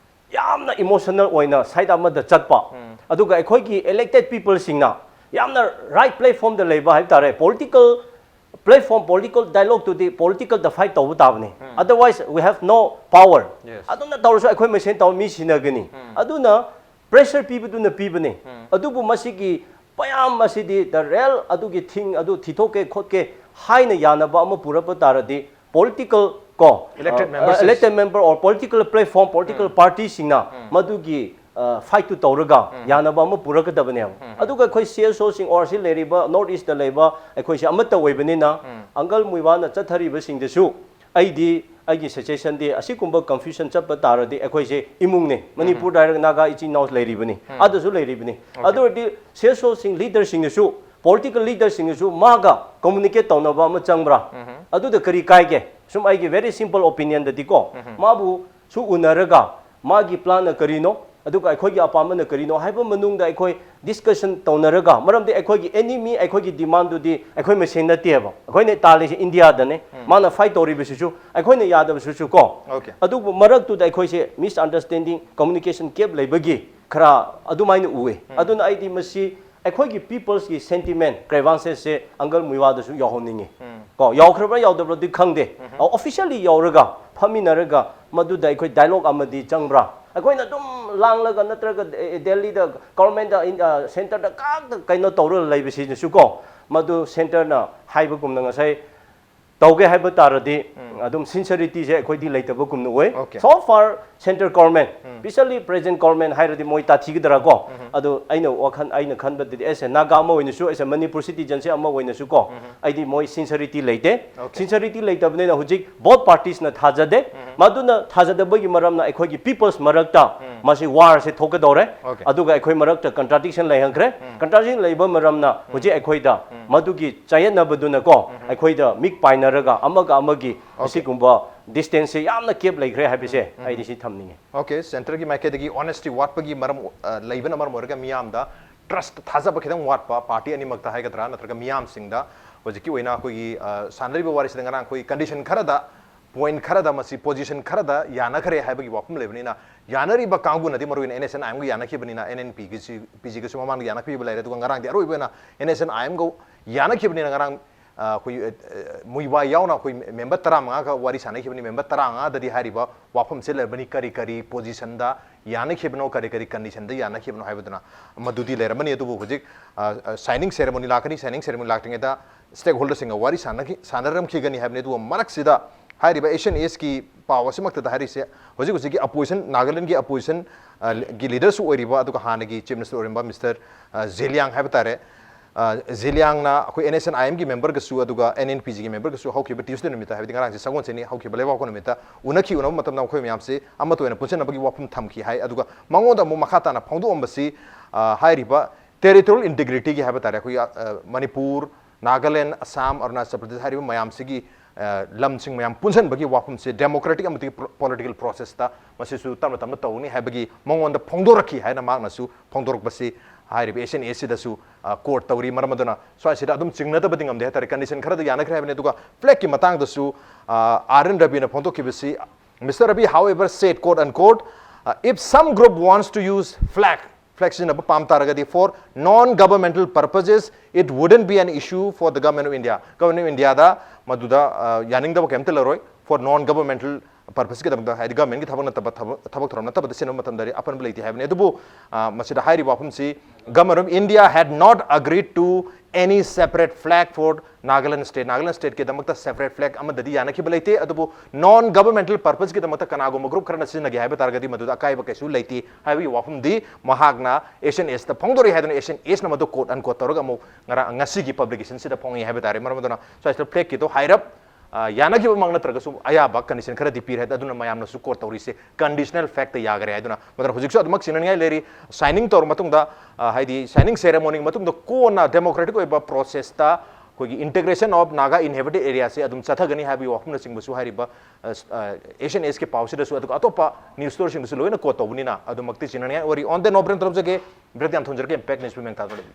ꯌꯥꯝꯅ emotional ꯑꯣꯏꯅ side ꯑꯃꯗ ꯆꯠꯄ, ꯑꯗꯨꯒ ꯑꯩꯈꯣꯏꯒꯤ elected peopleꯁꯤꯡꯅ ꯌꯥꯝꯅ right platformꯗ ꯂꯩꯕ ꯍꯥꯏꯕ ꯇꯥꯔꯦ, political Platform political dialogue ꯇꯨꯗꯤ political ꯗ fight ꯇꯧꯕ ꯇꯥꯕꯅꯤ, otherwise we have no power. Yes. ꯑꯗꯨꯝꯅ ꯇꯧꯔꯁꯨ ꯑꯩꯈꯣꯏ ꯃꯁꯦꯟ ꯇꯧꯔ ꯃꯤ ꯁꯤꯟꯅꯒꯅꯤ꯫ ꯑꯗꯨꯅ pressure ꯄꯤꯕꯗꯨꯅ ꯄꯤꯕꯅꯤ꯫ ꯑꯗꯨꯕꯨ ꯃꯁꯤꯒꯤ ꯃꯌꯥꯝ ꯑꯁꯤꯗꯤ the real ꯑꯗꯨꯒꯤ thing ꯑꯗꯨ ꯊꯤꯊꯣꯛꯀꯦ ꯈꯣꯠꯀꯦ ꯍꯥꯏꯅ ꯌꯥꯅꯕ ꯑꯃ ꯄꯨꯔꯛꯄ ꯇꯥꯔꯗꯤ, political ꯀꯣ, Elected uh, members. Elected member or political platform, political party ꯁꯤꯡꯅ ꯃꯗꯨꯒꯤ fight ꯇꯨ ꯇꯧꯔꯒ ꯌꯥꯅꯕ ꯑꯃ ꯄꯨꯔꯛꯀꯗꯕꯅꯦꯕ꯫ ꯑꯗꯨꯒ ꯑꯩꯈꯣꯏ C S O ꯁꯤꯡ or ꯁꯤ ꯂꯩꯔꯤꯕ North East ꯇ ꯂꯩꯕ ꯑꯩꯈꯣꯏꯁꯦ ꯑꯃꯠꯇ ꯑꯣꯏꯕꯅꯤꯅ, ꯑꯪꯀꯜ ꯃꯨꯏꯋꯥꯅ ꯆꯠꯊꯔꯤꯕꯁꯤꯡꯗꯁꯨ ꯑꯩꯗꯤ ꯑꯩꯒꯤ suggestion ꯗꯤ, ꯑꯁꯤꯒꯨꯝꯕ confusion ꯆꯠꯄ ꯇꯥꯔꯗꯤ, ꯑꯩꯈꯣꯏꯁꯦ ꯏꯃꯨꯡꯅꯤ, ꯃꯅꯤꯄꯨꯔꯗ ꯍꯥꯏꯔꯒ ꯅꯥꯒꯥ ꯏꯆꯤꯟ ꯏꯅꯥꯎ ꯂꯩꯔꯤꯕꯅꯤ, ꯑꯗꯁꯨ ꯂꯩꯔꯤꯕꯅꯤ꯫ ꯑꯗꯨ ꯑꯣꯏꯔꯗꯤ C S O ꯁꯤꯡ leader ꯁꯤꯡꯅꯁꯨ, political leader ꯁꯤꯡꯅꯁꯨ ꯃꯥꯒ communicate ꯇꯧꯅꯕ ꯑꯃ ꯆꯪꯕ꯭ꯔꯥ? ꯑꯗꯨꯗ ꯀꯔꯤ ꯀꯥꯏꯒꯦ? ꯁꯨꯝ ꯑꯩꯒꯤ very simple opinion ꯗꯗꯤꯀꯣ, ꯃꯥꯕꯨꯁꯨ ꯎꯅꯔꯒ ꯃꯥꯒꯤ plan ꯅ ꯀꯔꯤꯅꯣ, ꯑꯗꯨꯒ ꯑꯩꯈꯣꯏꯒꯤ ꯑꯄꯥꯝꯕꯅ ꯀꯔꯤꯅꯣ ꯍꯥꯏꯕ ꯃꯅꯨꯡꯗ ꯑꯩꯈꯣꯏ discussion ꯇꯧꯅꯔꯒ, ꯃꯔꯝꯗꯤ ꯑꯩꯈꯣꯏꯒꯤ enemy, ꯑꯩꯈꯣꯏꯒꯤ demand ꯗꯨꯗꯤ ꯑꯩꯈꯣꯏ ꯃꯁꯦꯟ ꯅꯠꯇꯦꯕ꯫ ꯑꯩꯈꯣꯏꯅ ꯇꯥꯜꯂꯤꯁꯦ ꯏꯟꯗꯤꯌꯥꯗꯅꯦ, ꯃꯥꯅ fight ꯇꯧꯔꯤꯕꯁꯤꯁꯨ ꯑꯩꯈꯣꯏꯅ ꯌꯥꯗꯕꯁꯤꯁꯨ ꯀꯣ꯫ Okay. ꯑꯗꯨꯕꯨ ꯃꯔꯛꯇꯨꯗ ꯑꯩꯈꯣꯏꯁꯦ misunderstanding, communication gap ꯂꯩꯕꯒꯤ ꯈꯔ ꯑꯗꯨꯃꯥꯏꯅ ꯎꯏ꯫ ꯑꯗꯨꯅ ꯑꯩꯗꯤ ꯃꯁꯤ ꯑꯩꯈꯣꯏꯒꯤ peoples ꯀꯤ sentiment, grievances ꯁꯦ ꯑꯪꯀꯜ ꯃꯨꯏꯋꯥꯗꯁꯨ ꯌꯥꯎꯍꯟꯅꯤꯡꯉꯤ꯫ ꯀꯣ, ꯌꯥꯎꯈ꯭ꯔꯕ꯭ꯔꯥ ꯌꯥꯎꯗꯕ꯭ꯔꯥꯗꯤ ꯈꯪꯗꯦ꯫ Officially ꯌꯥꯎꯔꯒ ꯐꯝꯃꯤꯟꯅꯔꯒ ꯃꯗꯨꯗ ꯑꯩꯈꯣꯏ dialogue ꯑꯃꯗꯤ ꯆꯪꯕ꯭ꯔꯥ? ꯑꯩꯈꯣꯏꯅ ꯑꯗꯨꯝ ꯂꯥꯡꯂꯒ ꯅꯠꯇ꯭ꯔꯒ ꯗꯦꯜꯂꯤꯗ government ꯗ, ꯏꯟ-, ꯑ, centre ꯗ ꯈꯛꯇ ꯀꯩꯅꯣ ꯇꯧꯔꯒ ꯂꯩꯕꯁꯤꯅꯁꯨ ꯀꯣ, ꯃꯗꯨ centre ꯅ ꯍꯥꯏꯕꯒꯨꯝꯅ ꯉꯁꯥꯏ ꯇꯧꯒꯦ ꯍꯥꯏꯕ ꯇꯥꯔꯗꯤ ꯑꯗꯨꯝ sincerity ꯁꯦ ꯑꯩꯈꯣꯏꯗꯤ ꯂꯩꯇꯕꯒꯨꯝꯅ ꯑꯣꯏ꯫ Okay. So far centre government, especially present government ꯍꯥꯏꯔꯗꯤ ꯃꯣꯏ ꯇꯥꯊꯤꯒꯗ꯭ꯔꯥ ꯀꯣ? ꯑꯗꯨ ꯑꯩꯅ ꯋꯥꯈꯜ, ꯑꯩꯅ ꯈꯟꯕꯗꯗꯤ, as a ꯅꯥꯒꯥ ꯑꯃ ꯑꯣꯏꯅꯁꯨ, as a ꯃꯅꯤꯄꯨꯔ citizen ꯁꯦ ꯑꯃ ꯑꯣꯏꯅꯁꯨ ꯀꯣ, ꯑꯩꯗꯤ ꯃꯣꯏ sincerity ꯂꯩꯇꯦ꯫ Okay. Sincerity ꯂꯩꯇꯕꯅꯤꯅ ꯍꯧꯖꯤꯛ both parties ꯅ ꯊꯥꯖꯗꯦ꯫ ꯃꯗꯨꯅ ꯊꯥꯖꯗꯕꯒꯤ ꯃꯔꯝꯅ ꯑꯩꯈꯣꯏꯒꯤ peoples ꯃꯔꯛꯇ ꯃꯁꯤ war ꯁꯦ ꯊꯣꯛꯀꯗꯧꯔꯦ꯫ Okay. ꯑꯗꯨꯒ ꯑꯩꯈꯣꯏ ꯃꯔꯛꯇ contradiction ꯂꯩꯍꯟꯈ꯭ꯔꯦ꯫ Contradiction ꯂꯩꯕ ꯃꯔꯝꯅ ꯍꯧꯖꯤꯛ ꯑꯩꯈꯣꯏꯗ ꯃꯗꯨꯒꯤ ꯆꯌꯦꯠꯅꯕꯗꯨꯅꯀꯣ, ꯑꯩꯈꯣꯏꯗ ꯃꯤꯠ ꯄꯥꯏꯅꯔꯒ ꯑꯃꯒ ꯑꯃꯒꯤ ꯑꯁꯤꯒꯨꯝꯕ distance ꯁꯦ ꯌꯥꯝꯅ gap ꯂꯩꯈ꯭ꯔꯦ ꯍꯥꯏꯕꯁꯦ ꯑꯩꯗꯤ ꯁꯤ ꯊꯝꯅꯤꯡꯉꯦ꯫ Okay, centre ꯒꯤ ꯃꯥꯏꯀꯩꯗꯒꯤ honesty ꯋꯥꯠꯄꯒꯤ ꯃꯔꯝ, ꯑ, ꯂꯩꯕꯅ ꯃꯔꯝ ꯑꯣꯏꯔꯒ ꯃꯤꯌꯥꯝꯗ trust, ꯊꯥꯖꯕ ꯈꯤꯇꯪ ꯋꯥꯠꯄ party ꯑꯅꯤꯃꯛꯇ ꯍꯥꯏꯒꯗ꯭ꯔꯥ, ꯅꯠꯇ꯭ꯔꯒ ꯃꯤꯌꯥꯝꯁꯤꯡꯗ ꯍꯧꯖꯤꯛꯀꯤ ꯑꯣꯏꯅ ꯑꯩꯈꯣꯏꯒꯤ, ꯑ, ꯁꯥꯟꯅꯔꯤꯕ ꯋꯥꯔꯤꯁꯤꯗ ꯉꯔꯥꯡ ꯑꯩꯈꯣꯏ condition ꯈꯔꯗ, point ꯈꯔꯗ, ꯃꯁꯤ position ꯈꯔꯗ ꯌꯥꯅꯈ꯭ꯔꯦ ꯍꯥꯏꯕꯒꯤ ꯋꯥꯐꯝ ꯂꯩꯕꯅꯤꯅ, ꯌꯥꯅꯔꯤꯕ ꯀꯥꯡꯕꯨꯅꯗꯤ ꯃꯔꯨꯑꯣꯏꯅ N S N I M ꯒ ꯌꯥꯅꯈꯤꯕꯅꯤꯅ, N N P ꯒꯤꯁꯤ, P G ꯒꯁꯨ ꯃꯃꯥꯡꯗ ꯌꯥꯅꯈꯤꯕ ꯂꯩꯔꯦ, ꯑꯗꯨꯒ ꯉꯔꯥꯡꯗꯤ ꯑꯔꯣꯏꯕ ꯑꯣꯏꯅ N S N I M ꯒ ꯌꯥꯅꯈꯤꯕꯅꯤꯅ ꯉꯔꯥꯡ ꯑ, ꯑꯩꯈꯣꯏ, ꯑ, ꯑ, ꯃꯨꯏꯋꯥꯏ ꯌꯥꯎꯅ ꯑꯩꯈꯣꯏ ꯃꯦꯝꯕꯔ ꯇꯔꯥꯃꯉꯥꯒ ꯋꯥꯔꯤ ꯁꯥꯟꯅꯈꯤꯕꯅꯤ꯫ ꯃꯦꯝꯕꯔ ꯇꯔꯥꯃꯉꯥꯗꯗꯤ ꯍꯥꯏꯔꯤꯕ ꯋꯥꯐꯝꯁꯦ ꯂꯩꯔꯕꯅꯤ, ꯀꯔꯤ ꯀꯔꯤ ꯄꯣꯖꯤꯁꯟꯗ ꯌꯥꯅꯈꯤꯕꯅꯣ, ꯀꯔꯤ ꯀꯔꯤ ꯀꯟꯗꯤꯁꯟꯗ ꯌꯥꯅꯈꯤꯕꯅꯣ ꯍꯥꯏꯕꯗꯨꯅ ꯃꯗꯨꯗꯤ ꯂꯩꯔꯝꯃꯅꯤ꯫ ꯑꯗꯨꯕꯨ ꯍꯧꯖꯤꯛ, ꯑ, ꯑ, ꯁꯥꯏꯅꯤꯡ ꯁꯦꯔꯦꯃꯣꯅꯤ ꯂꯥꯛꯀꯅꯤ꯫ ꯁꯥꯏꯅꯤꯡ ꯁꯦꯔꯦꯃꯣꯅꯤ ꯂꯥꯛꯇ꯭ꯔꯤꯉꯩꯗ ꯁ꯭ꯇꯦꯛ ꯍꯣꯜꯗꯔꯁꯤꯡꯒ ꯋꯥꯔꯤ ꯁꯥꯟꯅꯈꯤ-, ꯁꯥꯟꯅꯔꯝꯈꯤꯒꯅꯤ ꯍꯥꯏꯕꯅꯤ꯫ ꯑꯗꯨꯒ ꯃꯔꯛꯁꯤꯗ ꯍꯥꯏꯔꯤꯕ ꯑꯦꯁ ꯑꯦꯟ ꯑꯦꯁꯀꯤ ꯄꯥꯎ ꯑꯁꯤꯃꯛꯇꯗ ꯍꯥꯏꯔꯤꯁꯦ, ꯍꯧꯖꯤꯛ ꯍꯧꯖꯤꯛꯀꯤ ꯑꯣꯄꯣꯖꯤꯁꯟ, ꯅꯥꯒꯥꯂꯦꯟꯒꯤ ꯑꯣꯄꯣꯖꯤꯁꯟ, ꯑ, ꯒꯤ ꯂꯤꯗꯔꯁꯨ ꯑꯣꯏꯔꯤꯕ, ꯑꯗꯨꯒ ꯍꯥꯟꯅꯒꯤ ꯆꯤꯐ ꯃꯤꯅꯤꯁꯇꯔ ꯑꯣꯏꯔꯝꯕ ꯃꯤꯁꯇꯔ, ꯑ, ꯖꯦꯂꯤꯌꯥꯡ ꯍꯥꯏꯕ ꯇꯥꯔꯦ, ꯑ, ꯖꯦꯂꯤꯌꯥꯡꯅ ꯑꯩꯈꯣꯏ ꯑꯦꯟ ꯑꯦꯁ ꯑꯦꯟ ꯑꯥꯏ ꯑꯦꯝꯒꯤ ꯃꯦꯝꯕꯔꯒꯁꯨ, ꯑꯗꯨꯒ ꯑꯦꯟ ꯑꯦꯟ ꯄꯤ ꯖꯤꯒꯤ ꯃꯦꯝꯕꯔꯒꯁꯨ ꯍꯧꯈꯤꯕ ꯇ꯭ꯌꯨꯁꯗꯦ ꯅꯨꯃꯤꯠꯇ, ꯍꯥꯏꯕꯗꯤ ꯉꯔꯥꯡꯁꯦ ꯁꯒꯣꯜꯁꯦꯟꯅꯤ, ꯍꯧꯈꯤꯕ ꯂꯩꯕꯥꯛꯄꯣꯛꯄ ꯅꯨꯃꯤꯠꯇ ꯎꯅꯈꯤ꯫ ꯎꯅꯕ ꯃꯇꯝꯗ ꯃꯈꯣꯏ ꯃꯌꯥꯝꯁꯤ ꯑꯃꯠꯇ ꯑꯣꯏꯅ ꯄꯨꯟꯁꯤꯟꯅꯕꯒꯤ ꯋꯥꯐꯝ ꯊꯝꯈꯤ ꯍꯥꯏ꯫ ꯑꯗꯨꯒ ꯃꯉꯣꯟꯗ ꯑꯃꯨꯛ ꯃꯈꯥ ꯇꯥꯅ ꯐꯣꯡꯗꯣꯛꯑꯝꯕꯁꯤ, ꯑ, ꯍꯥꯏꯔꯤꯕ ꯇꯦꯔꯤꯇꯣꯔꯤꯌꯦꯜ ꯏꯟꯇꯤꯒ꯭ꯔꯤꯇꯤꯒꯤ ꯍꯥꯏꯕ ꯇꯥꯔꯦ, ꯑꯩꯈꯣꯏꯒꯤ, ꯑ, ꯃꯅꯤꯄꯨꯔ, ꯅꯥꯒꯥꯂꯦꯟ, ꯑꯁꯥꯝ, ꯑꯔꯨꯅꯥꯆꯜ ꯄ꯭ꯔꯗꯦꯁ ꯍꯥꯏꯔꯤꯕ ꯃꯌꯥꯝꯁꯤꯒꯤ, ꯑ, ꯂꯝꯁꯤꯡ ꯃꯌꯥꯝ ꯄꯨꯟꯁꯤꯟꯕꯒꯤ ꯋꯥꯐꯝꯁꯦ ꯗꯦꯃꯣꯀ꯭ꯔꯦꯇꯤꯛ ꯑꯃꯗꯤ ꯄꯣꯂꯤꯇꯤꯀꯦꯜ ꯄ꯭ꯔꯣꯁꯦꯁꯇ ꯃꯁꯤꯁꯨ ꯇꯞꯅ ꯇꯞꯅ ꯇꯧꯒꯅꯤ ꯍꯥꯏꯕꯒꯤ ꯃꯉꯣꯟꯗ ꯐꯣꯡꯗꯣꯔꯛꯈꯤ ꯍꯥꯏꯅ ꯃꯍꯥꯛꯅꯁꯨ ꯐꯣꯡꯗꯣꯔꯛꯄꯁꯤ ꯍꯥꯏꯔꯤꯕ ꯑꯦꯁ ꯑꯦꯟ ꯑꯦꯁꯤꯗꯁꯨ, ꯑ, ꯀꯣꯔꯠ ꯇꯧꯔꯤ꯫ ꯃꯔꯝ ꯑꯗꯨꯅ ꯁ꯭ꯋꯥꯏꯁꯤꯗ ꯑꯗꯨꯝ ꯆꯤꯡꯅꯗꯕꯗꯤ ꯉꯝꯗꯦ ꯍꯥꯏꯇꯥꯔꯦ꯫ ꯀꯟꯗꯤꯁꯟ ꯈꯔꯗ ꯌꯥꯅꯈ꯭ꯔꯦ ꯍꯥꯏꯕꯅꯤ꯫ ꯑꯗꯨꯒ ꯐ꯭ꯂꯦꯒꯀꯤ ꯃꯇꯥꯡꯗꯁꯨ, ꯑ, ꯑꯥꯔ ꯑꯦꯟ ꯔꯕꯤꯅ ꯐꯣꯡꯗꯣꯛꯈꯤꯕꯁꯤ, Mister Rabi, however, said, quote unquote, uh, "If some group wants to use flag, flag ꯁꯤꯖꯤꯟꯅꯕ ꯄꯥꯝ ꯇꯥꯔꯒꯗꯤ, for non-governmental purposes, it wouldn't be an issue for the Government of India." Government of Indiaꯗ ꯃꯗꯨꯗ, ꯑ, ꯌꯥꯅꯤꯡꯗꯕ ꯀꯩꯝꯇ ꯂꯩꯔꯣꯏ꯫ For non-governmental purposeꯀꯤꯗꯃꯛꯇ, ꯍꯥꯏꯗꯤ governmentꯀꯤ ꯊꯕꯛ ꯅꯠꯇꯕ, ꯊꯕꯛ, ꯊꯕꯛ ꯊꯧꯔꯝ ꯅꯠꯇꯕꯗ ꯁꯤꯖꯤꯟꯅꯕ ꯃꯇꯝꯗꯗꯤ ꯑꯄꯟꯕ ꯂꯩꯇꯦ ꯍꯥꯏꯕꯅꯤ꯫ ꯑꯗꯨꯕꯨ, ꯑ, ꯃꯁꯤꯗ ꯍꯥꯏꯔꯤꯕ ꯋꯥꯐꯝꯁꯤ, "Government of India had not agreed to any separate flag for Nagaland state." Nagaland ꯁ꯭ꯇꯦꯠꯀꯤꯗꯃꯛꯇ ꯁꯦꯄꯔꯦꯠ ꯐ꯭ꯂꯦꯒ ꯑꯃꯗꯗꯤ ꯌꯥꯅꯈꯤꯕ ꯂꯩꯇꯦ꯫ ꯑꯗꯨꯕꯨ ꯅꯣꯟ ꯒꯕꯔꯃꯦꯟꯇꯦꯜ ꯄꯔꯄꯁꯀꯤꯗꯃꯛꯇ ꯀꯅꯥꯒꯨꯝꯕ ꯒ꯭ꯔꯨꯞ ꯈꯔꯅ ꯁꯤꯖꯤꯟꯅꯒꯦ ꯍꯥꯏꯕ ꯇꯥꯔꯒꯗꯤ ꯃꯗꯨꯗ ꯑꯀꯥꯏꯕ ꯀꯩꯁꯨ ꯂꯩꯇꯦ ꯍꯥꯏꯕꯒꯤ ꯋꯥꯐꯝꯗꯤ ꯃꯍꯥꯛꯅ ꯑꯦꯁ ꯑꯦꯟ ꯑꯦꯁꯇ ꯐꯣꯡꯗꯣꯔꯛꯏ ꯍꯥꯏꯗꯨꯅ ꯑꯦꯁ ꯑꯦꯟ ꯑꯦꯁꯅ ꯃꯗꯨ ꯀꯣꯠ ꯑꯟꯀꯣꯠ ꯇꯧꯔꯒ ꯑꯃꯨꯛ ꯉꯔꯥꯡ, ꯉꯁꯤꯒꯤ ꯄꯕ꯭ꯂꯤꯀꯦꯁꯟꯁꯤꯗ ꯐꯣꯡꯉꯤ ꯍꯥꯏꯕ ꯇꯥꯔꯦ꯫ ꯃꯔꯝ ꯑꯗꯨꯅ ꯁ꯭ꯋꯥꯏꯁꯤꯗ ꯐ꯭ꯂꯦꯒꯀꯤꯗꯣ ꯍꯥꯏꯔꯞ, ꯑ, ꯌꯥꯅꯈꯤꯕꯃꯛ ꯅꯠꯇ꯭ꯔꯒꯁꯨ ꯑꯌꯥꯕ ꯀꯟꯗꯤꯁꯟ ꯈꯔꯗꯤ ꯄꯤꯔꯦ꯫ ꯑꯗꯨꯅ ꯃꯌꯥꯝꯅꯁꯨ ꯀꯣꯠ ꯇꯧꯔꯤꯁꯦ ꯀꯟꯗꯤꯁꯅꯦꯜ ꯐ꯭ꯂꯦꯒꯇ ꯌꯥꯈꯔꯦ ꯍꯥꯏꯗꯨꯅ꯫ ꯃꯗꯨꯅ ꯍꯧꯖꯤꯛꯁꯨ ꯑꯗꯨꯃꯛ ꯆꯤꯡꯅꯅꯤꯡꯉꯥꯏ ꯂꯩꯔꯤ꯫ ꯁꯥꯏꯅꯤꯡ ꯇꯧꯔ ꯃꯇꯨꯡꯗ, ꯑ, ꯍꯥꯏꯗꯤ ꯁꯥꯏꯅꯤꯡ ꯁꯦꯔꯦꯃꯣꯅꯤꯒꯤ ꯃꯇꯨꯡꯗ ꯀꯣꯟꯅ ꯗꯦꯃꯣꯀ꯭ꯔꯦꯇꯤꯛ ꯑꯣꯏꯕ ꯄ꯭ꯔꯣꯁꯦꯁꯇ ꯑꯩꯈꯣꯏꯒꯤ integration of Naga inhabited areaꯁꯦ ꯑꯗꯨꯝ ꯆꯠꯊꯒꯅꯤ ꯍꯥꯏꯕꯒꯤ ꯋꯥꯐꯝꯅꯆꯤꯡꯕꯁꯨ ꯍꯥꯏꯔꯤꯕ, ꯑ, ꯑ, ꯑꯦꯁ ꯑꯦꯟ ꯑꯦꯁꯀꯤ ꯄꯥꯎꯁꯤꯗꯁꯨ, ꯑꯗꯨꯒ ꯑꯇꯣꯞꯄ ꯅ꯭ꯌꯨꯁ ꯁ꯭ꯇꯣꯔꯁꯤꯡꯗꯁꯨ ꯂꯣꯏꯅ ꯀꯣꯠ ꯇꯧꯕꯅꯤꯅ ꯑꯗꯨꯃꯛꯇꯤ ꯆꯤꯡꯅꯅꯤꯡꯉꯥꯏ ꯑꯣꯏꯔꯤ꯫ On that note, ꯕ꯭ꯔꯦꯛ ꯇꯧꯖꯒꯦ꯫ ꯕ꯭ꯔꯦꯛ ꯌꯥꯝ ꯊꯝꯖꯔꯒꯦ꯫ ꯏꯝꯄꯦꯛ ꯅ꯭ꯌꯨꯁ ꯃꯦꯡ ꯊꯥꯗꯣꯛꯂꯛꯏ꯫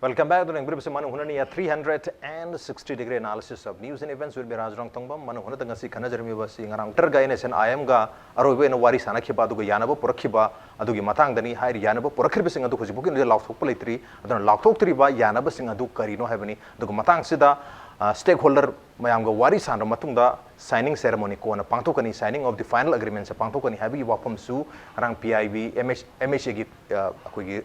Welcome back. ꯑꯗꯨꯅ ꯌꯦꯡꯕꯤꯔꯤꯕꯁꯤ ꯃꯅꯨꯡ ꯍꯨꯠꯅꯅꯤ, a three hundred and sixty degree analysis of news and events with Miraj ꯔꯣꯡꯊꯣꯡꯕꯝ꯫ ꯃꯅꯨꯡ ꯍꯨꯠꯅꯗ ꯉꯁꯤ ꯈꯟꯅꯖꯔꯝꯃꯤꯕꯁꯤ ꯉꯔꯥꯡ ꯇꯔꯒ ꯑꯦꯟ ꯑꯦꯁ ꯑꯦꯟ ꯑꯥꯏ ꯑꯦꯝꯒ ꯑꯔꯣꯏꯕ ꯑꯣꯏꯅ ꯋꯥꯔꯤ ꯁꯥꯟꯅꯈꯤꯕ, ꯑꯗꯨꯒ ꯌꯥꯅꯕ ꯄꯨꯔꯛꯈꯤꯕ ꯑꯗꯨꯒꯤ ꯃꯇꯥꯡꯗꯅꯤ꯫ ꯍꯥꯏꯔꯤ ꯌꯥꯅꯕ ꯄꯨꯔꯛꯈ꯭ꯔꯤꯕꯁꯤꯡ ꯑꯗꯨ ꯍꯧꯖꯤꯛ ꯐꯥꯎꯒꯤ ꯑꯣꯏꯅꯗꯤ ꯂꯥꯎꯊꯣꯛꯄ ꯂꯩꯇ꯭ꯔꯤ꯫ ꯑꯗꯨꯅ ꯂꯥꯎꯊꯣꯛꯇ꯭ꯔꯤꯕ ꯌꯥꯅꯕꯁꯤꯡ ꯑꯗꯨ ꯀꯔꯤꯅꯣ ꯍꯥꯏꯕꯅꯤ꯫ ꯑꯗꯨꯒ ꯃꯇꯥꯡꯁꯤꯗ ꯁ꯭ꯇꯦꯛ ꯍꯣꯜꯗꯔ ꯃꯌꯥꯝꯒ ꯋꯥꯔꯤ ꯁꯥꯟꯅꯔꯕ ꯃꯇꯨꯡꯗ signing ceremony ꯀꯣꯟꯅ ꯄꯥꯡꯊꯣꯛꯀꯅꯤ, signing of the final agreement ꯁꯦ ꯄꯥꯡꯊꯣꯛꯀꯅꯤ ꯍꯥꯏꯕꯒꯤ ꯋꯥꯐꯝꯁꯨ ꯉꯔꯥꯡ P I B, M S, M S ꯑꯦꯒꯤ ꯑꯩꯈꯣꯏꯒꯤ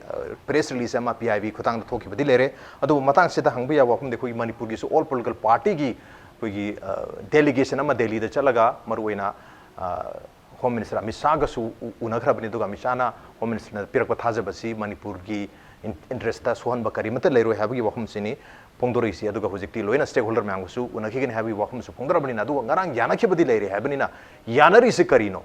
ꯄ꯭ꯔꯦꯁ ꯔꯤꯂꯤꯁ ꯑꯃ ꯄꯤ ꯑꯥꯏ ꯕꯤ ꯈꯨꯠꯊꯥꯡꯗ ꯊꯣꯛꯈꯤꯕꯗꯤ ꯂꯩꯔꯦ꯫ ꯑꯗꯨꯕꯨ ꯃꯇꯥꯡꯁꯤꯗ ꯍꯪꯕ ꯌꯥꯕ ꯋꯥꯐꯝꯗꯤ, ꯑꯩꯈꯣꯏꯒꯤ ꯃꯅꯤꯄꯨꯔꯒꯤꯁꯨ All Political Party ꯒꯤ ꯑꯩꯈꯣꯏꯒꯤ ꯗꯦꯂꯤꯒꯦꯁꯟ ꯑꯃ ꯗꯦꯜꯂꯤꯗ ꯆꯠꯂꯒ ꯃꯔꯨꯑꯣꯏꯅ ꯍꯣꯝ ꯃꯤꯅꯤꯁꯇꯔ ꯑꯃꯤꯠ ꯁꯥꯍꯒꯁꯨ ꯎ-, ꯎꯅꯈ꯭ꯔꯕꯅꯤ꯫ ꯑꯗꯨꯒ ꯑꯃꯤꯠ ꯁꯥꯍꯅ ꯍꯣꯝ ꯃꯤꯅꯤꯁꯇꯔꯅ ꯄꯤꯔꯛꯄ ꯊꯥꯖꯕꯁꯤ ꯃꯅꯤꯄꯨꯔꯒꯤ ꯏꯟ-, ꯏꯟꯇꯔꯦꯁꯇ ꯁꯣꯛꯍꯟꯕ ꯀꯔꯤꯃꯠꯇ ꯂꯩꯔꯣꯏ ꯍꯥꯏꯕꯒꯤ ꯋꯥꯐꯝꯁꯤꯅꯤ ꯐꯣꯡꯗꯣꯔꯛꯏꯁꯤ꯫ ꯑꯗꯨꯒ ꯍꯧꯖꯤꯛꯇꯤ ꯂꯣꯏꯅ ꯁ꯭ꯇꯦꯛ ꯍꯣꯜꯗꯔ ꯃꯌꯥꯝꯒꯁꯨ ꯎꯅꯈꯤꯒꯅꯤ ꯍꯥꯏꯕꯒꯤ ꯋꯥꯐꯝꯁꯨ ꯐꯣꯡꯗꯣꯔꯛꯑꯕꯅꯤꯅ, ꯑꯗꯨꯒ ꯉꯔꯥꯡ ꯌꯥꯅꯈꯤꯕꯗꯤ ꯂꯩꯔꯦ ꯍꯥꯏꯕꯅꯤꯅ, ꯌꯥꯅꯔꯤꯁꯤ ꯀꯔꯤꯅꯣ?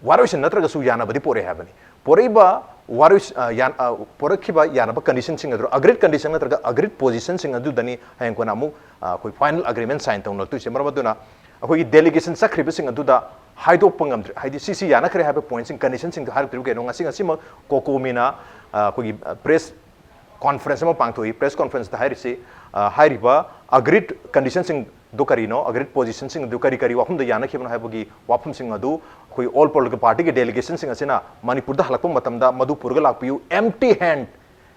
ꯋꯥꯔꯣꯏꯁꯤꯟ ꯅꯠꯇ꯭ꯔꯒꯁꯨ ꯌꯥꯅꯕꯗꯤ ꯄꯣꯔꯛꯑꯦ ꯍꯥꯏꯕꯅꯤ꯫ ꯄꯣꯔꯛꯏꯕ ꯋꯥꯔꯣꯏ-, ꯑ, ꯌꯥꯟ-, ꯑ, ꯄꯣꯔꯛꯈꯤꯕ ꯌꯥꯅꯕ ꯀꯟꯗꯤꯁꯟꯁꯤꯡ ꯑꯗꯨ, ꯑꯒ꯭ꯔꯤꯠ ꯀꯟꯗꯤꯁꯟ ꯅꯠꯇ꯭ꯔꯒ ꯑꯒ꯭ꯔꯤꯠ ꯄꯣꯖꯤꯁꯟꯁꯤꯡ ꯑꯗꯨꯗꯅꯤ ꯍꯌꯦꯡ ꯀꯣꯟꯅ ꯑꯃꯨꯛ, ꯑ, ꯑꯩꯈꯣꯏ ꯐꯥꯏꯅꯦꯜ ꯑꯦꯒ꯭ꯔꯤꯃꯦꯟ ꯁꯥꯏꯟ ꯇꯧꯅꯔꯛꯇꯣꯏꯁꯦ꯫ ꯃꯔꯝ ꯑꯗꯨꯅ ꯑꯩꯈꯣꯏꯒꯤ ꯗꯦꯂꯤꯒꯦꯁꯟ ꯆꯠꯈ꯭ꯔꯤꯕꯁꯤꯡ ꯑꯗꯨꯗ ꯍꯥꯏꯗꯣꯛꯄ ꯉꯝꯗ꯭ꯔꯤ, ꯍꯥꯏꯗꯤ ꯁꯤꯁꯤ ꯌꯥꯅꯈ꯭ꯔꯦ ꯍꯥꯏꯕ ꯄꯣꯏꯟꯠꯁꯤꯡ, ꯀꯟꯗꯤꯁꯟꯁꯤꯡꯗꯣ ꯍꯥꯏꯔꯛꯇ꯭ꯔꯤꯕ ꯀꯩꯅꯣ? ꯉꯁꯤ, ꯉꯁꯤꯃꯛ ꯀꯣꯀꯣꯃꯤꯅ, ꯑ, ꯑꯩꯈꯣꯏꯒꯤ, ꯑ, ꯄ꯭ꯔꯦꯁ ꯀꯣꯟꯐꯔꯦꯟꯁ ꯑꯃ ꯄꯥꯡꯊꯣꯛꯏ꯫ ꯄ꯭ꯔꯦꯁ ꯀꯣꯟꯐꯔꯦꯟꯁꯇ ꯍꯥꯏꯔꯤꯁꯤ, ꯑ, ꯍꯥꯏꯔꯤꯕ ꯑꯒ꯭ꯔꯤꯠ ꯀꯟꯗꯤꯁꯟꯁꯤꯡꯗꯣ ꯀꯔꯤꯅꯣ, ꯑꯒ꯭ꯔꯤꯠ ꯄꯣꯖꯤꯁꯟꯁꯤꯡ ꯑꯗꯨ ꯀꯔꯤ ꯀꯔꯤ ꯋꯥꯐꯝꯗ ꯌꯥꯅꯈꯤꯕꯅꯣ ꯍꯥꯏꯕꯒꯤ ꯋꯥꯐꯝꯁꯤꯡ ꯑꯗꯨ ꯑꯩꯈꯣꯏ All Political Party ꯒꯤ ꯗꯦꯂꯤꯒꯦꯁꯟꯁꯤꯡ ꯑꯁꯤꯅ ꯃꯅꯤꯄꯨꯔꯗ ꯍꯜꯂꯛꯄ ꯃꯇꯝꯗ ꯃꯗꯨ ꯄꯨꯔꯒ ꯂꯥꯛꯄꯤꯌꯨ, empty hand,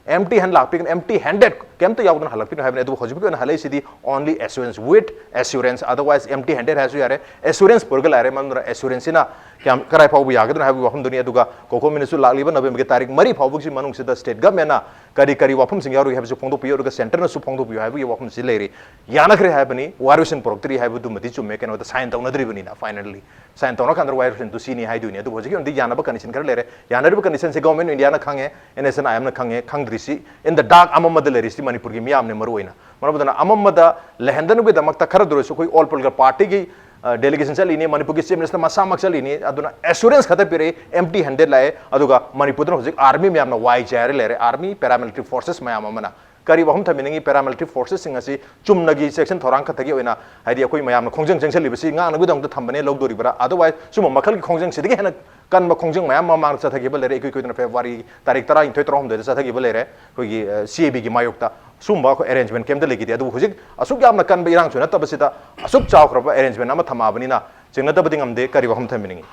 empty hand ꯂꯥꯛꯄꯤꯒꯅꯨ, empty handed, ꯀꯩꯝꯇ ꯌꯥꯎꯗꯅ ꯍꯜꯂꯛꯄꯤꯒꯅꯨ ꯍꯥꯏꯕꯅꯤ꯫ ꯑꯗꯨꯕꯨ ꯍꯧꯖꯤꯛ ꯐꯥꯎꯒꯤ ꯑꯣꯏꯅ ꯍꯜꯂꯛꯏꯁꯤꯗꯤ only assurance, with assurance, otherwise empty handed ꯍꯥꯏꯔꯁꯨ ꯌꯥꯔꯦ, assurance ꯄꯨꯔꯒ ꯂꯥꯛꯑꯦ꯫ ꯃꯔꯝ ꯑꯗꯨꯅ assurance ꯁꯤꯅ ꯀꯌꯥꯝ, ꯀꯗꯥꯏ ꯐꯥꯎꯕ ꯌꯥꯒꯗ꯭ꯔꯣ ꯍꯥꯏꯕꯒꯤ ꯋꯥꯐꯝꯗꯨꯅꯤ꯫ ꯑꯗꯨꯒ ꯀꯣꯀꯣꯃꯤꯅꯁꯨ ꯂꯥꯛꯂꯤꯕ ꯅꯕꯦꯝꯕꯔꯒꯤ ꯇꯥꯔꯤꯛ ꯃꯔꯤ ꯐꯥꯎꯕꯒꯤ ꯃꯅꯨꯡꯁꯤꯗ ꯁ꯭ꯇꯦꯠ ꯒꯚꯔꯟꯃꯦꯟꯅ ꯀꯔꯤ ꯀꯔꯤ ꯋꯥꯐꯝꯁꯤꯡ ꯌꯥꯎꯔꯤ ꯍꯥꯏꯕꯁꯤ ꯐꯣꯡꯗꯣꯛꯄꯤꯌꯨ, ꯑꯗꯨꯒ ꯁꯦꯟꯇꯔꯅꯁꯨ ꯐꯣꯡꯗꯣꯛꯄꯤꯌꯨ ꯍꯥꯏꯕꯒꯤ ꯋꯥꯐꯝꯁꯤ ꯂꯩꯔꯤ꯫ ꯌꯥꯅꯈ꯭ꯔꯦ ꯍꯥꯏꯕꯅꯤ, ꯋꯥꯔꯣꯏꯁꯤꯟ ꯄꯨꯔꯛꯇ꯭ꯔꯤ ꯍꯥꯏꯕꯗꯨꯃꯗꯤ ꯆꯨꯝꯃꯦ꯫ ꯀꯩꯅꯣꯗ ꯁꯥꯏꯟ ꯇꯧꯅꯗ꯭ꯔꯤꯕꯅꯤꯅ, finally ꯁꯥꯏꯟ ꯇꯧꯔꯀꯥꯟꯗ ꯋꯥꯔꯣꯏꯁꯤꯟꯗꯨ ꯁꯤꯅꯤ ꯍꯥꯏꯗꯣꯏꯅꯤ꯫ ꯑꯗꯨꯕꯨ ꯍꯧꯖꯤꯛꯀꯤ ꯑꯣꯏꯅꯗꯤ ꯌꯥꯅꯕ ꯀꯟꯗꯤꯁꯟ ꯈꯔ ꯂꯩꯔꯦ꯫ ꯌꯥꯅꯔꯤꯕ ꯀꯟꯗꯤꯁꯟꯁꯦ ꯒꯚꯔꯟꯃꯦꯟ ꯑꯣꯐ ꯏꯟꯗꯤꯌꯥꯅ ꯈꯪꯉꯦ, ꯑꯦꯟ ꯑꯦꯁ ꯑꯦꯟ ꯑꯥꯏ ꯑꯦꯝꯅ ꯈꯪꯉꯦ꯫ ꯈꯪꯗ꯭ꯔꯤꯁꯤ, in the dark ꯑꯃꯝꯕꯗ ꯂꯩꯔꯤꯁꯤ ꯃꯅꯤꯄꯨꯔꯒꯤ ꯃꯤꯌꯥꯝꯅ ꯃꯔꯨ ꯑꯣꯏꯅ꯫ ꯃꯔꯝ ꯑꯗꯨꯅ ꯑꯃꯝꯕꯗ ꯂꯩꯍꯟꯗꯅꯕꯒꯤꯗꯃꯛꯇ ꯈꯔꯗ ꯑꯣꯏꯔꯁꯨ ꯑꯩꯈꯣꯏ All Political Party ꯒꯤ, ꯑ, ꯗꯦꯂꯤꯒꯦꯁꯟ ꯆꯠꯂꯤꯅꯤ, ꯃꯅꯤꯄꯨꯔꯒꯤ ꯆꯤꯐ ꯃꯤꯅꯤꯁꯇꯔ ꯃꯁꯥꯃꯛ ꯆꯠꯂꯤꯅꯤ꯫ ꯑꯗꯨꯅ ꯑꯦꯁꯨꯔꯦꯟꯁ ꯈꯛꯇ ꯄꯤꯔꯛꯏ, empty handed ꯂꯥꯛꯑꯦ꯫ ꯑꯗꯨꯒ ꯃꯅꯤꯄꯨꯔꯗꯅ ꯍꯧꯖꯤꯛ ꯑꯥꯔꯃꯤ ꯃꯌꯥꯝꯅ ꯋꯥꯏ ꯆꯥꯏꯔ ꯂꯩꯔꯦ, ꯑꯥꯔꯃꯤ, ꯄꯦꯔꯥꯃꯤꯂꯤꯇꯔꯤ ꯐꯣꯔꯁꯦꯁ ꯃꯌꯥꯝ ꯑꯃꯅ꯫ ꯀꯔꯤ ꯋꯥꯐꯝ ꯊꯝꯕꯤꯅꯤꯡꯉꯤ? ꯄꯦꯔꯥꯃꯤꯂꯤꯇꯔꯤ ꯐꯣꯔꯁꯦꯁꯁꯤꯡ ꯑꯁꯤ ꯆꯨꯝꯅꯒꯤ ꯆꯦꯛꯁꯤꯟ ꯊꯧꯔꯥꯡ ꯈꯛꯇꯒꯤ ꯑꯣꯏꯅ, ꯍꯥꯏꯗꯤ ꯑꯩꯈꯣꯏ ꯃꯌꯥꯝꯅ ꯈꯣꯡꯖꯪ ꯆꯪꯁꯤꯜꯂꯤꯕꯁꯤ ꯉꯥꯛꯅꯕꯒꯤꯗꯃꯛꯇ ꯊꯝꯕꯅꯦ ꯂꯧꯗꯣꯔꯤꯕ꯭ꯔꯥ? Otherwise ꯁꯨꯝꯕ ꯃꯈꯜꯒꯤ ꯈꯣꯡꯖꯪꯁꯤꯗꯒꯤ ꯍꯦꯟꯅ ꯀꯟꯕ ꯈꯣꯡꯖꯪ ꯃꯌꯥꯝ ꯃꯃꯥꯡꯗ ꯆꯠꯊꯈꯤꯕ ꯂꯩꯔꯦ꯫ ꯏꯀꯨꯏ ꯀꯨꯏꯗꯅ ꯐꯦꯕ꯭ꯔꯨꯋꯥꯔꯤ ꯇꯥꯔꯤꯛ ꯇꯔꯥꯅꯤꯊꯣꯏ, ꯇꯔꯥꯍꯨꯝꯗꯣꯏꯗ ꯆꯠꯊꯈꯤꯕ ꯂꯩꯔꯦ꯫ ꯑꯩꯈꯣꯏꯒꯤ ꯁꯤ ꯑꯦ ꯕꯤꯒꯤ ꯃꯥꯌꯣꯛꯇ ꯁꯨꯝꯕ ꯑꯩꯈꯣꯏ ꯑꯦꯔꯦꯟꯖꯃꯦꯟ ꯀꯩꯝꯇ ꯂꯩꯈꯤꯗꯦ꯫ ꯑꯗꯨꯕꯨ ꯍꯧꯖꯤꯛ ꯑꯁꯨꯛ ꯌꯥꯝꯅ ꯀꯟꯕ ꯏꯔꯥꯡꯁꯨ ꯅꯠꯇꯕꯁꯤꯗ ꯑꯁꯨꯛ ꯆꯥꯎꯈ꯭ꯔꯕ ꯑꯦꯔꯦꯟꯖꯃꯦꯟ ꯑꯃ ꯊꯝꯃꯛꯑꯕꯅꯤꯅ ꯆꯤꯡꯅꯗꯕꯗꯤ ꯉꯝꯗꯦ꯫ ꯀꯔꯤ ꯋꯥꯐꯝ ꯊꯝꯕꯤꯅꯤꯡꯉꯤ?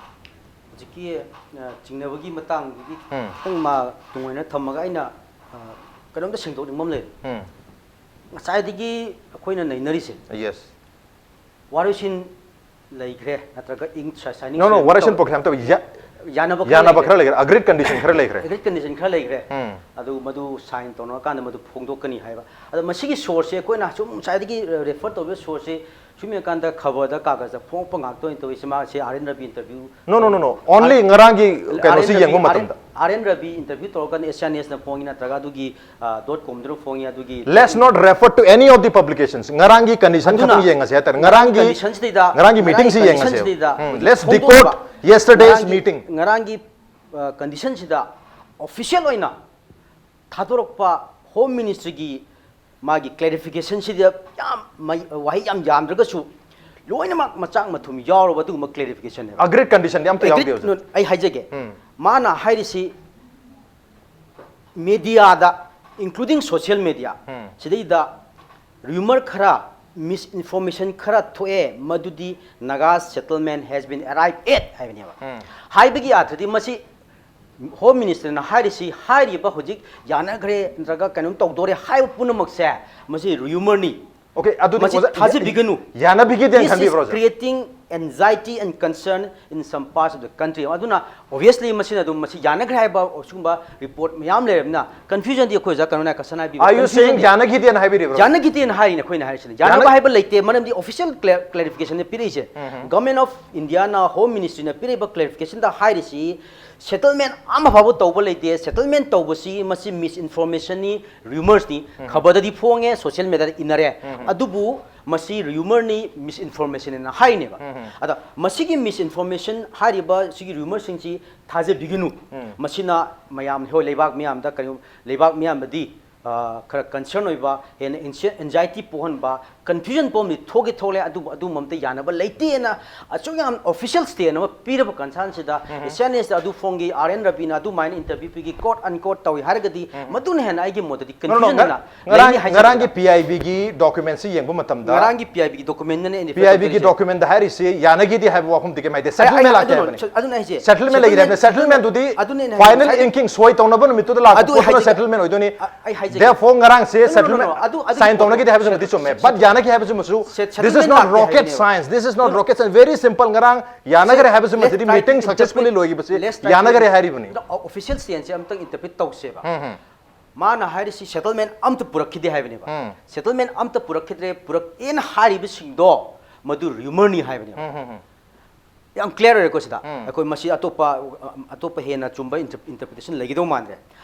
ꯍꯧꯖꯤꯛꯀꯤ ꯑ, ꯆꯤꯡꯅꯕꯒꯤ ꯃꯇꯥꯡꯗꯨꯗꯤ ꯎꯝ꯫ ꯈꯤꯇꯪ ꯃꯥ ꯇꯨꯡ ꯑꯣꯏꯅ ꯊꯝꯃꯒ ꯑꯩꯅ ꯑ, ꯀꯩꯅꯣꯝꯇ ꯁꯦꯡꯗꯣꯛꯅꯤꯡꯕ ꯑꯃ ꯂꯩꯔꯦ꯫ ꯎꯝ꯫ ꯉꯁꯥꯏꯗꯒꯤ ꯑꯩꯈꯣꯏꯅ ꯅꯩꯅꯔꯤꯁꯦ Yes. ꯋꯥꯔꯣꯏꯁꯤꯟ ꯂꯩꯈ꯭ꯔꯦ ꯅꯠꯇ꯭ꯔꯒ ꯏꯪ ꯁꯥꯏꯅꯤꯡ No, no, ꯋꯥꯔꯣꯏꯁꯤꯟ ꯄꯣꯛꯈ꯭ꯔꯦ ꯍꯥꯏꯕ ꯅꯠꯇꯕ, ꯌꯥ- ꯌꯥꯅꯕ ꯌꯥꯅꯕ ꯈꯔ ꯂꯩꯈ꯭ꯔꯦ, ꯑꯒ꯭ꯔꯤꯗ ꯀꯟꯗꯤꯁꯟ ꯈꯔ ꯂꯩꯈ꯭ꯔꯦ꯫ ꯑꯦꯒ꯭ꯔꯤꯗ ꯀꯟꯗꯤꯁꯟ ꯈꯔ ꯂꯩꯈ꯭ꯔꯦ꯫ ꯎꯝ꯫ ꯑꯗꯨ ꯃꯗꯨ ꯁꯥꯏꯟ ꯇꯧꯅꯔꯀꯥꯟꯗ ꯃꯗꯨ ꯐꯣꯡꯗꯣꯛꯀꯅꯤ ꯍꯥꯏꯕ꯫ ꯑꯗꯣ ꯃꯁꯤꯒꯤ ꯁꯣꯔꯁꯁꯦ ꯑꯩꯈꯣꯏꯅ ꯁꯨꯝ ꯉꯁꯥꯏꯗꯒꯤ ꯔꯦꯐꯔ ꯇꯧꯔꯤꯕ ꯁꯣꯔꯁꯁꯦ ꯁꯨꯝ ꯌꯦꯡꯉꯀꯥꯟꯗ ꯈꯕꯔꯗ ꯀꯥꯒꯖꯗ ꯐꯣꯡꯉꯛꯄ ꯉꯥꯛꯇ ꯑꯣꯏꯅ ꯇꯧꯔꯤꯁꯦ꯫ ꯃꯥꯁꯦ R N Ravi interview No, no, no, no. Only ꯉꯔꯥꯡꯒꯤ ꯀꯩꯅꯣꯁꯤ ꯌꯦꯡꯕ ꯃꯇꯝꯗ꯫ ꯑꯥꯔ ꯑꯦꯟ ꯔꯕꯤ ꯏꯟꯇꯔꯚ꯭ꯌꯨ ꯇꯧꯔꯀꯥꯟꯗ ꯑꯦꯁꯤꯌꯥ ꯅꯦꯁꯅ ꯐꯣꯡꯉꯤ ꯅꯠꯇ꯭ꯔꯒ ꯑꯗꯨꯒꯤ ꯗꯣꯠ ꯀꯣꯝꯗꯅ ꯐꯣꯡꯉꯤ꯫ ꯑꯗꯨꯒꯤ Let's not refer to any of the publications. ꯉꯔꯥꯡꯒꯤ ꯀꯟꯗꯤꯁꯟ ꯑꯗꯨꯅ ꯈꯛꯇꯪ ꯌꯦꯡꯉꯁꯦ ꯍꯥꯏꯇꯥꯔꯦ꯫ ꯉꯔꯥꯡꯒꯤ ꯀꯟꯗꯤꯁꯟꯁꯤꯗꯩꯗ ꯉꯔꯥꯡꯒꯤ ꯃꯤꯇꯤꯡꯁꯤ ꯌꯦꯡꯉꯁꯦ꯫ ꯀꯟꯗꯤꯁꯟꯁꯤꯗꯩꯗ ꯎꯝ, ꯍꯧꯖꯤꯛ let's ꯐꯣꯡꯗꯣꯛꯄ decode yesterday's ꯉꯔꯥꯡꯒꯤ- meeting. ꯉꯔꯥꯡꯒꯤ ꯀꯟꯗꯤꯁꯟꯁꯤꯗ ꯑꯣꯐꯤꯁꯤꯌꯦꯜ ꯑꯣꯏꯅ ꯊꯥꯗꯣꯔꯛꯄ ꯍꯣꯝ ꯃꯤꯅꯤꯁꯇ꯭ꯔꯤꯒꯤ ꯃꯥꯒꯤ ꯀ꯭ꯂꯦꯔꯤꯐꯤꯀꯦꯁꯟꯁꯤꯗ ꯌꯥꯝ ꯃꯩ- ꯋꯥꯍꯩ ꯌꯥꯝ ꯌꯥꯝꯗ꯭ꯔꯒꯁꯨ ꯂꯣꯏꯅꯃꯛ ꯃꯆꯥꯛ ꯃꯊꯨꯝ ꯌꯥꯎꯔꯕ ꯑꯗꯨꯒꯨꯝꯕ ꯀ꯭ꯂꯦꯔꯤꯐꯤꯀꯦꯁꯟꯅꯦꯕ꯫ ꯑꯒ꯭ꯔꯤꯗ ꯀꯟꯗꯤꯁꯟꯗꯤ ꯑꯝꯇ ꯌꯥꯎꯗꯦ ꯍꯧꯖꯤꯛ꯫ ꯑꯩ ꯍꯥꯏꯖꯒꯦ꯫ ꯎꯝ꯫ ꯃꯥꯅ ꯍꯥꯏꯔꯤꯁꯤ ꯃꯦꯗꯤꯌꯥꯗ, including social media, ꯎꯝ꯫ ꯁꯤꯗꯩꯗ ꯔ꯭ꯌꯨꯃꯔ ꯈꯔ, ꯃꯤꯁ ꯏꯟꯐꯣꯔꯃꯦꯁꯟ ꯈꯔ ꯊꯣꯛꯑꯦ, ꯃꯗꯨꯗꯤ Naga settlement has been arrived at ꯍꯥꯏꯕꯅꯦꯕ꯫ ꯎꯝ꯫ ꯍꯥꯏꯕꯒꯤ ꯑꯥꯔꯊꯗꯤ ꯃꯁꯤ ꯍꯣꯝ ꯃꯤꯅꯤꯁꯇꯔꯅ ꯍꯥꯏꯔꯤꯁꯤ, ꯍꯥꯏꯔꯤꯕ ꯍꯧꯖꯤꯛ ꯌꯥꯅꯈ꯭ꯔꯦ ꯅꯠꯇ꯭ꯔꯒ ꯀꯩꯅꯣꯝ ꯇꯧꯗꯣꯔꯦ ꯍꯥꯏꯕ ꯄꯨꯝꯅꯃꯛꯁꯦ ꯃꯁꯤ ꯔ꯭ꯌꯨꯃꯔꯅꯤ꯫ Okay, ꯑꯗꯨꯗꯤ ꯃꯁꯤ ꯑꯣꯖꯥ, ꯊꯥꯖꯕꯤꯒꯅꯨ꯫ ꯌꯥꯅꯕꯤꯒꯤꯗꯤ This is ꯈꯟꯕꯤꯕ꯭ꯔꯣ, ꯑꯣꯖꯥ? Creating anxiety and concern in some parts of the country. ꯑꯗꯨꯅ obviously ꯃꯁꯤꯅ ꯑꯗꯨꯝ ꯃꯁꯤ ꯌꯥꯅꯈ꯭ꯔꯦ ꯍꯥꯏꯕ ꯁꯤꯒꯨꯝꯕ ꯔꯤꯄꯣꯔꯠ ꯃꯌꯥꯝ ꯂꯩꯔꯕꯅꯤꯅ ꯀꯟꯐ꯭ꯌꯨꯖꯟꯗꯤ ꯑꯩꯈꯣꯏ ꯑꯣꯖꯥ ꯀꯩꯅꯣꯅ ꯀꯟꯁꯔꯟ ꯍꯥꯏꯕꯤꯕ Are you saying ꯀꯟꯐ꯭ꯌꯨꯖꯟꯗꯤ ꯌꯥꯅꯈꯤꯗꯦꯅ ꯍꯥꯏꯕꯤꯔꯤꯕ꯭ꯔꯣ? ꯌꯥꯅꯈꯤꯗꯦꯅ ꯍꯥꯏꯔꯤꯅꯦ ꯑꯩꯈꯣꯏꯅ ꯍꯥꯏꯔꯤꯁꯤꯅ꯫ ꯌꯥꯅꯕ ꯌꯥꯅ- ꯍꯥꯏꯕ ꯂꯩꯇꯦ, ꯃꯔꯝꯗꯤ ꯑꯣꯐꯤꯁꯤꯌꯦꯜ ꯀ꯭ꯂꯦꯔꯤꯐꯤꯀꯦꯁꯟ ꯄꯤꯔꯛꯏꯁꯦ꯫ ꯎꯝ꯫ Government of Indiaꯅ ꯍꯣꯝ ꯃꯤꯅꯤꯁꯇ꯭ꯔꯤꯅ ꯄꯤꯔꯛꯏꯕ ꯀ꯭ꯂꯦꯔꯤꯐꯤꯀꯦꯁꯟꯗ ꯍꯥꯏꯔꯤꯁꯤ ꯁꯦꯇꯜꯃꯦꯟ ꯑꯃ ꯐꯥꯎꯕ ꯇꯧꯕ ꯂꯩꯇꯦ꯫ ꯁꯦꯇꯜꯃꯦꯟ ꯇꯧꯕꯁꯤ ꯃꯁꯤ ꯃꯤꯁ ꯏꯟꯐꯣꯔꯃꯦꯁꯟꯅꯤ, ꯔ꯭ꯌꯨꯃꯔꯁꯅꯤ꯫ ꯈꯕꯔꯗꯗꯤ ꯐꯣꯡꯉꯦ, ꯁꯣꯁꯤꯌꯦꯜ ꯃꯦꯗꯤꯌꯥꯗ ꯏꯟꯅꯔꯦ꯫ ꯑꯗꯨꯕꯨ ꯃꯁꯤ ꯔ꯭ꯌꯨꯃꯔꯅꯤ, ꯃꯤꯁ ꯏꯟꯐꯣꯔꯃꯦꯁꯟꯅ ꯍꯥꯏꯔꯤꯅꯦꯕ꯫ ꯑꯗ ꯃꯁꯤꯒꯤ ꯃꯤꯁ ꯏꯟꯐꯣꯔꯃꯦꯁꯟ ꯍꯥꯏꯔꯤꯕ ꯁꯤꯒꯤ ꯔ꯭ꯌꯨꯃꯔꯁꯤꯡꯁꯤ ꯊꯥꯖꯕꯤꯒꯅꯨ꯫ ꯃꯁꯤꯅ ꯃꯌꯥꯝ, ꯍꯣꯏ, ꯂꯩꯕꯥꯛ ꯃꯤꯌꯥꯝꯗ ꯀꯔꯤ, ꯂꯩꯕꯥꯛ ꯃꯤꯌꯥꯝꯗꯗꯤ ꯑ, ꯈꯔ ꯀꯟꯁꯔꯟ ꯑꯣꯏꯕ, ꯍꯦꯟꯅ ꯑꯦꯟꯖꯥꯏꯇꯤ ꯄꯣꯛꯍꯟꯕ, Confusion ꯄꯣꯝꯗꯤ ꯊꯣꯛꯀꯤ ꯊꯣꯛꯂꯦ, ꯑꯗꯨꯕꯨ ꯑꯗꯨꯝꯕ ꯑꯝꯇ ꯌꯥꯅꯕ ꯂꯩꯇꯦꯅ ꯑꯁꯨꯛ ꯌꯥꯝ official statement ꯑꯃ ꯄꯤꯔꯕ concernꯁꯤꯗ, ꯎꯝ꯫ S N S ꯑꯗꯨ ꯐꯣꯡꯈꯤ, R N Ravina ꯑꯗꯨꯃꯥꯏꯅ interview ꯄꯤꯈꯤ, quote unquote ꯇꯧꯏ ꯍꯥꯏꯔꯒꯗꯤ, ꯎꯝ꯫ ꯃꯗꯨꯅ ꯍꯦꯟꯅ ꯑꯩꯒꯤ ꯃꯣꯠꯇꯗꯤ confusion ꯉꯔꯥꯡ ꯍꯦꯟꯅ ꯉꯔꯥꯡ ꯂꯩꯅꯤ ꯍꯥꯏꯖꯕꯅꯤꯗ꯫ ꯉꯔꯥꯡꯒꯤ P I Bꯒꯤ documentꯁꯤ ꯌꯦꯡꯕ ꯃꯇꯝꯗ, ꯉꯔꯥꯡꯒꯤ P I Bꯒꯤ documentꯅꯅꯦ ꯑꯩꯅ P I Bꯒꯤ documentꯗ ꯍꯥꯏꯔꯤꯁꯤ ꯌꯥꯅꯈꯤꯗꯦ ꯍꯥꯏꯕ ꯋꯥꯐꯝꯗꯤ ꯀꯩꯝ ꯍꯥꯏꯗꯦ, settlement ꯂꯥꯛꯇꯦ ꯍꯥꯏꯕꯅꯤ꯫ ꯑꯗꯨꯅ ꯑꯩꯁꯦ Settlement ꯂꯩꯈꯤꯗꯦ ꯍꯥꯏꯕꯅꯤ꯫ Settlementꯗꯨꯗꯤ ꯑꯗꯨꯅꯦ ꯑꯩꯅ final ꯍꯥꯏꯁꯦ꯫ inking ꯁꯣꯏ ꯇꯧꯅꯕ ꯅꯨꯃꯤꯠꯇꯨꯗ ꯂꯥꯛꯄ ꯑꯗꯨ ꯑꯩ ꯄꯣꯠꯇꯨꯅ ꯍꯥꯏꯖꯒꯦ꯫ Settlement ꯑꯣꯏꯗꯣꯏꯅꯤ꯫ ꯑ-, ꯑꯩ ꯍꯥꯏꯖꯒꯦ꯫ Therefore ꯉꯔꯥꯡꯁꯦ No, no, no, no, Settlement no. ꯑꯗꯨ, ꯑꯗꯨꯒꯤ sign ꯇꯧꯅꯈꯤꯗꯦ ꯄꯣꯠꯇꯨ ꯍꯥꯏꯕꯁꯤꯃꯗꯤ ꯆꯨꯝꯃꯦ, Set-, but ꯌꯥꯅꯈꯤ ꯍꯥꯏꯕꯁꯤꯃꯁꯨ, Set-, this is Settlement not ꯂꯥꯛꯇꯦ rocket ꯍꯥꯏꯕꯅꯦꯕ꯫ science, this is No, not no. rocket science, very simple. ꯉꯔꯥꯡ ꯌꯥꯅꯈ꯭ꯔꯦ ꯍꯥꯏꯕꯁꯤꯃꯗꯤ Let's try to meeting interpret. successfully ꯂꯣꯏꯈꯤꯕꯁꯤ Let's try to ꯌꯥꯅꯈ꯭ꯔꯦ interpret. ꯍꯥꯏꯔꯤꯕꯅꯤ꯫ No, official stateꯁꯦ ꯑꯝꯇꯪ interpret ꯇꯧꯁꯦꯕ꯫ ꯃꯥꯅ ꯍꯥꯏꯔꯤꯁꯤ settlement ꯑꯝꯇ ꯄꯨꯔꯛꯈꯤꯗꯦ ꯍꯥꯏꯕꯅꯦꯕ꯫ ꯎꯝ꯫ Settlement ꯑꯝꯇ ꯄꯨꯔꯛꯈꯤꯗ꯭ꯔꯦ, ꯄꯨꯔꯛꯑꯦꯅ ꯍꯥꯏꯔꯤꯕꯁꯤꯡꯗꯣ ꯃꯗꯨ rumourꯅꯤ ꯍꯥꯏꯕꯅꯦꯕ꯫ ꯎꯝ, ꯎꯝ, ꯎꯝ꯫ ꯌꯥꯝ clear ꯑꯣꯏꯔꯦꯀꯣ ꯁꯤꯗ꯫ ꯎꯝ꯫ ꯑꯩꯈꯣꯏ ꯃꯁꯤ ꯑꯇꯣꯞꯄ, ꯑꯇꯣꯞꯄ ꯍꯦꯟꯅ ꯆꯨꯝꯕ inter-, interpretation ꯂꯩꯒꯗꯧ ꯃꯥꯟꯗ꯭ꯔꯦ꯫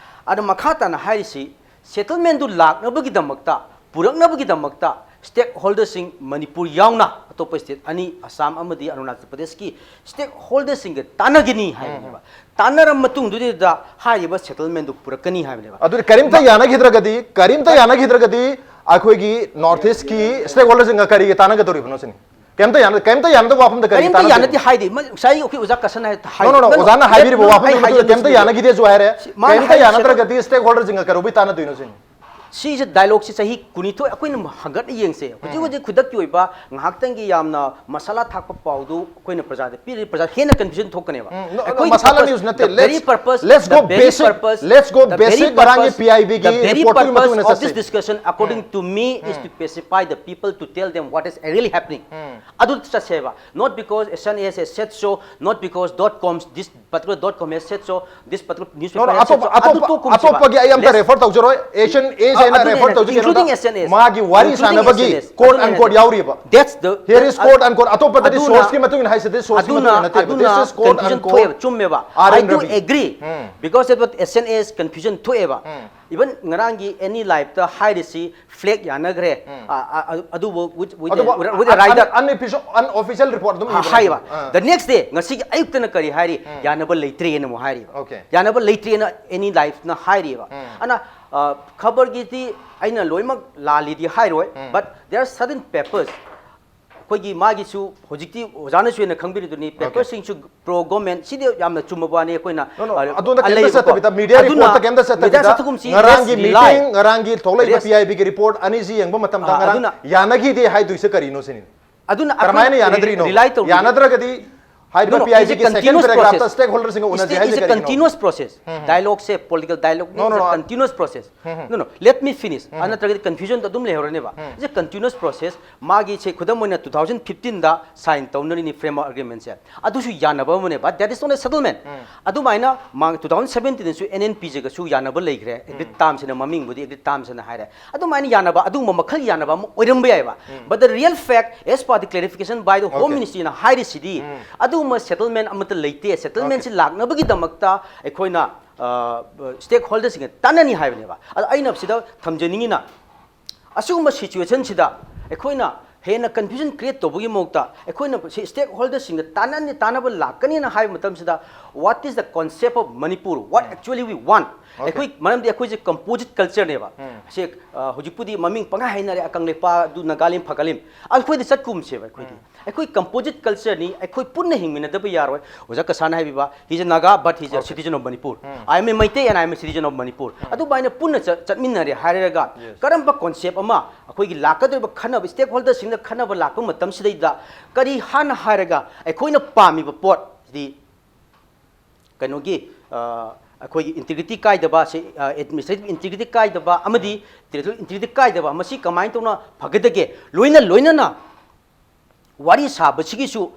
ꯑꯗꯣ ꯃꯈꯥ ꯇꯥꯅ ꯍꯥꯏꯔꯤꯁꯤ, settlementꯗꯨ ꯂꯥꯛꯅꯕꯒꯤꯗꯃꯛꯇ, ꯄꯨꯔꯛꯅꯕꯒꯤꯗꯃꯛꯇ stakeholderꯁꯤꯡ ꯃꯅꯤꯄꯨꯔ ꯌꯥꯎꯅ ꯑꯇꯣꯞꯄ state ꯑꯅꯤ, ꯑꯁꯥꯝ ꯑꯃꯗꯤ ꯑꯔꯨꯅꯥꯆꯜ ꯄ꯭ꯔꯗꯦꯁꯀꯤ stakeholderꯁꯤꯡꯒ ꯇꯥꯟꯅꯒꯅꯤ ꯍꯥꯏꯕꯅꯦꯕ꯫ ꯇꯥꯟꯅꯔꯕ ꯃꯇꯨꯡꯗꯨꯗ ꯍꯥꯏꯔꯤꯕ settlementꯗꯨ ꯄꯨꯔꯛꯀꯅꯤ ꯍꯥꯏꯕꯅꯦꯕ꯫ ꯑꯗꯨꯗꯤ ꯀꯔꯤꯝꯇ ꯌꯥꯅꯈꯤꯗ꯭ꯔꯒꯗꯤ, ꯀꯔꯤꯝꯇ ꯌꯥꯅꯈꯤꯗ꯭ꯔꯒꯗꯤ ꯑꯩꯈꯣꯏꯒꯤ North Eastꯀꯤ stakeholderꯁꯤꯡꯒ ꯀꯔꯤꯒꯤ ꯇꯥꯟꯅꯒꯗꯧꯔꯤꯕꯅꯣ ꯁꯤꯅꯤ? ꯀꯔꯤꯝꯇ ꯌꯥꯅ-, ꯀꯔꯤꯝꯇ ꯌꯥꯅꯗꯕ ꯋꯥꯐꯝꯗ ꯀꯔꯤꯒꯤ ꯀꯔꯤꯝꯇ ꯇꯥꯟꯅꯗꯣꯏꯅꯣ? ꯌꯥꯅꯗꯦ ꯍꯥꯏꯗꯤ, ꯃ-, ꯉꯁꯥꯏ ꯑꯩꯈꯣꯏ ꯑꯣꯖꯥ ꯀꯁꯟ ꯍꯥꯏ-, ꯍꯥꯏ-, No, no, no, no, no, ꯑꯣꯖꯥꯅ let-, ꯍꯥꯏꯕꯤꯔꯤꯕ no, no, ꯋꯥꯐꯝꯗꯨ ꯑꯩ ꯃꯗꯨ ꯍꯥꯏꯖꯒꯦ, ꯀꯔꯤꯝꯇ ꯂꯣꯏꯁꯤꯟꯖꯒꯦ꯫ ꯌꯥꯅꯈꯤꯗꯦꯁꯨ ꯍꯥꯏꯔꯦ, ꯁꯤ ꯃꯥꯅ ꯀꯔꯤꯝꯇ ꯍꯥꯏꯔꯤꯁꯦ ꯌꯥꯅꯗ꯭ꯔꯒꯗꯤ stakeholderꯁꯤꯡꯒ ꯀꯔꯧꯕꯤ ꯇꯥꯟꯅꯗꯣꯏꯅꯣ ꯁꯤꯅꯤ? ꯁꯤꯁꯦ dialogueꯁꯦ ꯆꯍꯤ ꯀꯨꯟꯅꯤꯊꯣꯏ ꯑꯩꯈꯣꯏꯅ ꯍꯪꯒꯠꯅ ꯌꯦꯡꯁꯦ꯫ ꯍꯧꯖꯤꯛ ꯍꯧꯖꯤꯛ ꯈꯨꯗꯛꯀꯤ ꯑꯣꯏꯕ ꯉꯥꯏꯍꯥꯛꯇꯪꯒꯤ ꯌꯥꯝꯅ ꯃꯁꯥꯂꯥ ꯊꯥꯛꯄ ꯄꯥꯎꯗꯨ ꯑꯩꯈꯣꯏꯅ ꯄ꯭ꯔꯖꯥꯗ ꯄꯤꯔꯗꯤ ꯄ꯭ꯔꯖꯥ ꯍꯦꯟꯅ confusion ꯊꯣꯛꯀꯅꯦꯕ꯫ ꯎꯝ, no, no, ꯑꯩꯈꯣꯏꯒꯤ ꯃꯁꯥꯂꯥ purpose, news ꯅꯠꯇꯦ꯫ the very Let's, purpose, let's go the very basic, purpose, let's go the very basic ꯉꯔꯥꯡꯒꯤ purpose, P I Bꯒꯤ the very reportꯇꯨꯒꯤ ꯃꯇꯨꯡ purpose ꯏꯟꯅ of this ꯆꯠꯁꯤ꯫ Discussion, according to me, is to pacify the people, to tell them what is really happening. ꯑꯗꯨ ꯆꯠꯁꯦꯕ, not because S N S has said so, not because dot coms, this particular dot com has said so, this particular No, newspaper no, has said ꯑꯇꯣꯞꯄ, so. ꯑꯗꯨ ꯑꯇꯣꯞꯄ, ꯇꯣꯛꯀꯨꯝꯁꯦꯕ꯫ ꯑꯇꯣꯞꯄꯒꯤ ꯑꯩ ꯑꯝꯇ Let's- refer ꯇꯧꯖꯔꯣꯏ꯫ Asian, Asian ꯑ, ꯑꯩꯅ ꯑꯗꯨꯅꯦ, refer ꯇꯧꯖꯒꯦ꯫ including S N S, ꯃꯥꯒꯤ ꯋꯥꯔꯤ including ꯁꯥꯟꯅꯕꯒꯤ including S N S, quote ꯑꯗꯨꯅꯦ, unquote ꯌꯥꯎꯔꯤꯕ꯫ That's the, Here is uh, quote unquote. ꯑꯇꯣꯞꯄꯗꯗꯤ ꯑꯗꯨꯅ, sourceꯀꯤ ꯃꯇꯨꯡ ꯏꯟꯅ ꯍꯥꯏꯁꯤꯗꯤ sourceꯀꯤ ꯑꯗꯨꯅ, ꯃꯇꯨꯡ ꯏꯟꯅ ꯅꯠꯇꯦꯕ꯫ ꯑꯗꯨꯅ This is quote confusion unquote ꯊꯣꯛꯑꯦꯕ, ꯆꯨꯝꯃꯦꯕ꯫ R N I do Ravi. agree, um. Because of what S N S confusion ꯊꯣꯛꯑꯦꯕ꯫ ꯎꯝ꯫ Even ꯉꯔꯥꯡꯒꯤ ꯑꯦꯅꯤ ꯂꯥꯏꯐꯇ ꯍꯥꯏꯔꯤꯁꯤ, ꯐ꯭ꯂꯦꯛ ꯌꯥꯅꯈ꯭ꯔꯦ, ꯑ, ꯑ, ꯑ, ꯑꯗꯨꯕꯨ with, with, ꯑꯗꯨꯕꯨ with a rider, unofficial, unofficial report ꯑꯗꯨꯝ ꯍꯥꯏꯕ꯫ The next day, ꯉꯁꯤꯒꯤ ꯑꯌꯨꯛꯇꯅ ꯀꯔꯤ ꯍꯥꯏꯔꯤ? ꯌꯥꯅꯕ ꯂꯩꯇ꯭ꯔꯦꯅ ꯑꯃꯨꯛ ꯍꯥꯏꯔꯤꯕ꯫ Okay. ꯌꯥꯅꯕ ꯂꯩꯇ꯭ꯔꯦꯅ ꯑꯦꯅꯤ ꯂꯥꯏꯐꯅ ꯍꯥꯏꯔꯤꯕ꯫ ꯑꯗꯨꯅ, ꯑ, ꯈꯕꯔꯒꯤꯗꯤ ꯑꯩꯅ ꯂꯣꯏꯅꯃꯛ ꯂꯥꯜꯂꯤꯗꯤ ꯍꯥꯏꯔꯣꯏ, but there are certain papers, ꯑꯩꯈꯣꯏꯒꯤ ꯃꯥꯒꯤꯁꯨ ꯍꯧꯖꯤꯛꯇꯤ ꯑꯣꯖꯥꯅꯁꯨ ꯍꯦꯟꯅ ꯈꯪꯕꯤꯔꯤꯗꯨꯅꯤ, paperꯁꯤꯡꯁꯨ pro government, ꯁꯤꯗꯤ ꯌꯥꯝꯅ ꯆꯨꯝꯕ ꯋꯥꯅꯤ꯫ ꯑꯩꯈꯣꯏꯅ, No, no, ꯑ, ꯑꯗꯣꯝꯗ ꯀꯩꯝꯇ ꯂꯩꯌꯦꯕꯀꯣ꯫ ꯆꯠꯇꯕꯤꯗ, media ꯑꯗꯨꯅ reportꯇ ꯀꯩꯝꯇ media ꯆꯠꯇꯕꯤꯗ, ꯆꯠꯊꯒꯨꯝꯁꯤ, ꯉꯔꯥꯡꯒꯤ let's rely. meeting, ꯉꯔꯥꯡꯒꯤ ꯊꯣꯛꯂꯛꯏꯕ Let's PIBꯒꯤ report ꯑꯅꯤꯁꯤ ꯌꯦꯡꯕ ꯃꯇꯝꯗ ꯑꯥ, ꯉꯔꯥꯡ ꯑꯗꯨꯅ ꯌꯥꯅꯈꯤꯗꯦ ꯍꯥꯏꯗꯣꯏꯁꯦ ꯀꯔꯤꯅꯣ ꯁꯤꯅꯤ? ꯑꯗꯨꯅ ꯀꯔꯝꯍꯥꯏꯅ ꯑꯩꯈꯣꯏ ꯌꯥꯅꯗ꯭ꯔꯤꯅꯣ? rely ꯇꯧꯔꯤꯅꯤ꯫ ꯌꯥꯅꯗ꯭ꯔꯒꯗꯤ ꯍꯥꯏꯔꯤꯕ No, no, PIBꯒꯤ it's a second continuous paragraph's process. stakeholderꯁꯤꯡꯒ ꯎꯅꯁꯦ It's a, ꯍꯥꯏꯁꯦ it's a ꯀꯔꯤꯒꯤꯅꯣ? Continuous process. Dialogueꯁꯦ, political dialogue No, no, is a no, I- continuous process. No, no, let me finish. ꯑ, ꯅꯠꯇ꯭ꯔꯒꯗꯤ confusionꯗꯣ ꯑꯗꯨꯝ ꯂꯩꯍꯧꯔꯅꯦꯕ꯫ It's a continuous process. ꯃꯥꯒꯤꯁꯦ ꯈꯨꯗꯝ ꯑꯣꯏꯅ two thousand fifteenꯗ sign ꯇꯧꯅꯔꯤꯅꯤ framework agreementꯁꯦ꯫ ꯑꯗꯨꯁꯨ ꯌꯥꯅꯕ ꯑꯃꯅꯦꯕ, that is not a settlement. ꯑꯗꯨꯃꯥꯏꯅ ꯃꯥ two thousand seventeenꯗꯁꯨ NNPJꯒꯁꯨ ꯌꯥꯅꯕ ꯂꯩꯈ꯭ꯔꯦ, agreed termsꯅ ꯃꯃꯤꯡꯕꯨꯗꯤ agreed termsꯅ ꯍꯥꯏꯔꯦ꯫ ꯑꯗꯨꯃꯥꯏꯅ ꯌꯥꯅꯕ, ꯑꯗꯨꯒꯨꯝꯕ ꯃꯈꯜ ꯌꯥꯅꯕ ꯑꯃ ꯑꯣꯏꯔꯝꯕ ꯌꯥꯏꯕ꯫ But the real fact, as per the clarification by the Home Okay. Ministryꯅ ꯍꯥꯏꯔꯤꯁꯤꯗꯤ, ꯑꯗꯨꯒꯨꯝꯕ settlement ꯑꯃꯠꯇ ꯂꯩꯇꯦ꯫ Settlementꯁꯤ ꯂꯥꯛꯅꯕꯒꯤꯗꯃꯛꯇ ꯑꯩꯈꯣꯏꯅ, ꯑ, stakeholderꯁꯤꯡꯒ ꯇꯥꯟꯅꯅꯤ ꯍꯥꯏꯕꯅꯦꯕ꯫ ꯑꯗꯣ ꯑꯩꯅ ꯁꯤꯗ ꯊꯝꯖꯅꯤꯡꯉꯤꯅ, ꯑꯁꯤꯒꯨꯝꯕ situationꯁꯤꯗ ꯑꯩꯈꯣꯏꯅ ꯍꯦꯟꯅ confusion create ꯇꯧꯕꯒꯤ ꯃꯍꯨꯠꯇ, ꯑꯩꯈꯣꯏꯅ ꯁꯤ stakeholderꯁꯤꯡꯒ ꯇꯥꯟꯅꯅꯤ, ꯇꯥꯟꯅꯕ ꯂꯥꯛꯀꯅꯤꯅ ꯍꯥꯏꯕ ꯃꯇꯝꯁꯤꯗ, what is the concept of Manipur? What actually we want? ꯑꯩꯈꯣꯏ, ꯃꯔꯝꯗꯤ ꯑꯩꯈꯣꯏꯁꯦ composite cultureꯅꯦꯕ꯫ ꯁꯦ, ꯑ, ꯍꯧꯖꯤꯛꯄꯨꯗꯤ ꯃꯃꯤꯡ ꯄꯪꯍꯥꯏ ꯍꯥꯏꯅꯔꯦ, ꯑꯀꯪꯂꯩꯄꯥꯛ, ꯑꯗꯨ ꯅꯥꯒꯥꯂꯦꯟ, ꯐꯒꯥꯂꯦꯟ꯫ ꯑꯩꯈꯣꯏꯗꯤ ꯆꯠꯀꯨꯝꯁꯦꯕ ꯑꯩꯈꯣꯏꯗꯤ꯫ ꯑꯩꯈꯣꯏ composite cultureꯅꯤ, ꯑꯩꯈꯣꯏ ꯄꯨꯟꯅ ꯍꯤꯡꯃꯤꯟꯅꯗꯕ ꯌꯥꯔꯣꯏ꯫ ꯑꯣꯖꯥ ꯀꯁꯥꯅ ꯍꯥꯏꯕꯤꯕ, he's a Naga, but he's a citizen of Manipur. I am a Meitei and I am a citizen of Manipur. ꯑꯗꯨꯃꯥꯏꯅ ꯄꯨꯟꯅ ꯆꯠ-, ꯆꯠꯃꯤꯟꯅꯔꯦ ꯍꯥꯏꯔꯒ, ꯀꯔꯝꯕ concept ꯑꯃ ꯑꯩꯈꯣꯏꯒꯤ ꯂꯥꯛꯀꯗꯧꯔꯤꯕ ꯈꯟꯅꯕ, stakeholderꯁꯤꯡꯗ ꯈꯟꯅꯕ ꯂꯥꯛꯄ ꯃꯇꯝꯁꯤꯗꯩꯗ, ꯀꯔꯤ ꯍꯥꯟꯅ ꯍꯥꯏꯔꯒ ꯑꯩꯈꯣꯏꯅ ꯄꯥꯝꯃꯤꯕ ꯄꯣꯠꯁꯤꯗꯤ ꯀꯩꯅꯣꯒꯤ, ꯑ, ꯑꯩꯈꯣꯏꯒꯤ integrity ꯀꯥꯏꯗꯕ, ꯁꯤ, ꯑ, administrative integrity ꯀꯥꯏꯗꯕ ꯑꯃꯗꯤ territorial integrity ꯀꯥꯏꯗꯕ, ꯃꯁꯤ ꯀꯃꯥꯏꯅ ꯇꯧꯅ ꯐꯒꯗꯒꯦ? ꯂꯣꯏꯅ ꯂꯣꯏꯅꯅ ꯋꯥꯔꯤ ꯁꯥꯕꯁꯤꯒꯤꯁꯨ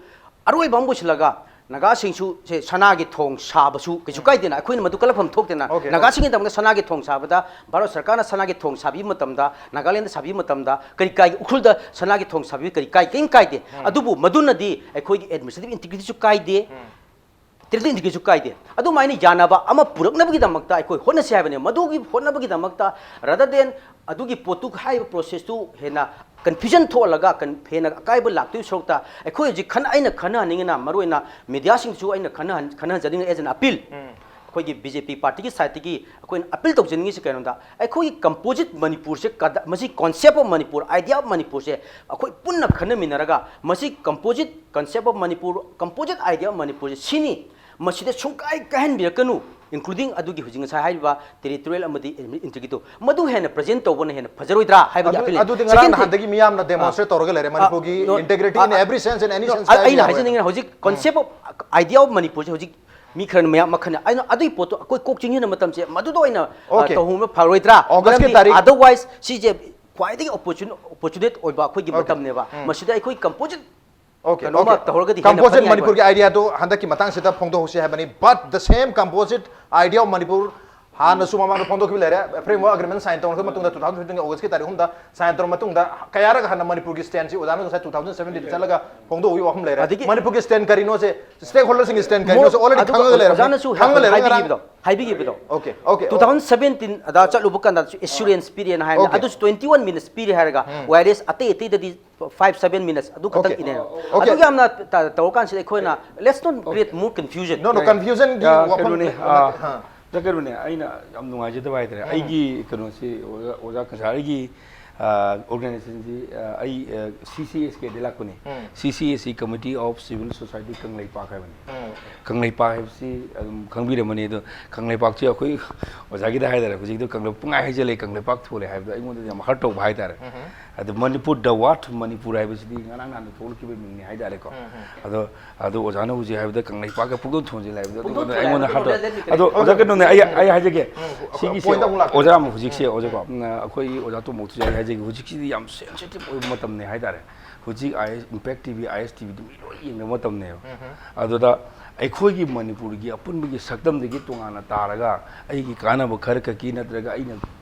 ꯑꯔꯣꯏꯕ ꯑꯃ ꯄꯨꯁꯤꯜꯂꯒ, ꯅꯥꯒꯥꯁꯤꯡꯁꯨ ꯁꯦ ꯁꯅꯥꯒꯤ ꯊꯣꯡ ꯁꯥꯕꯁꯨ ꯀꯩꯁꯨ ꯀꯥꯏꯗꯦꯅ, ꯑꯩꯈꯣꯏꯅ ꯃꯗꯨ ꯀꯜꯂꯛꯐꯝ ꯊꯣꯛꯇꯦꯅ꯫ Okay, ꯅꯥꯒꯥꯁꯤꯡꯒꯤꯗꯃꯛꯇ ꯁꯅꯥꯒꯤ ꯊꯣꯡ ꯁꯥꯕꯗ, ꯚꯥꯔꯠ ꯁꯔꯀꯥꯔꯅ ꯁꯅꯥꯒꯤ ꯊꯣꯡ ꯁꯥꯕꯤꯕ ꯃꯇꯝꯗ, ꯅꯥꯒꯥꯂꯦꯟꯗ ꯁꯥꯕꯤꯕ ꯃꯇꯝꯗ ꯀꯔꯤ ꯀꯥꯏꯒꯦ? ꯎꯈ꯭ꯔꯨꯜꯗ ꯁꯅꯥꯒꯤ ꯊꯣꯡ ꯁꯥꯕꯤꯕ ꯀꯔꯤ ꯀꯥꯏ? ꯀꯔꯤꯝ ꯀꯥꯏꯗꯦ꯫ ꯑꯗꯨꯕꯨ ꯃꯗꯨꯅꯗꯤ ꯑꯩꯈꯣꯏꯒꯤ administrative integrityꯁꯨ ꯀꯥꯏꯗꯦ꯫ ꯇ꯭ꯔꯦꯗꯤꯡꯗꯒꯤꯁꯨ ꯀꯥꯏꯗꯦ꯫ ꯑꯗꯨꯃꯥꯏꯅ ꯌꯥꯅꯕ ꯑꯃ ꯄꯨꯔꯛꯅꯕꯒꯤꯗꯃꯛꯇ ꯑꯩꯈꯣꯏ ꯍꯣꯠꯅꯁꯤ ꯍꯥꯏꯕꯅꯦ꯫ ꯃꯗꯨꯒꯤ ꯍꯣꯠꯅꯕꯒꯤꯗꯃꯛꯇ, rather than ꯑꯗꯨꯒꯤ ꯄꯣꯠꯇꯨ, ꯍꯥꯏꯔꯤꯕ process ꯇꯨ ꯍꯦꯟꯅ confusion ꯊꯣꯛꯍꯜꯂꯒ, ꯀꯟ-, ꯍꯦꯟꯅ ꯑꯀꯥꯏꯕ ꯂꯥꯛꯇꯣꯏ ꯁꯔꯨꯛꯇ, ꯑꯩꯈꯣꯏ ꯍꯧꯖꯤꯛ ꯈꯟ-, ꯑꯩꯅ ꯈꯟꯅꯍꯟꯅꯤꯡꯉꯤꯅ, ꯃꯔꯨꯑꯣꯏꯅ mediaꯁꯤꯡꯁꯨ ꯑꯩꯅ ꯈꯟꯅꯍꯟ-, ꯈꯟꯅꯍꯟꯖꯅꯤꯡꯉꯤ, as an appeal꯫ ꯑꯩꯈꯣꯏꯒꯤ B J P partyꯒꯤ sideꯇꯒꯤ ꯑꯩꯈꯣꯏꯅ appeal ꯇꯧꯖꯅꯤꯡꯉꯤꯁꯤ ꯀꯩꯅꯣꯗ, ꯑꯩꯈꯣꯏꯒꯤ composite ꯃꯅꯤꯄꯨꯔꯁꯦ ꯀꯗ-, ꯃꯁꯤ concept of Manipur, idea of ꯃꯅꯤꯄꯨꯔꯁꯦ ꯑꯩꯈꯣꯏ ꯄꯨꯟꯅ ꯈꯟꯅꯃꯤꯟꯅꯔꯒ, ꯃꯁꯤ composite concept of Manipur, composite idea of ꯃꯅꯤꯄꯨꯔꯁꯦ ꯁꯤꯅꯤ, ꯃꯁꯤꯗ ꯁꯨꯡꯀꯥꯏ ꯀꯥꯏꯍꯟꯕꯤꯔꯛꯀꯅꯨ, including ꯑꯗꯨꯒꯤ ꯍꯧꯖꯤꯛ ꯉꯁꯥꯏ ꯍꯥꯏꯔꯤꯕ territorial ꯑꯃꯗꯤ integrity ꯇꯣ, ꯃꯗꯨ ꯍꯦꯟꯅ present ꯇꯧꯕꯅ ꯍꯦꯟꯅ ꯐꯖꯔꯣꯏꯗ꯭ꯔꯥ ꯍꯥꯏꯕꯒꯤ ꯑꯗꯨ, appeal ꯅꯤ꯫ ꯑꯗꯨꯗꯤ ꯉꯔꯥꯡ Second thing, ꯅꯍꯥꯟꯗꯒꯤ ꯃꯤꯌꯥꯝꯅ demonstrate ꯇꯧꯔꯒ ꯂꯩꯔꯦ, ꯃꯅꯤꯄꯨꯔꯒꯤ no, integrity in every sense, in any sense ꯑꯩꯅ ꯍꯥꯏꯖꯅꯤꯡꯉꯤꯅ ꯍꯧꯖꯤꯛ concept of idea of ꯃꯅꯤꯄꯨꯔꯁꯦ ꯍꯧꯖꯤꯛ ꯃꯤ ꯈꯔꯅ ꯃꯌꯥꯝ ꯃꯈꯜ ꯑꯩꯅ ꯑꯗꯨꯒꯤ ꯄꯣꯠꯇꯣ ꯑꯩꯈꯣꯏ ꯀꯣꯛ ꯆꯤꯡꯁꯤꯟꯕ ꯃꯇꯝꯁꯦ ꯃꯗꯨꯗ ꯑꯣꯏꯅ, ꯑ, Okay. ꯇꯧꯍꯧꯕ ꯐꯔꯣꯏꯗ꯭ꯔꯥ? August ꯀꯤ ꯃꯔꯝꯗꯤ ꯇꯥꯔꯤꯛ otherwise ꯁꯤꯁꯦ ꯈ꯭ꯋꯥꯏꯗꯒꯤ opportune-, opportunate ꯑꯣꯏꯕ ꯑꯩꯈꯣꯏꯒꯤ Okay. ꯃꯇꯝꯅꯦꯕ꯫ ꯎꯝ꯫ ꯃꯁꯤꯗ ꯑꯩꯈꯣꯏ composite Okay, ꯀꯩꯅꯣꯝꯃ okay. ꯇꯧꯔꯒꯗꯤ ꯍꯦꯟꯅ Composite ꯐꯅꯤ ꯍꯥꯏꯕ꯫ ꯃꯅꯤꯄꯨꯔꯒꯤ idea ꯗꯨ ꯍꯟꯗꯛꯀꯤ ꯃꯇꯥꯡꯁꯤꯗ ꯐꯣꯡꯗꯣꯛꯍꯧꯁꯤ ꯍꯥꯏꯕꯅꯤ꯫ But the same composite idea of Manipur ꯍꯥꯟꯅꯁꯨ ꯃꯃꯥꯡꯗ ꯐꯣꯡꯗꯣꯛꯈꯤꯕ ꯂꯩꯔꯦ꯫ Framework agreement sign ꯇꯧꯔꯕ ꯃꯇꯨꯡꯗ, two thousand fifteen August ꯀꯤ ꯇꯥꯔꯤꯛ ꯑꯍꯨꯝꯗ sign ꯇꯧꯔꯕ ꯃꯇꯨꯡꯗ, ꯀꯌꯥꯔꯛ ꯍꯟꯅ ꯃꯅꯤꯄꯨꯔꯒꯤ stand ꯁꯤ ꯑꯣꯖꯥꯅ ꯉꯁꯥꯏ two thousand seventeen ꯆꯠꯂꯒ ꯐꯣꯡꯗꯣꯛꯎ ꯋꯥꯐꯝ ꯂꯩꯔꯦ꯫ ꯑꯗꯒꯤ ꯃꯅꯤꯄꯨꯔꯒꯤ stand ꯀꯔꯤꯅꯣꯁꯦ stakeholder ꯁꯤꯡꯒꯤ stand ꯀꯔꯤꯅꯣꯁꯦ already ꯑꯗꯨꯒ ꯈꯪꯉꯒ ꯂꯩꯔꯕꯅꯤ꯫ ꯑꯣꯖꯥꯅꯁꯨ ꯈꯪꯉꯒ ꯂꯩꯔꯕꯅꯤ ꯉꯔꯥꯡ꯫ ꯍꯥꯏꯕꯤꯈꯤꯕꯗꯣ, ꯍꯥꯏꯕꯤꯈꯤꯕꯗꯣ꯫ Okay, okay, okay. Two thousand seventeen ꯑꯗ ꯆꯠꯂꯨꯕ ꯀꯥꯟꯗ assurance ꯄꯤꯔꯦꯅ ꯍꯥꯏꯕꯅꯤ꯫ Okay. ꯑꯗꯨꯁꯨ twenty one minutes ꯄꯤꯔꯦ ꯍꯥꯏꯔꯒ, ꯎꯝ꯫ Whereas ꯑꯇꯩ ꯑꯇꯩꯗꯗꯤ five seven minutes ꯑꯗꯨ ꯈꯛꯇꯪ Okay. ꯏꯅꯦ꯫ Okay. ꯑꯗꯨ ꯌꯥꯝꯅ ꯇ-, ꯇꯧꯔꯀꯥꯟꯁꯤꯗ ꯑꯩꯈꯣꯏꯅ, let's not create more confusion. No, no, confusion ꯒꯤ ꯑ, ꯋꯥꯐꯝ ꯀꯩꯅꯣꯅꯦ, ꯅꯠꯇꯦ꯫ ꯑ, ꯍꯥ꯫ ꯗ ꯀꯩꯅꯣꯅꯦ, ꯑꯩꯅ ꯌꯥꯝ ꯅꯨꯡꯉꯥꯏꯖꯗꯕ ꯍꯥꯏꯇꯥꯔꯦ꯫ ꯎꯝ꯫ ꯑꯩꯒꯤ ꯀꯩꯅꯣꯁꯤ ꯑꯣꯖꯥ, ꯑꯣꯖꯥ ꯀꯁꯥꯔ, ꯑꯩꯒꯤ, ꯑ, organization ꯁꯤ, ꯑ, ꯑꯩ, ꯑ, C C S K ꯗꯒꯤ ꯂꯥꯛꯄꯅꯤ꯫ ꯎꯝ꯫ C C S C, Committee of Civil Society Kangleipak ꯍꯥꯏꯕꯅꯤ꯫ ꯎꯝ꯫ ꯀꯪꯂꯩꯄꯥꯛ ꯍꯥꯏꯕꯁꯤ ꯑꯗꯨꯝ ꯈꯪꯕꯤꯔꯝꯃꯅꯤ꯫ ꯑꯗꯣ ꯀꯪꯂꯩꯄꯥꯛꯁꯤ ꯑꯩꯈꯣꯏ ꯑꯣꯖꯥꯒꯤꯗ ꯍꯥꯏꯇꯥꯔꯦ, ꯍꯧꯖꯤꯛꯇꯣ ꯀꯪꯂꯩ-, ꯄꯨꯡꯍꯥꯏ ꯍꯥꯏꯖꯜꯂꯦ, ꯀꯪꯂꯩꯄꯥꯛ ꯊꯣꯜꯂꯦ ꯍꯥꯏꯕꯗꯣ ꯑꯩꯉꯣꯟꯗꯗꯤ ꯌꯥꯝ hurt ꯇꯧꯕ ꯍꯥꯏꯇꯥꯔꯦ꯫ ꯎꯝ꯫ ꯑꯗꯣ ꯃꯅꯤꯄꯨꯔ, the word ꯃꯅꯤꯄꯨꯔ ꯍꯥꯏꯕꯁꯤꯗꯤ ꯉꯔꯥꯡ ꯅꯍꯥꯟꯗ ꯊꯣꯛꯂꯛꯈꯤꯕ ꯃꯤꯡꯅꯤ ꯍꯥꯏꯇꯥꯔꯦꯀꯣ꯫ ꯎꯝ, ꯎꯝ꯫ ꯑꯗꯣ, ꯑꯗꯣ ꯑꯣꯖꯥꯅ ꯍꯧꯖꯤꯛ ꯍꯥꯏꯕꯗ ꯀꯪꯂꯩꯄꯥꯛꯀ ꯄꯨꯡꯊꯣꯟ ꯊꯣꯟꯖꯤꯜꯂꯦ ꯍꯥꯏꯕꯗꯣ, ꯑꯗꯨ ꯄꯨꯡꯊꯣꯟ ꯑꯩꯉꯣꯟꯗ ꯊꯣꯟꯖꯤꯜꯂꯦ ꯍꯥꯏꯕꯗꯣ ꯍꯥꯏꯕꯗꯤ ꯑꯗꯣ ꯀꯩꯅꯣ? ꯑꯣꯖꯥ ꯀꯩꯅꯣꯅꯦ, ꯑꯩ, ꯑꯩ ꯍꯥꯏꯖꯒꯦ꯫ ꯎꯝ, ꯁꯤꯒꯤꯁꯦ point ꯑꯃꯨꯛ ꯂꯥꯛꯀꯦ꯫ ꯑꯣꯖꯥ ꯑꯃ ꯍꯧꯖꯤꯛꯁꯦ, ꯎꯝ꯫ ꯑꯣꯖꯥꯀꯣ, ꯎꯝ, ꯑꯩꯈꯣꯏ ꯑꯣꯖꯥ ꯇꯣꯝꯕꯣꯛꯇꯁꯨ ꯑꯩ ꯍꯥꯏꯖꯒꯦ, ꯍꯧꯖꯤꯛꯁꯤꯗꯤ ꯌꯥꯝ sensitive ꯑꯣꯏꯕ ꯃꯇꯝꯅꯦ ꯍꯥꯏꯇꯥꯔꯦ꯫ ꯍꯧꯖꯤꯛ I S, Impact T V, I S T V ꯗꯨ ꯃꯤ ꯂꯣꯏ ꯌꯦꯡꯅꯕ ꯃꯇꯝꯅꯦꯕ꯫ ꯎꯝ꯫ ꯑꯗꯨꯗ ꯑꯩꯈꯣꯏꯒꯤ ꯃꯅꯤꯄꯨꯔꯒꯤ ꯑꯄꯨꯟꯕꯒꯤ ꯁꯛꯇꯝꯗꯒꯤ ꯇꯣꯉꯥꯟꯅ ꯇꯥꯔꯒ, ꯑꯩꯒꯤ ꯀꯥꯟꯅꯕ ꯈꯔ ꯈꯛꯀꯤ ꯅꯠꯇ꯭ꯔꯒ ꯑꯩꯅ,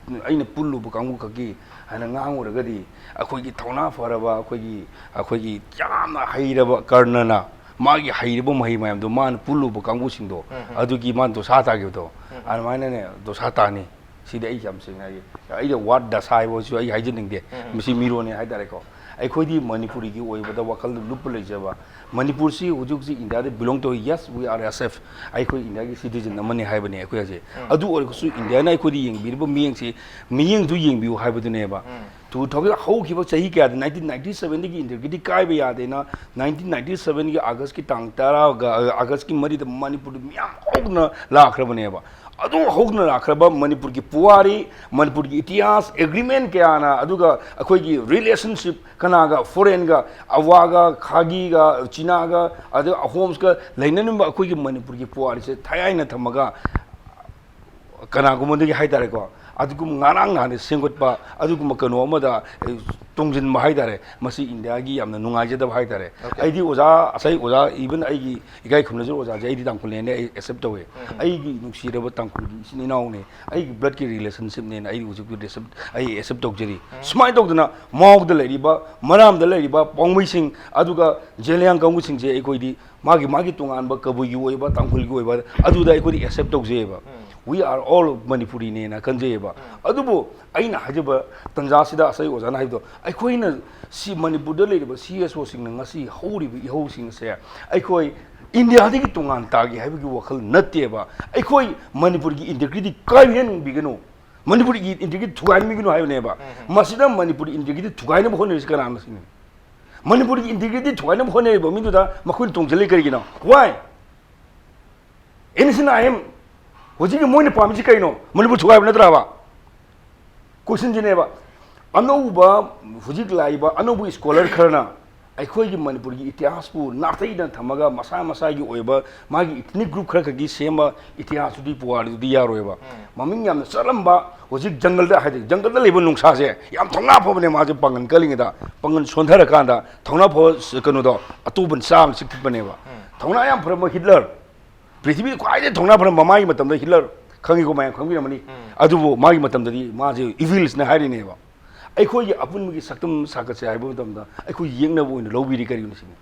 ꯑꯩꯅ ꯄꯨꯜꯂꯨꯕ ꯀꯥꯡꯕꯨ ꯈꯛꯀꯤ ꯍꯥꯏꯅ ꯉꯥꯡꯉꯨꯔꯒꯗꯤ, ꯑꯩꯈꯣꯏꯒꯤ ꯊꯧꯅꯥ ꯐꯔꯕ, ꯑꯩꯈꯣꯏꯒꯤ, ꯑꯩꯈꯣꯏꯒꯤ ꯌꯥꯝꯅ ꯍꯩꯔꯕ ꯀꯔꯅꯅ ꯃꯥꯒꯤ ꯍꯩꯔꯤꯕ ꯃꯍꯩ ꯃꯌꯥꯝꯗꯣ ꯃꯥꯅ ꯄꯨꯜꯂꯨꯕ ꯀꯥꯡꯕꯨꯁꯤꯡꯗꯣ, ꯎꯝ, ꯎꯝ꯫ ꯑꯗꯨꯒꯤ ꯃꯥꯅ ꯗꯣꯁꯥ ꯇꯥꯈꯤꯕꯗꯣ, ꯎꯝ꯫ ꯑꯗꯨꯃꯥꯏꯅꯅꯦ ꯗꯣꯁꯥ ꯇꯥꯅꯤ꯫ ꯁꯤꯗꯤ ꯑꯩ ꯌꯥꯝ ꯁꯦꯡꯅ ꯍꯥꯏꯒꯦ꯫ ꯑꯩꯗ ꯋꯥꯔꯗ ꯗꯁꯥ ꯍꯥꯏꯕꯁꯨ ꯑꯩ ꯍꯥꯏꯖꯅꯤꯡꯗꯦ꯫ ꯎꯝ, ꯎꯝ꯫ ꯃꯁꯤ ꯃꯤꯔꯣꯟꯅꯤ ꯍꯥꯏꯇꯥꯔꯦꯀꯣ꯫ ꯑꯩꯈꯣꯏꯗꯤ ꯃꯅꯤꯄꯨꯔꯤꯒꯤ ꯑꯣꯏꯕꯗ ꯋꯥꯈꯜꯗ ꯂꯨꯞꯄ ꯂꯩꯖꯕ, ꯃꯅꯤꯄꯨꯔꯁꯤ ꯍꯧꯖꯤꯛ ꯍꯧꯖꯤꯛ ꯏꯟꯗꯤꯌꯥꯗ belong ꯇꯧꯏ꯫ Yes, we are S F, ꯑꯩꯈꯣꯏ ꯏꯟꯗꯤꯌꯥꯒꯤ citizen ꯑꯃꯅꯤ ꯍꯥꯏꯕꯅꯤ ꯑꯩꯈꯣꯏ ꯍꯧꯖꯤꯛ꯫ ꯎꯝ꯫ ꯑꯗꯨ ꯑꯣꯏꯔꯒꯁꯨ ꯏꯟꯗꯤꯌꯥꯅ ꯑꯩꯈꯣꯏꯗ ꯌꯦꯡꯕꯤꯔꯤꯕ ꯃꯤꯠꯌꯦꯡꯁꯤ, ꯃꯤꯠꯌꯦꯡꯗꯨ ꯌꯦꯡꯕꯤꯌꯨ ꯍꯥꯏꯕꯗꯨꯅꯦꯕ꯫ ꯎꯝ꯫ Two thousand ꯍꯧꯈꯤꯕ ꯆꯍꯤ ꯀꯌꯥꯗ, nineteen ninety sevenꯗꯒꯤ integrity ꯀꯥꯏꯕ ꯌꯥꯗꯦꯅ, nineteen ninety sevenꯒꯤ Augustꯀꯤ ꯇꯥꯡ ꯇꯔꯥꯒ, Augustꯀꯤ ꯃꯔꯤꯗ ꯃꯅꯤꯄꯨꯔꯗ ꯃꯤꯌꯥꯝ ꯍꯧꯅ ꯂꯥꯛꯈ꯭ꯔꯕꯅꯦꯕ꯫ ꯑꯗꯨ ꯍꯧꯅ ꯂꯥꯛꯈ꯭ꯔꯕ ꯃꯅꯤꯄꯨꯔꯒꯤ ꯄꯨꯋꯥꯔꯤ, ꯃꯅꯤꯄꯨꯔꯒꯤ ꯏꯇꯤꯍꯥꯁ, agreement ꯀꯌꯥꯅ, ꯑꯗꯨꯒ ꯑꯩꯈꯣꯏꯒꯤ relationship ꯀꯅꯥꯒ, foreignꯒ, ꯑꯋꯥꯒ, ꯈꯥꯒꯤꯒ, ꯆꯤꯅꯥꯒ, ꯑꯗꯨꯒ ꯑꯍꯣꯝꯁꯀ ꯂꯩꯅꯔꯝꯕ ꯑꯩꯈꯣꯏꯒꯤ ꯃꯅꯤꯄꯨꯔꯒꯤ ꯄꯨꯋꯥꯔꯤꯁꯦ ꯊꯥꯏꯅ ꯊꯝꯃꯒ ꯀꯅꯥꯒꯨꯝꯕꯗꯒꯤ ꯍꯥꯏꯇꯥꯔꯦꯀꯣ, ꯑꯗꯨꯒꯨꯝꯕ ꯉꯔꯥꯡ ꯅꯍꯥꯟꯗ ꯁꯦꯝꯒꯠꯄ ꯑꯗꯨꯒꯨꯝꯕ ꯀꯩꯅꯣ ꯑꯃꯗ, ꯑꯦ, ꯇꯨꯡꯁꯤꯟꯕ ꯍꯥꯏꯇꯥꯔꯦ, ꯃꯁꯤ ꯏꯟꯗꯤꯌꯥꯒꯤ ꯌꯥꯝꯅ ꯅꯨꯡꯉꯥꯏꯖꯗꯕ ꯍꯥꯏꯇꯥꯔꯦ꯫ Okay. ꯑꯩꯗꯤ ꯑꯣꯖꯥ, ꯉꯁꯥꯏ ꯑꯣꯖꯥ, even ꯑꯩꯒꯤ ꯏꯀꯥꯏ ꯈꯨꯝꯅꯖꯕ ꯑꯣꯖꯥꯁꯦ ꯑꯩꯗꯤ ꯇꯥꯡꯈꯨꯜꯅꯦꯅ ꯑꯩ accept ꯇꯧꯋꯦ꯫ ꯎꯝ꯫ ꯑꯩꯒꯤ ꯅꯨꯡꯁꯤꯔꯕ ꯇꯥꯡꯈꯨꯜꯒꯤ ꯏꯆꯤꯟ ꯏꯅꯥꯎꯅꯦ, ꯑꯩꯒꯤ bloodꯀꯤ relationshipꯅꯦꯅ ꯑꯩ ꯍꯧꯖꯤꯛ accept, ꯑꯩ accept ꯇꯧꯖꯔꯤ꯫ ꯎꯝ꯫ ꯁꯨꯃꯥꯏꯅ ꯇꯧꯗꯅ ꯃꯥꯎꯗ ꯂꯩꯔꯤꯕ, ꯃꯔꯥꯝꯗ ꯂꯩꯔꯤꯕ ꯄꯥꯎꯃꯩꯁꯤꯡ, ꯑꯗꯨꯒ ꯖꯦꯂꯤꯌꯥꯡ ꯀꯥꯡꯕꯨꯁꯤꯡꯁꯦ ꯑꯩꯈꯣꯏꯗꯤ ꯃꯥꯒꯤ, ꯃꯥꯒꯤ ꯇꯣꯉꯥꯟꯕ ꯀꯕꯨꯏꯒꯤ ꯑꯣꯏꯕ, ꯇꯥꯡꯈꯨꯜꯒꯤ ꯑꯣꯏꯕ, ꯑꯗꯨꯗ ꯑꯩꯈꯣꯏꯗꯤ accept ꯇꯧꯖꯩꯑꯕ꯫ Um. We are all ꯃꯅꯤꯄꯨꯔꯤꯅꯦꯅ ꯈꯟꯖꯩꯑꯕ꯫ ꯎꯝ꯫ ꯑꯗꯨꯕꯨ ꯑꯩꯅ ꯍꯥꯏꯖꯕ ꯇꯟꯖꯥꯁꯤꯗ ꯉꯁꯥꯏ ꯑꯣꯖꯥꯅ ꯍꯥꯏꯕꯗꯣ, ꯑꯩꯈꯣꯏꯅ ꯁꯤ ꯃꯅꯤꯄꯨꯔꯗ ꯂꯩꯔꯤꯕ CSOꯁꯤꯡꯅ ꯉꯁꯤ ꯍꯧꯔꯤꯕ ꯏꯍꯧꯁꯤꯡꯁꯦ ꯑꯩꯈꯣꯏ ꯏꯟꯗꯤꯌꯥꯗꯒꯤ ꯇꯣꯉꯥꯟ ꯇꯥꯒꯦ ꯍꯥꯏꯕꯒꯤ ꯋꯥꯈꯜ ꯅꯠꯇꯦꯕ꯫ ꯑꯩꯈꯣꯏ ꯃꯅꯤꯄꯨꯔꯒꯤ integrity ꯀꯥꯏꯍꯟꯕꯤꯒꯅꯨ, ꯃꯅꯤꯄꯨꯔꯒꯤ integrity ꯊꯨꯒꯥꯏꯍꯟꯕꯤꯒꯅꯨ ꯍꯥꯏꯕꯅꯦꯕ꯫ ꯎꯝ, ꯎꯝ꯫ ꯃꯁꯤꯗ ꯃꯅꯤꯄꯨꯔꯒꯤ integrity ꯊꯨꯒꯥꯏꯅꯕ ꯍꯣꯠꯅꯔꯤꯁꯤ ꯀꯅꯥꯅꯣ ꯁꯤꯅꯤ? ꯃꯅꯤꯄꯨꯔꯒꯤ integrity ꯊꯨꯒꯥꯏꯅꯕ ꯍꯣꯠꯅꯔꯤꯕ ꯃꯤꯗꯨꯗ ꯃꯈꯣꯏꯅ ꯇꯣꯡꯁꯤꯜꯂꯤ ꯀꯔꯤꯒꯤꯅꯣ? Why? N C I M ꯍꯧꯖꯤꯛꯀꯤ ꯃꯣꯏꯅ ꯄꯥꯝꯃꯤꯁꯤ ꯀꯩꯅꯣ? ꯃꯅꯤꯄꯨꯔ ꯊꯨꯒꯥꯏꯕ ꯅꯠꯇ꯭ꯔꯕ? Questionꯁꯤꯅꯦꯕ꯫ ꯑꯅꯧꯕ, ꯍꯧꯖꯤꯛ ꯂꯥꯛꯏꯕ ꯑꯅꯧꯕ scholar ꯈꯔꯅ ꯑꯩꯈꯣꯏꯒꯤ ꯃꯅꯤꯄꯨꯔꯒꯤ ꯏꯇꯤꯍꯥꯁꯄꯨ ꯅꯥꯊꯩꯗꯅ ꯊꯝꯃꯒ ꯃꯁꯥ ꯃꯁꯥꯒꯤ ꯑꯣꯏꯕ ꯃꯥꯒꯤ ethnic group ꯈꯔ ꯈꯛꯀꯤ ꯁꯦꯝꯕ ꯏꯇꯤꯍꯥꯁꯇꯨꯗꯤ, ꯄꯨꯋꯥꯔꯤꯗꯨꯗꯤ ꯌꯥꯔꯣꯏꯕ꯫ ꯎꯝ꯫ ꯃꯃꯤꯡ ꯌꯥꯝꯅ ꯆꯠꯂꯝꯕ, ꯍꯧꯖꯤꯛ ꯖꯪꯒꯜꯗ ꯍꯥꯏꯗꯤ, ꯖꯪꯒꯜꯗ ꯂꯩꯕ ꯅꯣꯡꯁꯥꯁꯦ ꯌꯥꯝ ꯊꯧꯅꯥ ꯐꯕꯅꯦ꯫ ꯃꯥꯁꯦ ꯄꯥꯡꯒꯜ ꯀꯜꯂꯤꯉꯩꯗ, ꯄꯥꯡꯒꯜ ꯁꯣꯟꯊꯔꯀꯥꯟꯗ ꯊꯧꯅꯥ ꯐꯕ ꯀꯩꯅꯣꯗꯣ ꯑꯇꯣꯞꯄ ꯆꯥꯕ ꯆꯤꯛꯊꯠꯄꯅꯦꯕ꯫ ꯎꯝ꯫ ꯊꯧꯅꯥ ꯌꯥꯝ ꯐꯔꯝꯕ ꯍꯤꯠꯂꯔ, ꯄ꯭ꯔꯤꯊꯤꯕꯤꯗ ꯈ꯭ꯋꯥꯏꯗꯒꯤ ꯊꯧꯅꯥ ꯐꯔꯝꯕ ꯃꯥꯒꯤ ꯃꯇꯝꯗ ꯍꯤꯠꯂꯔ, ꯈꯪꯉꯤꯀꯣ, ꯃꯌꯥꯝ ꯈꯪꯕꯤꯔꯝꯃꯅꯤ꯫ ꯎꯝ꯫ ꯑꯗꯨꯕꯨ ꯃꯥꯒꯤ ꯃꯇꯝꯗꯗꯤ ꯃꯥꯁꯦ evilsꯅ ꯍꯥꯏꯔꯤꯅꯦꯕ꯫ ꯑꯩꯈꯣꯏꯒꯤ ꯑꯄꯨꯟꯕꯒꯤ ꯁꯛꯇꯝ ꯁꯥꯒꯠꯁꯦ ꯍꯥꯏꯕ ꯃꯇꯝꯗ ꯑꯩꯈꯣꯏ ꯌꯦꯛꯅꯕ ꯑꯣꯏꯅ ꯂꯧꯕꯤꯔꯤ ꯀꯔꯤꯒꯤꯅꯣ ꯁꯤꯅꯤ꯫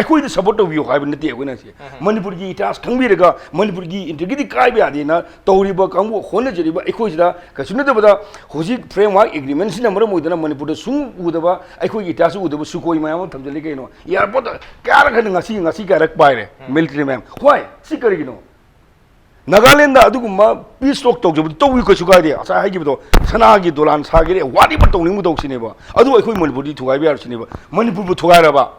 ꯑꯩꯈꯣꯏꯗ ꯁꯄꯣꯔꯠ ꯇꯧꯕꯤꯌꯨ ꯍꯥꯏꯕ ꯅꯠꯇꯦ ꯑꯩꯈꯣꯏꯅ ꯁꯤ꯫ ꯃꯅꯤꯄꯨꯔꯒꯤ ꯏꯇꯤꯍꯥꯁ ꯈꯪꯕꯤꯔꯒ ꯃꯅꯤꯄꯨꯔꯒꯤ ꯏꯟꯇꯤꯒ꯭ꯔꯤꯇꯤ ꯀꯥꯏꯕ ꯌꯥꯗꯦꯅ ꯇꯧꯔꯤꯕ ꯀꯥꯡꯕꯨ ꯍꯣꯠꯅꯖꯔꯤꯕ ꯑꯩꯈꯣꯏꯁꯤꯗ ꯀꯩꯁꯨ ꯅꯠꯇꯕꯗ ꯍꯧꯖꯤꯛ ꯐ꯭ꯔꯦꯝꯋꯥꯔꯛ ꯑꯦꯒ꯭ꯔꯤꯃꯦꯟꯁꯤꯅ ꯃꯔꯝ ꯑꯣꯏꯗꯅ ꯃꯅꯤꯄꯨꯔꯗ ꯁꯨꯡ ꯎꯗꯕ, ꯑꯩꯈꯣꯏꯒꯤ ꯏꯇꯤꯍꯥꯁꯁꯨ ꯎꯗꯕ ꯁꯨꯀꯣꯏ ꯃꯌꯥꯝ ꯑꯃ ꯊꯝꯖꯤꯜꯂꯤ ꯀꯩꯅꯣ꯫ ꯑꯦꯌꯥꯔꯄꯣꯔꯠꯇ ꯀꯌꯥꯔꯛ ꯍꯟꯅ ꯉꯁꯤ, ꯉꯁꯤ ꯀꯌꯥꯔꯛ ꯄꯥꯏꯔꯦ ꯃꯤꯂꯤꯇꯔꯤ ꯃꯌꯥꯝ꯫ Why? ꯁꯤ ꯀꯔꯤꯒꯤꯅꯣ? ꯅꯥꯒꯥꯂꯦꯟꯗ ꯑꯗꯨꯒꯨꯝꯕ ꯄꯤꯁ ꯇꯣꯛ ꯇꯧꯖꯕꯗꯨ ꯇꯧꯕꯤꯌꯨ, ꯀꯩꯁꯨ ꯀꯥꯏꯗꯦ꯫ ꯉꯁꯥꯏ ꯍꯥꯏꯈꯤꯕꯗꯣ, ꯁꯅꯥꯒꯤ ꯗꯣꯂꯥꯟ ꯁꯥꯒꯦꯔꯦ, whatever ꯇꯧꯅꯤꯡꯕ ꯇꯧꯁꯤꯅꯦꯕ꯫ ꯑꯗꯨ ꯑꯩꯈꯣꯏ ꯃꯅꯤꯄꯨꯔꯗꯤ ꯊꯨꯒꯥꯏꯕ ꯌꯥꯔꯣꯏ ꯁꯤꯅꯦꯕ꯫ ꯃꯅꯤꯄꯨꯔꯕꯨ ꯊꯨꯒꯥꯏꯔꯕ,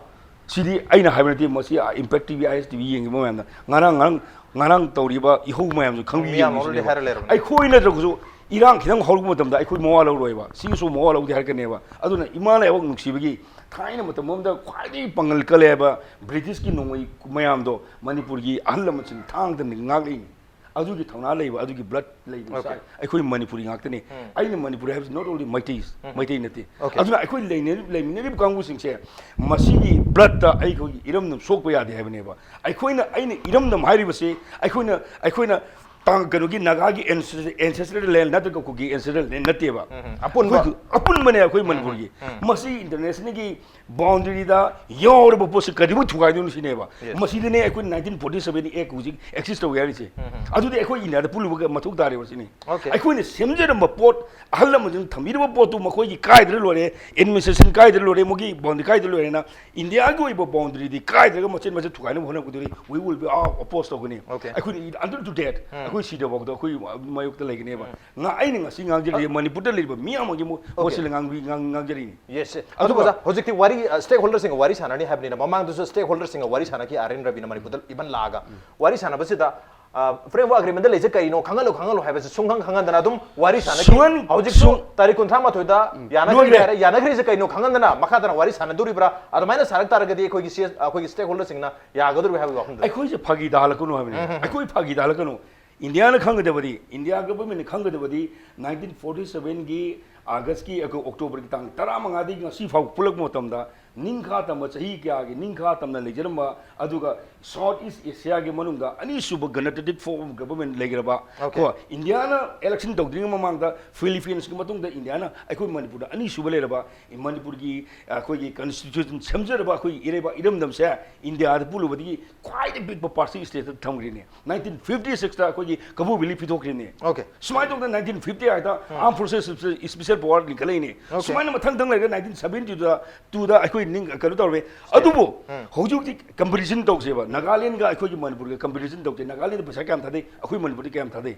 ꯁꯤꯗꯤ ꯑꯩꯅ ꯍꯥꯏꯕ ꯅꯠꯇꯦ, ꯃꯁꯤ ꯏꯝꯄꯦꯛ ꯇꯤ ꯚꯤ, ꯑꯥꯏ ꯑꯦꯁ ꯇꯤ ꯚꯤ ꯌꯦꯡꯉꯤꯕ ꯃꯌꯥꯝꯅ, ꯉꯔꯥꯡ, ꯉꯔꯥꯡ, ꯉꯔꯥꯡ ꯇꯧꯔꯤꯕ ꯏꯍꯧ ꯃꯌꯥꯝꯁꯨ ꯈꯪꯕꯤ ꯃꯌꯥꯝ ꯌꯦꯡꯉꯤ already ꯁꯤꯅꯦꯕ꯫ ꯍꯥꯏꯔ ꯂꯩꯔꯕꯅꯤ꯫ ꯑꯩꯈꯣꯏ ꯅꯠꯇ꯭ꯔꯒꯁꯨ ꯏꯔꯥꯡ ꯈꯤꯇꯪ ꯍꯧꯔꯛꯄ ꯃꯇꯝꯗ ꯑꯩꯈꯣꯏ ꯃꯋꯥ ꯂꯧꯔꯣꯏꯕ, ꯁꯤ ꯁꯨ ꯃꯋꯥ ꯂꯧꯗꯦ ꯍꯥꯏꯔꯛꯀꯅꯦꯕ꯫ ꯑꯗꯨꯅ ꯏꯃꯥ ꯂꯩꯕꯥꯛ ꯅꯨꯡꯁꯤꯕꯒꯤ ꯊꯥꯏꯅ ꯃꯇꯝ ꯑꯃꯗ ꯈ꯭ꯋꯥꯏꯗꯒꯤ ꯄꯥꯡꯒꯜ ꯀꯜꯂꯦ ꯍꯥꯏꯕ ꯕ꯭ꯔꯤꯇꯤꯁꯀꯤ ꯅꯣꯡꯃꯩ ꯃꯌꯥꯝꯗꯣ ꯃꯅꯤꯄꯨꯔꯒꯤ ꯑꯍꯜ ꯂꯃꯟꯁꯤꯡ ꯊꯥꯡ ꯇꯥꯅ ꯉꯥꯛꯂꯛꯏꯅꯤ꯫ ꯑꯗꯨꯒꯤ ꯊꯧꯅꯥ ꯂꯩꯕ, ꯑꯗꯨꯒꯤ ꯕ꯭ꯂꯠ ꯂꯩꯕ Okay. ꯁꯥꯏ ꯑꯩꯈꯣꯏ ꯃꯅꯤꯄꯨꯔꯤ ꯉꯥꯛꯇꯅꯤ꯫ ꯎꯝ. ꯑꯩꯅ ꯃꯅꯤꯄꯨꯔꯤ ꯍꯥꯏꯕꯁꯤ not only Meiteis, ꯎꯝ. ꯃꯩꯇꯩ ꯅꯠꯇꯦ꯫ Okay. ꯑꯗꯨꯅ ꯑꯩꯈꯣꯏ ꯂꯩꯅꯔꯤ-, ꯂꯩꯃꯤꯟꯅꯔꯤꯕ ꯀꯥꯡꯕꯨꯁꯤꯡꯁꯦ ꯃꯁꯤꯒꯤ ꯕ꯭ꯂꯠꯇ ꯑꯩꯈꯣꯏꯒꯤ ꯏꯔꯝꯗꯝ ꯁꯣꯛꯄ ꯌꯥꯗꯦ ꯍꯥꯏꯕꯅꯦꯕ꯫ ꯑꯩꯈꯣꯏꯅ, ꯑꯩꯅ ꯏꯔꯝꯗꯝ ꯍꯥꯏꯔꯤꯕꯁꯤ ꯑꯩꯈꯣꯏꯅ, ꯑꯩꯈꯣꯏꯅ ꯇꯥꯡ-, ꯀꯩꯅꯣꯒꯤ ꯅꯥꯒꯥꯒꯤ ancestor-, ancestral land ꯅꯠꯇ꯭ꯔꯒ ꯀꯨꯀꯤ ancestral land ꯅꯠꯇꯦꯕ꯫ ꯎꯝ, ꯎꯝ. ꯑꯄꯨꯟꯕ꯫ ꯑꯩꯈꯣꯏ ꯑꯄꯨꯟꯕꯅꯦ ꯑꯩꯈꯣꯏ ꯎꯝ, ꯎꯝ, ꯃꯅꯤꯄꯨꯔꯒꯤ꯫ ꯎꯝ. ꯃꯁꯤ international-ꯒꯤ boundary-ꯗ ꯌꯥꯎꯔꯕ ꯄꯣꯠꯁꯤ ꯀꯔꯤꯃꯨꯛ ꯊꯨꯒꯥꯏꯗꯣꯏꯅꯣ ꯁꯤꯅꯦꯕ꯫ Yes. ꯃꯁꯤꯗꯅꯦ ꯑꯩꯈꯣꯏ nineteen forty seven-ꯒꯤ act ꯍꯧꯖꯤꯛ exist ꯇꯧꯔꯤ ꯍꯥꯏꯔꯤꯁꯦ꯫ ꯎꯝ, ꯎꯝ. ꯑꯗꯨꯗꯤ ꯑꯩꯈꯣꯏ ꯏꯟꯗꯤꯌꯥꯗ ꯄꯨꯜꯂꯨꯕꯒ ꯃꯊꯧ ꯇꯥꯔꯦꯕ ꯁꯤꯅꯤ꯫ Okay. ꯑꯩꯈꯣꯏꯅ ꯁꯦꯝꯖꯔꯝꯕ ꯄꯣꯠ, ꯑꯍꯜ ꯂꯃꯟꯁꯤꯡꯅ ꯊꯝꯕꯤꯔꯝꯕ ꯄꯣꯠꯇꯨ ꯃꯈꯣꯏꯒꯤ ꯀꯥꯏꯗ꯭ꯔ ꯂꯣꯏꯔꯦ, administration ꯀꯥꯏꯗ꯭ꯔ ꯂꯣꯏꯔꯦ, ꯃꯈꯣꯏꯒꯤ boundary ꯀꯥꯏꯗ꯭ꯔ ꯂꯣꯏꯔꯦꯅ ꯏꯟꯗꯤꯌꯥꯒꯤ ꯑꯣꯏꯕ boundary-ꯗꯤ ꯀꯥꯏꯗ꯭ꯔꯒ ꯃꯆꯦꯠ ꯃꯆꯦꯠ ꯊꯨꯒꯥꯏꯅꯕ ꯍꯣꯠꯅꯔꯛꯄꯗꯨꯗꯤ we will be, ah, oppose ꯇꯧꯒꯅꯤ꯫ Okay. ꯑꯩꯈꯣꯏꯅ until to death ꯎꯝ. ꯑꯩꯈꯣꯏ ꯁꯤꯗꯐꯥꯎꯗ ꯑꯩꯈꯣꯏ ꯃꯥꯌꯣꯛꯇ ꯂꯩꯒꯅꯦꯕ꯫ ꯎꯝ. ꯉꯥ-, ꯑꯩꯅ ꯉꯁꯤ ꯉꯥꯡꯖꯔꯤꯁꯦ ꯃꯅꯤꯄꯨꯔꯗ ꯂꯩꯔꯤꯕ ꯃꯤꯌꯥꯝ ꯑꯃꯒꯤ ꯃꯣ-, Okay. ꯃꯣꯠꯁꯤꯜꯂ ꯉꯥꯡꯕꯤ-, ꯉꯥꯡ-, ꯉꯥꯡꯖꯔꯤꯅꯤ꯫ Yes, yes. ꯑꯗꯨꯒ ꯑꯗꯨꯒ ꯍꯧꯖꯤꯛꯇꯤ ꯋꯥꯔꯤ, ꯑ, stakeholder-ꯁꯤꯡꯒ ꯋꯥꯔꯤ ꯁꯥꯟꯅꯅꯤ ꯍꯥꯏꯕꯅꯤꯅ, ꯃꯃꯥꯡꯗꯁꯨ stakeholder-ꯁꯤꯡꯒ ꯋꯥꯔꯤ ꯁꯥꯟꯅꯈꯤ ꯑꯥꯔ ꯑꯦꯟ ꯔꯕꯤꯅ ꯃꯅꯤꯄꯨꯔꯗ even ꯂꯥꯛꯑꯒ꯫ ꯎꯝ. ꯋꯥꯔꯤ ꯁꯥꯟꯅꯕꯁꯤꯗ, ꯑ, framework agreement-ꯗ ꯂꯩꯁꯦ ꯀꯩꯅꯣ ꯈꯪꯍꯜꯂꯨ, ꯈꯪꯍꯜꯂꯨ ꯍꯥꯏꯕꯁꯦ ꯁꯨꯡꯈꯪ ꯈꯪꯍꯟꯗꯅ ꯑꯗꯨꯝ ꯋꯥꯔꯤ ꯁꯥꯟꯅꯈꯤ꯫ ꯁꯨꯡꯍꯟ-, ꯍꯧꯖꯤꯛꯁꯨ ꯁꯨꯡ-, ꯇꯥꯔꯤꯛ ꯀꯨꯟꯊ꯭ꯔꯥ ꯃꯥꯊꯣꯏꯗ ꯎꯝ. ꯌꯥꯅꯈ꯭ꯔꯦ ꯂꯣꯏꯔꯦ꯫ ꯍꯥꯏꯔꯦ, ꯌꯥꯅꯈ꯭ꯔꯤꯁꯦ ꯀꯩꯅꯣ ꯈꯪꯍꯟꯗꯅ ꯃꯈꯥ ꯇꯥꯅ ꯋꯥꯔꯤ ꯁꯥꯟꯅꯗꯣꯔꯤꯕ꯭ꯔꯥ? ꯑꯗꯨꯃꯥꯏꯅ ꯁꯥꯔꯛ ꯇꯥꯔꯒꯗꯤ ꯑꯩꯈꯣꯏꯒꯤ ꯁꯤ ꯑꯦꯁ, ꯑꯩꯈꯣꯏꯒꯤ stakeholder-ꯁꯤꯡꯅ ꯌꯥꯒꯗꯧꯔꯤꯕ꯭ꯔꯥ ꯍꯥꯏꯕꯒꯤ ꯋꯥꯐꯝꯗꯨ꯫ ꯑꯩꯈꯣꯏꯁꯦ ꯐꯥꯒꯤ ꯇꯥꯍꯜꯂꯛꯀꯅꯨ ꯍꯥꯏꯕꯅꯤ꯫ ꯎꯝ, ꯎꯝ, ꯎꯝ. ꯑꯩꯈꯣꯏ ꯐꯥꯒꯤ ꯇꯥꯍꯜꯂꯛꯀꯅꯨ꯫ ꯏꯟꯗꯤꯌꯥꯅ ꯈꯪꯒꯗꯕꯗꯤ, ꯏꯟꯗꯤꯌꯥ government-ꯅ ꯈꯪꯒꯗꯕꯗꯤ nineteen forty seven-ꯒꯤ August-ꯀꯤ ꯑꯩꯈꯣꯏ October-ꯒꯤ ꯇꯥꯡ ꯇꯔꯥꯃꯉꯥꯗꯒꯤ ꯉꯁꯤ ꯐꯥꯎ ꯄꯨꯜꯂꯛꯄ ꯃꯇꯝꯗ ꯅꯤꯡꯈꯥ ꯇꯝꯕ, ꯆꯍꯤ ꯀꯌꯥꯒꯤ ꯅꯤꯡꯈꯥ ꯇꯝꯅ ꯂꯩꯖꯔꯝꯕ, ꯑꯗꯨꯒ South East Asia ꯒꯤ ꯃꯅꯨꯡꯗ ꯑꯅꯤꯁꯨꯕ ꯒꯅꯇꯟꯇ꯭ꯔꯤꯛ form of government ꯂꯩꯈ꯭ꯔꯕ, Okay. ꯀꯣ, ꯏꯟꯗꯤꯌꯥꯅ election ꯇꯧꯗ꯭ꯔꯤꯉꯩ ꯃꯃꯥꯡꯗ ꯐꯤꯂꯤꯄꯤꯟꯁꯀꯤ ꯃꯇꯨꯡꯗ ꯏꯟꯗꯤꯌꯥꯅ ꯑꯩꯈꯣꯏ ꯃꯅꯤꯄꯨꯔꯗ ꯑꯅꯤꯁꯨꯕ ꯂꯩꯔꯕ, ꯃꯅꯤꯄꯨꯔꯒꯤ ꯑꯩꯈꯣꯏꯒꯤ constitution ꯁꯦꯝꯖꯔꯕ ꯑꯩꯈꯣꯏꯒꯤ ꯏꯔꯩꯕꯥꯛ ꯏꯔꯝꯗꯝꯁꯦ ꯏꯟꯗꯤꯌꯥꯗ ꯄꯨꯜꯂꯨꯕꯗꯒꯤ ꯈ꯭ꯋꯥꯏꯗꯒꯤ ꯄꯤꯛꯄ party state ꯇ ꯊꯝꯈ꯭ꯔꯤꯅꯦ꯫ Nineteen fifty six ꯇ ꯑꯩꯈꯣꯏꯒꯤ ꯀꯕꯣ ꯚꯦꯂꯤ ꯄꯤꯊꯣꯛꯈ꯭ꯔꯤꯅꯦ꯫ Okay. ꯁꯨꯃꯥꯏꯅ ꯇꯧꯗꯅ nineteen fifty ꯍꯥꯏꯗ Armed Forces Special Power ꯂꯤꯡꯈꯠꯂꯛꯏꯅꯦ꯫ Okay. ꯁꯨꯃꯥꯏꯅ ꯃꯊꯪ ꯃꯊꯪ ꯂꯩꯔꯒ nineteen seventy two ꯗ, two ꯗ ꯑꯩꯈꯣꯏ ꯅꯤꯡ-, ꯀꯩꯅꯣ ꯇꯧꯔꯦ꯫ ꯑꯗꯨꯕꯨ ꯍꯧꯖꯤꯛ ꯍꯧꯖꯤꯛ competition ꯇꯧꯁꯦꯕ, ꯅꯥꯒꯥꯂꯦꯟꯒ ꯑꯩꯈꯣꯏꯒꯤ ꯃꯅꯤꯄꯨꯔꯒ competition ꯇꯧꯁꯦ꯫ ꯅꯥꯒꯥꯂꯦꯟꯗ ꯄꯩꯁꯥ ꯀꯌꯥꯝ ꯊꯥꯗꯩ, ꯑꯩꯈꯣꯏ ꯃꯅꯤꯄꯨꯔꯗ ꯀꯌꯥꯝ ꯊꯥꯗꯩ?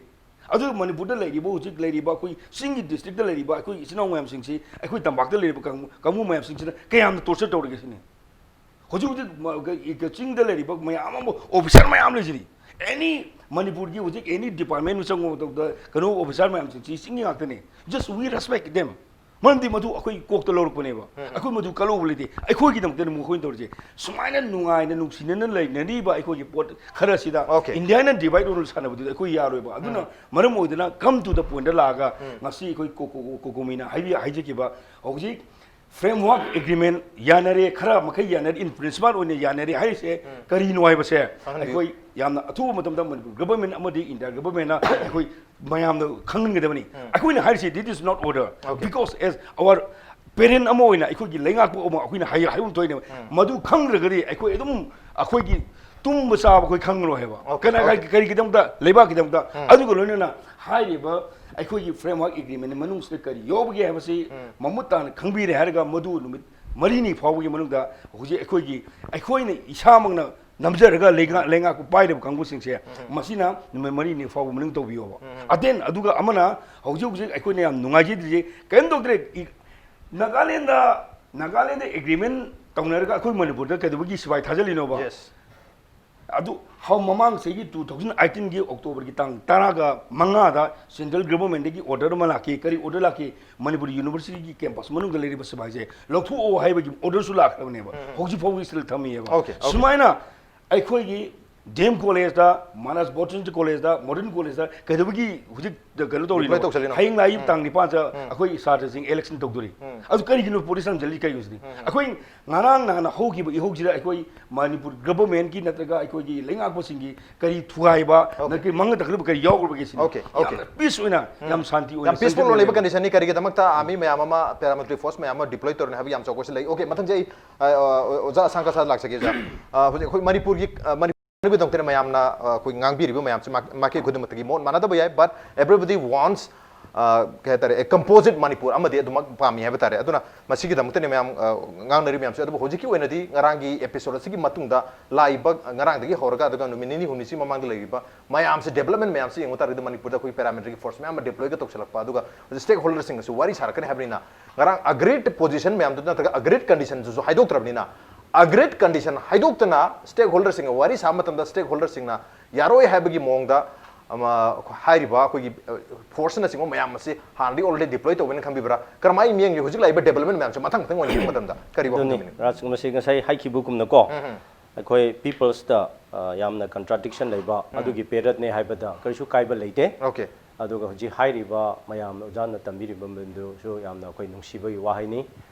ꯑꯗꯨ ꯃꯅꯤꯄꯨꯔꯗ ꯂꯩꯔꯤꯕ, ꯍꯧꯖꯤꯛ ꯂꯩꯔꯤꯕ ꯑꯩꯈꯣꯏ ꯆꯤꯡꯒꯤ district ꯇ ꯂꯩꯔꯤꯕ ꯑꯩꯈꯣꯏ ꯏꯆꯤꯟ ꯏꯅꯥꯎ ꯃꯌꯥꯝꯁꯤꯡꯁꯤ, ꯑꯩꯈꯣꯏ ꯇꯝꯄꯥꯛꯇ ꯂꯩꯔꯤꯕ ꯀꯥꯡꯕꯨ, ꯀꯥꯡꯕꯨ ꯃꯌꯥꯝꯁꯤꯡꯁꯤꯅ ꯀꯌꯥꯝꯅ torture ꯇꯧꯔꯒꯦ ꯁꯤꯅꯤ꯫ ꯍꯧꯖꯤꯛ ꯍꯧꯖꯤꯛ ꯃ-, ꯀ-, ꯆꯤꯡꯗ ꯂꯩꯔꯤꯕ ꯃꯌꯥꯝ ꯑꯃ officer ꯃꯌꯥꯝ ꯂꯩꯁꯤꯗꯤ꯫ Any ꯃꯅꯤꯄꯨꯔꯒꯤ ꯍꯧꯖꯤꯛ any department ꯆꯪꯕ ꯃꯇꯝꯗ ꯀꯩꯅꯣ officer ꯃꯌꯥꯝꯁꯤꯡꯁꯤ ꯆꯤꯡꯒꯤ ꯉꯥꯛꯇꯅꯤ꯫ Just we respect them. ꯃꯔꯝꯗꯤ ꯃꯗꯨ ꯑꯩꯈꯣꯏ ꯀꯣꯛꯇ ꯂꯧꯔꯛꯄꯅꯦꯕ꯫ ꯑꯩꯈꯣꯏ ꯃꯗꯨ ꯀꯜꯍꯧꯕ ꯂꯩꯇꯦ꯫ ꯑꯩꯈꯣꯏꯒꯤꯗꯃꯛꯇꯅꯤ ꯃꯈꯣꯏꯅ ꯇꯧꯔꯤꯁꯦ꯫ ꯁꯨꯃꯥꯏꯅ ꯅꯨꯡꯉꯥꯏꯅ ꯅꯨꯡꯁꯤꯅꯅ ꯂꯩꯅꯔꯤꯕ ꯑꯩꯈꯣꯏꯒꯤ ꯄꯣꯠ ꯈꯔꯁꯤꯗ Okay. Indian divide and rule ꯁꯥꯟꯅꯕꯗꯨꯗꯤ ꯑꯩꯈꯣꯏ ꯌꯥꯔꯣꯏꯕ꯫ ꯑꯗꯨꯅ ꯃꯔꯝ ꯑꯣꯏꯗꯅ come to the point ꯗ ꯂꯥꯛꯑꯒ ꯉꯁꯤ ꯑꯩꯈꯣꯏ ꯀꯣ-, ꯀꯣ-, ꯀꯣ-, ꯀꯣꯀꯣꯃꯤꯅ ꯍꯥꯏꯕꯤ-, ꯍꯥꯏꯖꯈꯤꯕ ꯍꯧꯖꯤꯛ framework agreement ꯌꯥꯅꯔꯦ, ꯈꯔ ꯃꯈꯩ ꯌꯥꯅꯔꯦ, in principle ꯑꯣꯏꯅ ꯌꯥꯅꯔꯦ ꯍꯥꯏꯔꯤꯁꯦ ꯀꯔꯤꯅꯣ ꯍꯥꯏꯕꯁꯦ ꯈꯪꯍꯟꯕꯤꯌꯨ꯫ ꯑꯩꯈꯣꯏ ꯌꯥꯝꯅ ꯑꯊꯨꯕ ꯃꯇꯝꯗ ꯃꯅꯤꯄꯨꯔ government ꯑꯃꯗꯤ ꯏꯟꯗꯤꯌꯥ government ꯅ ꯑꯩꯈꯣꯏ ꯃꯌꯥꯝꯗ ꯈꯪꯍꯟꯒꯗꯕꯅꯤ꯫ ꯑꯩꯈꯣꯏꯅ ꯍꯥꯏꯔꯤꯁꯤ, this is not order, Okay. because as our parent ꯑꯃ ꯑꯣꯏꯅ, ꯑꯩꯈꯣꯏꯒꯤ ꯂꯩꯉꯥꯛꯄ ꯑꯃ ꯑꯩꯈꯣꯏꯅ ꯍꯥꯏ-, ꯍꯥꯏꯕ ꯑꯃ ꯊꯣꯛꯏꯅꯦꯕ꯫ ꯃꯗꯨ ꯈꯪꯗ꯭ꯔꯒꯗꯤ ꯑꯩꯈꯣꯏ ꯑꯗꯨꯝ ꯑꯩꯈꯣꯏꯒꯤ ꯇꯨꯝꯕ ꯆꯥꯕ ꯑꯩꯈꯣꯏ ꯈꯪꯉꯔꯣꯏ ꯍꯥꯏꯕ꯫ Okay, ꯀꯅꯥ-, okay. ꯀꯔꯤꯒꯤꯗꯃꯛꯇ? ꯂꯩꯕꯥꯛꯀꯤꯗꯃꯛꯇ꯫ ꯑꯗꯨꯒ ꯂꯣꯏꯅꯅ ꯍꯥꯏꯔꯤꯕ ꯑꯩꯈꯣꯏꯒꯤ framework agreement ꯃꯅꯨꯡꯁꯤꯗ ꯀꯔꯤ ꯌꯥꯎꯕꯒꯦ ꯍꯥꯏꯕꯁꯤ ꯃꯃꯨꯠ ꯇꯥꯅ ꯈꯪꯕꯤꯔꯦ ꯍꯥꯏꯔꯒ, ꯃꯗꯨ ꯅꯨꯃꯤꯠ ꯃꯔꯤꯅꯤ ꯐꯥꯎꯕꯒꯤ ꯃꯅꯨꯡꯗ ꯍꯧꯖꯤꯛ ꯑꯩꯈꯣꯏꯒꯤ, ꯑꯩꯈꯣꯏꯅ ꯏꯁꯥꯃꯛꯅ ꯅꯝꯖꯔꯒ ꯂꯩꯉꯥꯛ-, ꯂꯩꯉꯥꯛꯄ ꯄꯥꯏꯔꯤꯕ ꯀꯥꯡꯕꯨꯁꯤꯡꯁꯦ, ꯃꯁꯤꯅ ꯅꯨꯃꯤꯠ ꯃꯔꯤꯅꯤ ꯐꯥꯎꯕ ꯃꯅꯨꯡ ꯇꯧꯕꯤꯌꯣꯕ꯫ ꯑꯗꯦꯟ ꯑꯗꯨꯒ ꯑꯃꯅ ꯍꯧꯖꯤꯛ ꯍꯧꯖꯤꯛ ꯑꯩꯈꯣꯏꯅ ꯌꯥꯝ ꯅꯨꯡꯉꯥꯏꯖꯗ꯭ꯔꯤꯁꯦ ꯀꯔꯤꯝ ꯇꯧꯗ꯭ꯔꯦ꯫ ꯏ-, ꯅꯥꯒꯥꯂꯦꯟꯗ, ꯅꯥꯒꯥꯂꯦꯟꯗ agreement ꯇꯧꯅꯔꯒ ꯑꯩꯈꯣꯏ ꯃꯅꯤꯄꯨꯔꯗ ꯀꯩꯗꯧꯕꯒꯤ ꯁꯤꯐꯥꯏ ꯊꯥꯖꯤꯜꯂꯤꯅꯣꯕ? Yes. ꯑꯗꯨ ꯍꯧ-, ꯃꯃꯥꯡ ꯆꯍꯤꯒꯤ two thousand eighteen ꯒꯤ October ꯒꯤ ꯇꯥꯡ ꯇꯔꯥꯒ ꯃꯉꯥꯗ central government ꯗꯒꯤ order ꯑꯃ ꯂꯥꯛꯈꯤ꯫ ꯀꯔꯤ order ꯂꯥꯛꯈꯤ? ꯃꯅꯤꯄꯨꯔ university ꯒꯤ campus ꯃꯅꯨꯡꯗ ꯂꯩꯔꯤꯕ ꯁꯤꯐꯥꯏꯁꯦ ꯂꯧꯊꯣꯛꯑꯣ ꯍꯥꯏꯕꯒꯤ order ꯁꯨ ꯂꯥꯛꯈ꯭ꯔꯕꯅꯦꯕ꯫ ꯍꯧꯖꯤꯛ ꯐꯥꯎꯕꯒꯤ still ꯊꯝꯃꯤꯑꯕ꯫ Okay, okay. ꯁꯨꯃꯥꯏꯅ ꯑꯩꯈꯣꯏꯒꯤ ꯗꯤ ꯑꯦꯝ ꯀꯣꯂꯦꯖꯇ, ꯃꯥꯅꯁ ꯕꯣꯇꯅꯤꯀꯦꯜ ꯀꯣꯂꯦꯖꯇ, ꯃꯣꯗꯔꯟ ꯀꯣꯂꯦꯖꯇ ꯀꯩꯗꯧꯕꯒꯤ ꯍꯧꯖꯤꯛ ꯀꯩꯅꯣ ꯇꯧꯔꯤꯅꯣ? Deploy ꯇꯧꯁꯜꯂꯤꯅꯣ? ꯍꯌꯦꯡ ꯂꯥꯛꯏꯕ ꯇꯥꯡ ꯅꯤꯄꯥꯟꯗ ꯑꯩꯈꯣꯏ ꯁꯥꯇ꯭ꯔꯁꯤꯡ ꯏꯂꯦꯛꯁꯟ ꯇꯧꯗꯣꯔꯤ꯫ ꯑꯗꯨ ꯀꯔꯤꯒꯤꯅꯣ ꯄꯣꯂꯤꯁ ꯊꯝꯖꯤꯜꯂꯤ ꯀꯩꯒꯤꯅꯣ ꯁꯤꯅꯤ? ꯑꯩꯈꯣꯏ ꯉꯔꯥꯡ ꯅꯍꯥꯟ ꯍꯧꯈꯤꯕ ꯏꯍꯧꯁꯤꯗ ꯑꯩꯈꯣꯏ ꯃꯅꯤꯄꯨꯔ ꯒꯚꯔꯟꯃꯦꯟꯠꯀꯤ ꯅꯠꯇ꯭ꯔꯒ ꯑꯩꯈꯣꯏꯒꯤ ꯂꯩꯉꯥꯛꯄꯁꯤꯡꯒꯤ ꯀꯔꯤ ꯊꯨꯒꯥꯏꯕ, Okay. ꯅꯠꯇ꯭ꯔꯒ ꯃꯪꯒ ꯇꯥꯈꯠꯂꯛꯄ ꯀꯔꯤ ꯌꯥꯎꯈ꯭ꯔꯕꯒꯦ ꯁꯤꯅꯤ? Okay, okay. ꯌꯥꯝꯅ ꯄꯤꯁ ꯑꯣꯏꯅ, ꯌꯥꯝ ꯁꯥꯟꯇꯤ ꯑꯣꯏꯅ ꯌꯥꯝ ꯄꯤꯁꯐꯨꯜ ꯆꯪꯖꯒꯦ ꯑꯣꯏꯕ ꯍꯥꯏꯕꯅꯤ꯫ ꯀꯟꯗꯤꯁꯟꯅꯤ꯫ ꯀꯔꯤꯒꯤꯗꯃꯛꯇ ꯑꯥꯔꯃꯤ ꯃꯌꯥꯝ ꯑꯃ, ꯄꯦꯔꯥꯃꯤꯂꯤꯇꯔꯤ ꯐꯣꯔꯁ ꯃꯌꯥꯝ ꯑꯃ ꯗꯤꯄ꯭ꯂꯣꯏ ꯇꯧꯔꯤꯅꯣ ꯍꯥꯏꯕ ꯌꯥꯝ ꯆꯥꯎꯈꯠꯁꯤ ꯂꯩ꯫ Okay, ꯃꯊꯪꯁꯦ ꯑꯩ ꯑ, ꯑ, ꯑꯣꯖꯥ ꯑꯁꯥꯡ ꯀꯁꯥꯗ ꯂꯥꯛꯆꯒꯦ ꯑꯣꯖꯥ꯫ ꯑ, ꯍꯧꯖꯤꯛ ꯑꯩꯈꯣꯏ ꯃꯅꯤꯄꯨꯔꯒꯤ, ꯑ, ꯃꯅꯤꯄꯨꯔꯒꯤꯗꯃꯛꯇꯅ ꯃꯌꯥꯝꯅ, ꯑ, ꯑꯩꯈꯣꯏ ꯉꯥꯡꯕꯤꯔꯤꯕ ꯃꯌꯥꯝꯁꯤ ꯃꯥ-, ꯃꯥꯏꯀꯩ ꯈꯨꯗꯤꯡꯃꯛꯇꯒꯤ ꯃꯣꯠ ꯃꯥꯟꯅꯗꯕ ꯌꯥꯏ, but everybody wants, ꯑ, ꯀꯩ ꯍꯥꯏꯇꯥꯔꯦ, a composite Manipur ꯑꯃꯗꯤ ꯑꯗꯨꯃꯛ ꯄꯥꯝꯃꯤ ꯍꯥꯏꯕ ꯇꯥꯔꯦ꯫ ꯑꯗꯨꯅ ꯃꯁꯤꯒꯤꯗꯃꯛꯇꯅꯤ ꯃꯌꯥꯝ, ꯑ, ꯉꯥꯡꯅꯔꯤ ꯃꯌꯥꯝꯁꯦ꯫ ꯑꯗꯨꯕꯨ ꯍꯧꯖꯤꯛꯀꯤ ꯑꯣꯏꯅꯗꯤ ꯉꯔꯥꯡꯒꯤ ꯑꯦꯄꯤꯁꯣꯗ ꯑꯁꯤꯒꯤ ꯃꯇꯨꯡꯗ ꯂꯥꯛꯏꯕ ꯉꯔꯥꯡꯗꯒꯤ ꯍꯧꯔꯒ ꯑꯗꯨꯒ ꯅꯨꯃꯤꯠ ꯅꯤꯅꯤ ꯍꯨꯝꯅꯤꯁꯤ ꯃꯃꯥꯡꯗ ꯂꯩꯔꯤꯕ ꯃꯌꯥꯝꯁꯦ, ꯗꯦꯕꯂꯞꯃꯦꯟ ꯃꯌꯥꯝꯁꯦ ꯌꯦꯡꯕ ꯇꯥꯔꯒꯗꯤ ꯃꯅꯤꯄꯨꯔꯗ ꯑꯩꯈꯣꯏ ꯄꯦꯔꯥꯃꯤꯂꯤꯇꯔꯤꯒꯤ ꯐꯣꯔꯁ ꯃꯌꯥꯝ ꯑꯃ ꯗꯤꯄ꯭ꯂꯣꯏꯒ ꯇꯧꯁꯤꯜꯂꯛꯄ, ꯑꯗꯨꯒ ꯍꯧꯖꯤꯛ ꯁ꯭ꯇꯦꯛ ꯍꯣꯜꯗꯔꯁꯤꯡꯒꯁꯨ ꯋꯥꯔꯤ ꯁꯥꯔꯛꯀꯅꯤ ꯍꯥꯏꯕꯅꯤꯅ, ꯉꯔꯥꯡ ꯑꯒ꯭ꯔꯤꯗ ꯄꯣꯖꯤꯁꯟ ꯃꯌꯥꯝꯗꯨ ꯅꯠꯇ꯭ꯔꯒ ꯑꯒ꯭ꯔꯤꯗ ꯀꯟꯗꯤꯁꯟꯗꯨꯁꯨ ꯍꯥꯏꯗꯣꯛꯇ꯭ꯔꯕꯅꯤꯅ, ꯑꯒ꯭ꯔꯤꯗ ꯀꯟꯗꯤꯁꯟ ꯍꯥꯏꯗꯣꯛꯇꯅ ꯁ꯭ꯇꯦꯛ ꯍꯣꯜꯗꯔꯁꯤꯡꯒ ꯋꯥꯔꯤ ꯁꯥꯕ ꯃꯇꯝꯗ ꯁ꯭ꯇꯦꯛ ꯍꯣꯜꯗꯔꯁꯤꯡꯅ ꯌꯥꯔꯣꯏ ꯍꯥꯏꯕꯒꯤ ꯃꯑꯣꯡꯗ, ꯑꯃ, ꯍꯥꯏꯔꯤꯕ ꯑꯩꯈꯣꯏꯒꯤ, ꯑ, ꯐꯣꯔꯁꯅꯆꯤꯡꯕ ꯃꯌꯥꯝ ꯑꯁꯤ ꯍꯥꯟꯅꯗꯤ ꯑꯣꯜꯔꯦꯗꯤ ꯗꯤꯄ꯭ꯂꯣꯏ ꯇꯧꯕꯅ ꯈꯟꯕꯤꯕ꯭ꯔꯥ? ꯀꯔꯝꯍꯥꯏꯅ ꯃꯤꯠꯌꯦꯡꯒꯤ ꯍꯧꯖꯤꯛ ꯂꯥꯛꯏꯕ ꯗꯦꯕꯂꯞꯃꯦꯟ ꯃꯌꯥꯝꯁꯦ ꯃꯊꯪ ꯃꯊꯪ ꯑꯣꯏꯅ ꯌꯦꯡꯕ ꯃꯇꯝꯗ ꯀꯔꯤ ꯋꯥꯈꯜ ꯑꯗꯨꯅꯤ ꯊꯝꯕꯤꯅꯤ? ꯔꯥꯖ, ꯃꯁꯤ ꯉꯁꯥꯏ ꯍꯥꯏꯈꯤꯕꯒꯨꯝꯅꯀꯣ, ꯎꯝ, ꯎꯝ꯫ ꯑꯩꯈꯣꯏ ꯄꯤꯄꯜꯁꯇ, ꯑ, ꯌꯥꯝꯅ ꯀꯟꯇ꯭ꯔꯥꯗꯤꯛꯁꯟ ꯂꯩꯕ, ꯑꯗꯨꯒꯤ ꯄꯦꯔꯠꯅꯦ ꯍꯥꯏꯕꯗ ꯀꯔꯤꯁꯨ ꯀꯥꯏꯕ ꯂꯩꯇꯦ꯫ Okay. ꯑꯗꯨꯒ ꯍꯧꯖꯤꯛ ꯍꯥꯏꯔꯤꯕ ꯃꯌꯥꯝ ꯑꯣꯖꯥꯅ ꯇꯝꯕꯤꯔꯤꯕ ꯃꯗꯨꯁꯨ ꯌꯥꯝꯅ ꯑꯩꯈꯣꯏ ꯅꯨꯡꯁꯤꯕꯒꯤ ꯋꯥꯍꯩꯅꯤ꯫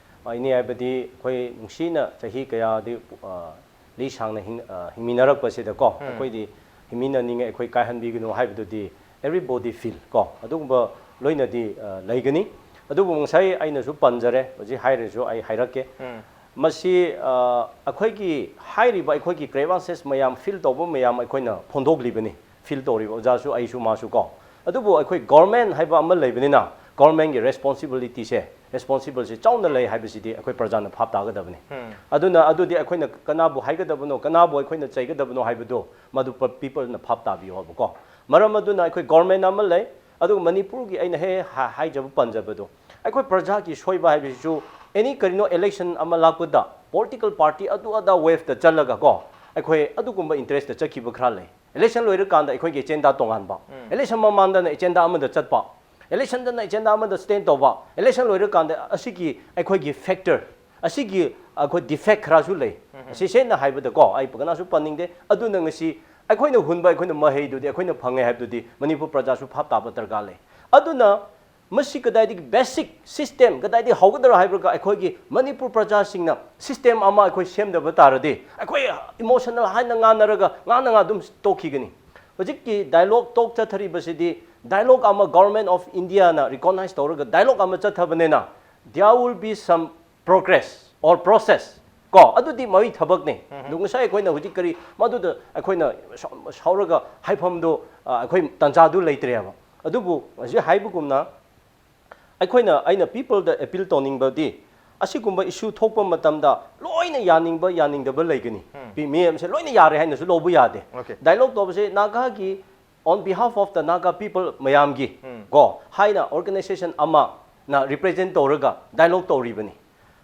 ꯑꯩꯅꯤ ꯍꯥꯏꯕꯗꯤ ꯑꯩꯈꯣꯏ ꯅꯨꯡꯁꯤꯅ ꯆꯍꯤ ꯀꯌꯥꯗꯤ, ꯑ, ꯂꯤ ꯁꯥꯡꯅ ꯍꯤꯡ-, ꯑ, ꯍꯤꯡꯃꯤꯟꯅꯔꯛꯄꯁꯤꯗꯀꯣ, ꯑꯩꯈꯣꯏꯗꯤ ꯍꯤꯡꯃꯤꯟꯅꯅꯤꯡꯉꯦ, ꯑꯩꯈꯣꯏ ꯀꯥꯏꯍꯟꯕꯤꯒꯅꯨ ꯍꯥꯏꯕꯗꯨꯗꯤ everybody feel ꯀꯣ, ꯑꯗꯨꯒꯨꯝꯕ ꯂꯣꯏꯅꯗꯤ, ꯑ, ꯂꯩꯒꯅꯤ꯫ ꯑꯗꯨꯕꯨ ꯉꯁꯥꯏ ꯑꯩꯅꯁꯨ ꯄꯟꯖꯔꯦ, ꯍꯧꯖꯤꯛ ꯍꯥꯏꯔꯁꯨ ꯑꯩ ꯍꯥꯏꯔꯛꯀꯦ꯫ ꯃꯁꯤ, ꯑ, ꯑꯩꯈꯣꯏꯒꯤ ꯍꯥꯏꯔꯤꯕ ꯑꯩꯈꯣꯏꯒꯤ grievances ꯃꯌꯥꯝ, ꯐꯤꯜ ꯇꯧꯕ ꯃꯌꯥꯝ ꯑꯩꯈꯣꯏꯅ ꯐꯣꯡꯗꯣꯛꯂꯤꯕꯅꯤ, ꯐꯤꯜ ꯇꯧꯔꯤꯕ ꯑꯣꯖꯥꯁꯨ ꯑꯩꯁꯨ ꯃꯥꯁꯨ ꯀꯣ꯫ ꯑꯗꯨꯕꯨ ꯑꯩꯈꯣꯏ ꯒꯣꯔꯃꯦꯟ ꯍꯥꯏꯕ ꯑꯃ ꯂꯩꯕꯅꯤꯅ, ꯒꯣꯔꯃꯦꯟꯒꯤ ꯔꯦꯁꯄꯣꯟꯁꯤꯕꯤꯂꯤꯇꯤꯁꯦ, ꯔꯦꯁꯄꯣꯟꯁꯤꯕꯜꯁꯦ ꯆꯥꯎꯅ ꯂꯩ ꯍꯥꯏꯕꯁꯤꯗꯤ ꯑꯩꯈꯣꯏ ꯄ꯭ꯔꯖꯥꯅ ꯚꯥꯞ ꯇꯥꯒꯗꯕꯅꯤ꯫ ꯑꯗꯨꯅ ꯑꯗꯨꯗꯤ ꯑꯩꯈꯣꯏꯅ ꯀꯅꯥꯕꯨ ꯍꯥꯏꯒꯗꯕꯅꯣ, ꯀꯅꯥꯕꯨ ꯑꯩꯈꯣꯏꯅ ꯆꯩꯒꯗꯕꯅꯣ ꯍꯥꯏꯕꯗꯨ ꯃꯗꯨ ꯄ-, ꯄꯤꯄꯜꯅ ꯚꯥꯞ ꯇꯥꯕꯤꯌꯨ ꯍꯥꯏꯕꯀꯣ꯫ ꯃꯔꯝ ꯑꯗꯨꯅ ꯑꯩꯈꯣꯏ ꯒꯣꯔꯃꯦꯟ ꯑꯃ ꯂꯩ, ꯑꯗꯨꯒ ꯃꯅꯤꯄꯨꯔꯒꯤ ꯑꯩꯅ ꯍꯦꯛ ꯍꯦꯛ ꯍꯥ-, ꯍꯥꯏꯖꯕ ꯄꯟꯖꯕꯗꯣ, ꯑꯩꯈꯣꯏ ꯄ꯭ꯔꯖꯥꯒꯤ ꯁꯣꯏꯕ ꯍꯥꯏꯕꯁꯤꯁꯨ ꯑꯦꯅꯤ ꯀꯔꯤꯅꯣ ꯏꯂꯦꯛꯁꯟ ꯑꯃ ꯂꯥꯛꯄꯗ ꯄꯣꯂꯤꯇꯤꯀꯦꯜ ꯄꯥꯔꯇꯤ ꯑꯗꯨ ꯑꯗꯥ ꯋꯦꯐꯇ ꯆꯠꯂꯒ ꯀꯣ, ꯑꯩꯈꯣꯏ ꯑꯗꯨꯒꯨꯝꯕ ꯏꯟꯇꯔꯦꯁꯇ ꯆꯠꯈꯤꯕ ꯈꯔ ꯂꯩ꯫ ꯏꯂꯦꯛꯁꯟ ꯂꯣꯏꯔꯀꯥꯟꯗ ꯑꯩꯈꯣꯏꯒꯤ ꯑꯦꯖꯦꯟꯗꯥ ꯇꯣꯉꯥꯟꯕ, ꯏꯂꯦꯛꯁꯟ ꯃꯃꯥꯡꯗꯅ ꯑꯦꯖꯦꯟꯗꯥ ꯑꯃꯗ ꯆꯠꯄ, ꯏꯂꯦꯛꯁꯟꯗꯅ ꯑꯦꯖꯦꯟꯗꯥ ꯑꯃꯗ ꯁ꯭ꯇꯦꯟ ꯇꯧꯕ, ꯏꯂꯦꯛꯁꯟ ꯂꯣꯏꯔꯀꯥꯟꯗ ꯑꯁꯤꯒꯤ ꯑꯩꯈꯣꯏꯒꯤ ꯐꯦꯛꯇꯔ, ꯑꯁꯤꯒꯤ ꯑꯩꯈꯣꯏ ꯗꯤꯐꯦꯛ ꯈꯔꯁꯨ ꯂꯩ꯫ ꯁꯤꯁꯦꯡꯅ ꯍꯥꯏꯕꯗꯀꯣ, ꯑꯩ ꯀꯅꯥꯁꯨ ꯄꯟꯅꯤꯡꯗꯦ꯫ ꯑꯗꯨꯅ ꯉꯁꯤ ꯑꯩꯈꯣꯏꯅ ꯍꯨꯟꯕ, ꯑꯩꯈꯣꯏꯅ ꯃꯍꯩꯗꯨꯗꯤ ꯑꯩꯈꯣꯏꯅ ꯐꯪꯉꯦ ꯍꯥꯏꯕꯗꯨꯗꯤ ꯃꯅꯤꯄꯨꯔ ꯄ꯭ꯔꯖꯥꯁꯨ ꯚꯥꯞ ꯇꯥꯕ ꯗꯔꯀꯥꯔ ꯂꯩ꯫ ꯑꯗꯨꯅ ꯃꯁꯤ ꯀꯗꯥꯏꯗꯒꯤ basic system ꯀꯗꯥꯏꯗꯒꯤ ꯍꯧꯒꯗ꯭ꯔꯥ ꯍꯥꯏꯕꯒ, ꯑꯩꯈꯣꯏꯒꯤ ꯃꯅꯤꯄꯨꯔ ꯄ꯭ꯔꯖꯥꯁꯤꯡꯅ system ꯑꯃ ꯑꯩꯈꯣꯏ ꯁꯦꯝꯗꯕ ꯇꯥꯔꯗꯤ, ꯑꯩꯈꯣꯏ emotional ꯍꯥꯏꯅ ꯉꯥꯡꯅꯔꯒ ꯉꯥꯡꯅ ꯉꯥ ꯑꯗꯨꯝ ꯇꯣꯛꯈꯤꯒꯅꯤ꯫ ꯍꯧꯖꯤꯛꯀꯤ dialogue talk ꯆꯠꯊꯔꯤꯕꯁꯤꯗꯤ dialogue ꯑꯃ Government of Indiaꯅ recognize ꯇꯧꯔꯒ dialogue ꯑꯃ ꯆꯠꯊꯕꯅꯤꯅ, there will be some progress or process, ꯀꯣ, ꯑꯗꯨꯗꯤ ꯃꯣꯏ ꯊꯕꯛꯅꯤ꯫ ꯑꯗꯨ ꯉꯁꯥꯏ ꯑꯩꯈꯣꯏꯅ ꯍꯧꯖꯤꯛ ꯀꯔꯤ, ꯃꯗꯨꯗ ꯑꯩꯈꯣꯏꯅ ꯁꯥꯎ-, ꯁꯥꯎꯔꯒ ꯍꯥꯏꯐꯝꯗꯣ, ꯑ, ꯑꯩꯈꯣꯏ ꯇꯥꯟꯖꯥꯗꯨ ꯂꯩꯇ꯭ꯔꯦꯕ꯫ ꯑꯗꯨꯕꯨ ꯍꯧꯖꯤꯛ ꯍꯥꯏꯕꯒꯨꯝꯅ, ꯑꯩꯈꯣꯏꯅ, ꯑꯩꯅ peopleꯗ appeal ꯇꯧꯅꯤꯡꯕꯗꯤ, ꯑꯁꯤꯒꯨꯝꯕ issue ꯊꯣꯛꯄ ꯃꯇꯝꯗ ꯂꯣꯏꯅ ꯌꯥꯅꯤꯡꯕ, ꯌꯥꯅꯤꯡꯗꯕ ꯂꯩꯒꯅꯤ꯫ ꯃꯤ-, ꯃꯤꯌꯥꯝꯁꯦ ꯂꯣꯏꯅ ꯌꯥꯔꯦ ꯍꯥꯏꯅꯁꯨ ꯂꯧꯕ ꯌꯥꯗꯦ꯫ Okay. Dialogue ꯇꯧꯕꯁꯦ Nagaꯒꯤ on behalf of the Naga people ꯃꯌꯥꯝꯒꯤ, ꯀꯣ, ꯍꯥꯏꯅ organization ꯑꯃꯅ represent ꯇꯧꯔꯒ dialogue ꯇꯧꯔꯤꯕꯅꯤ꯫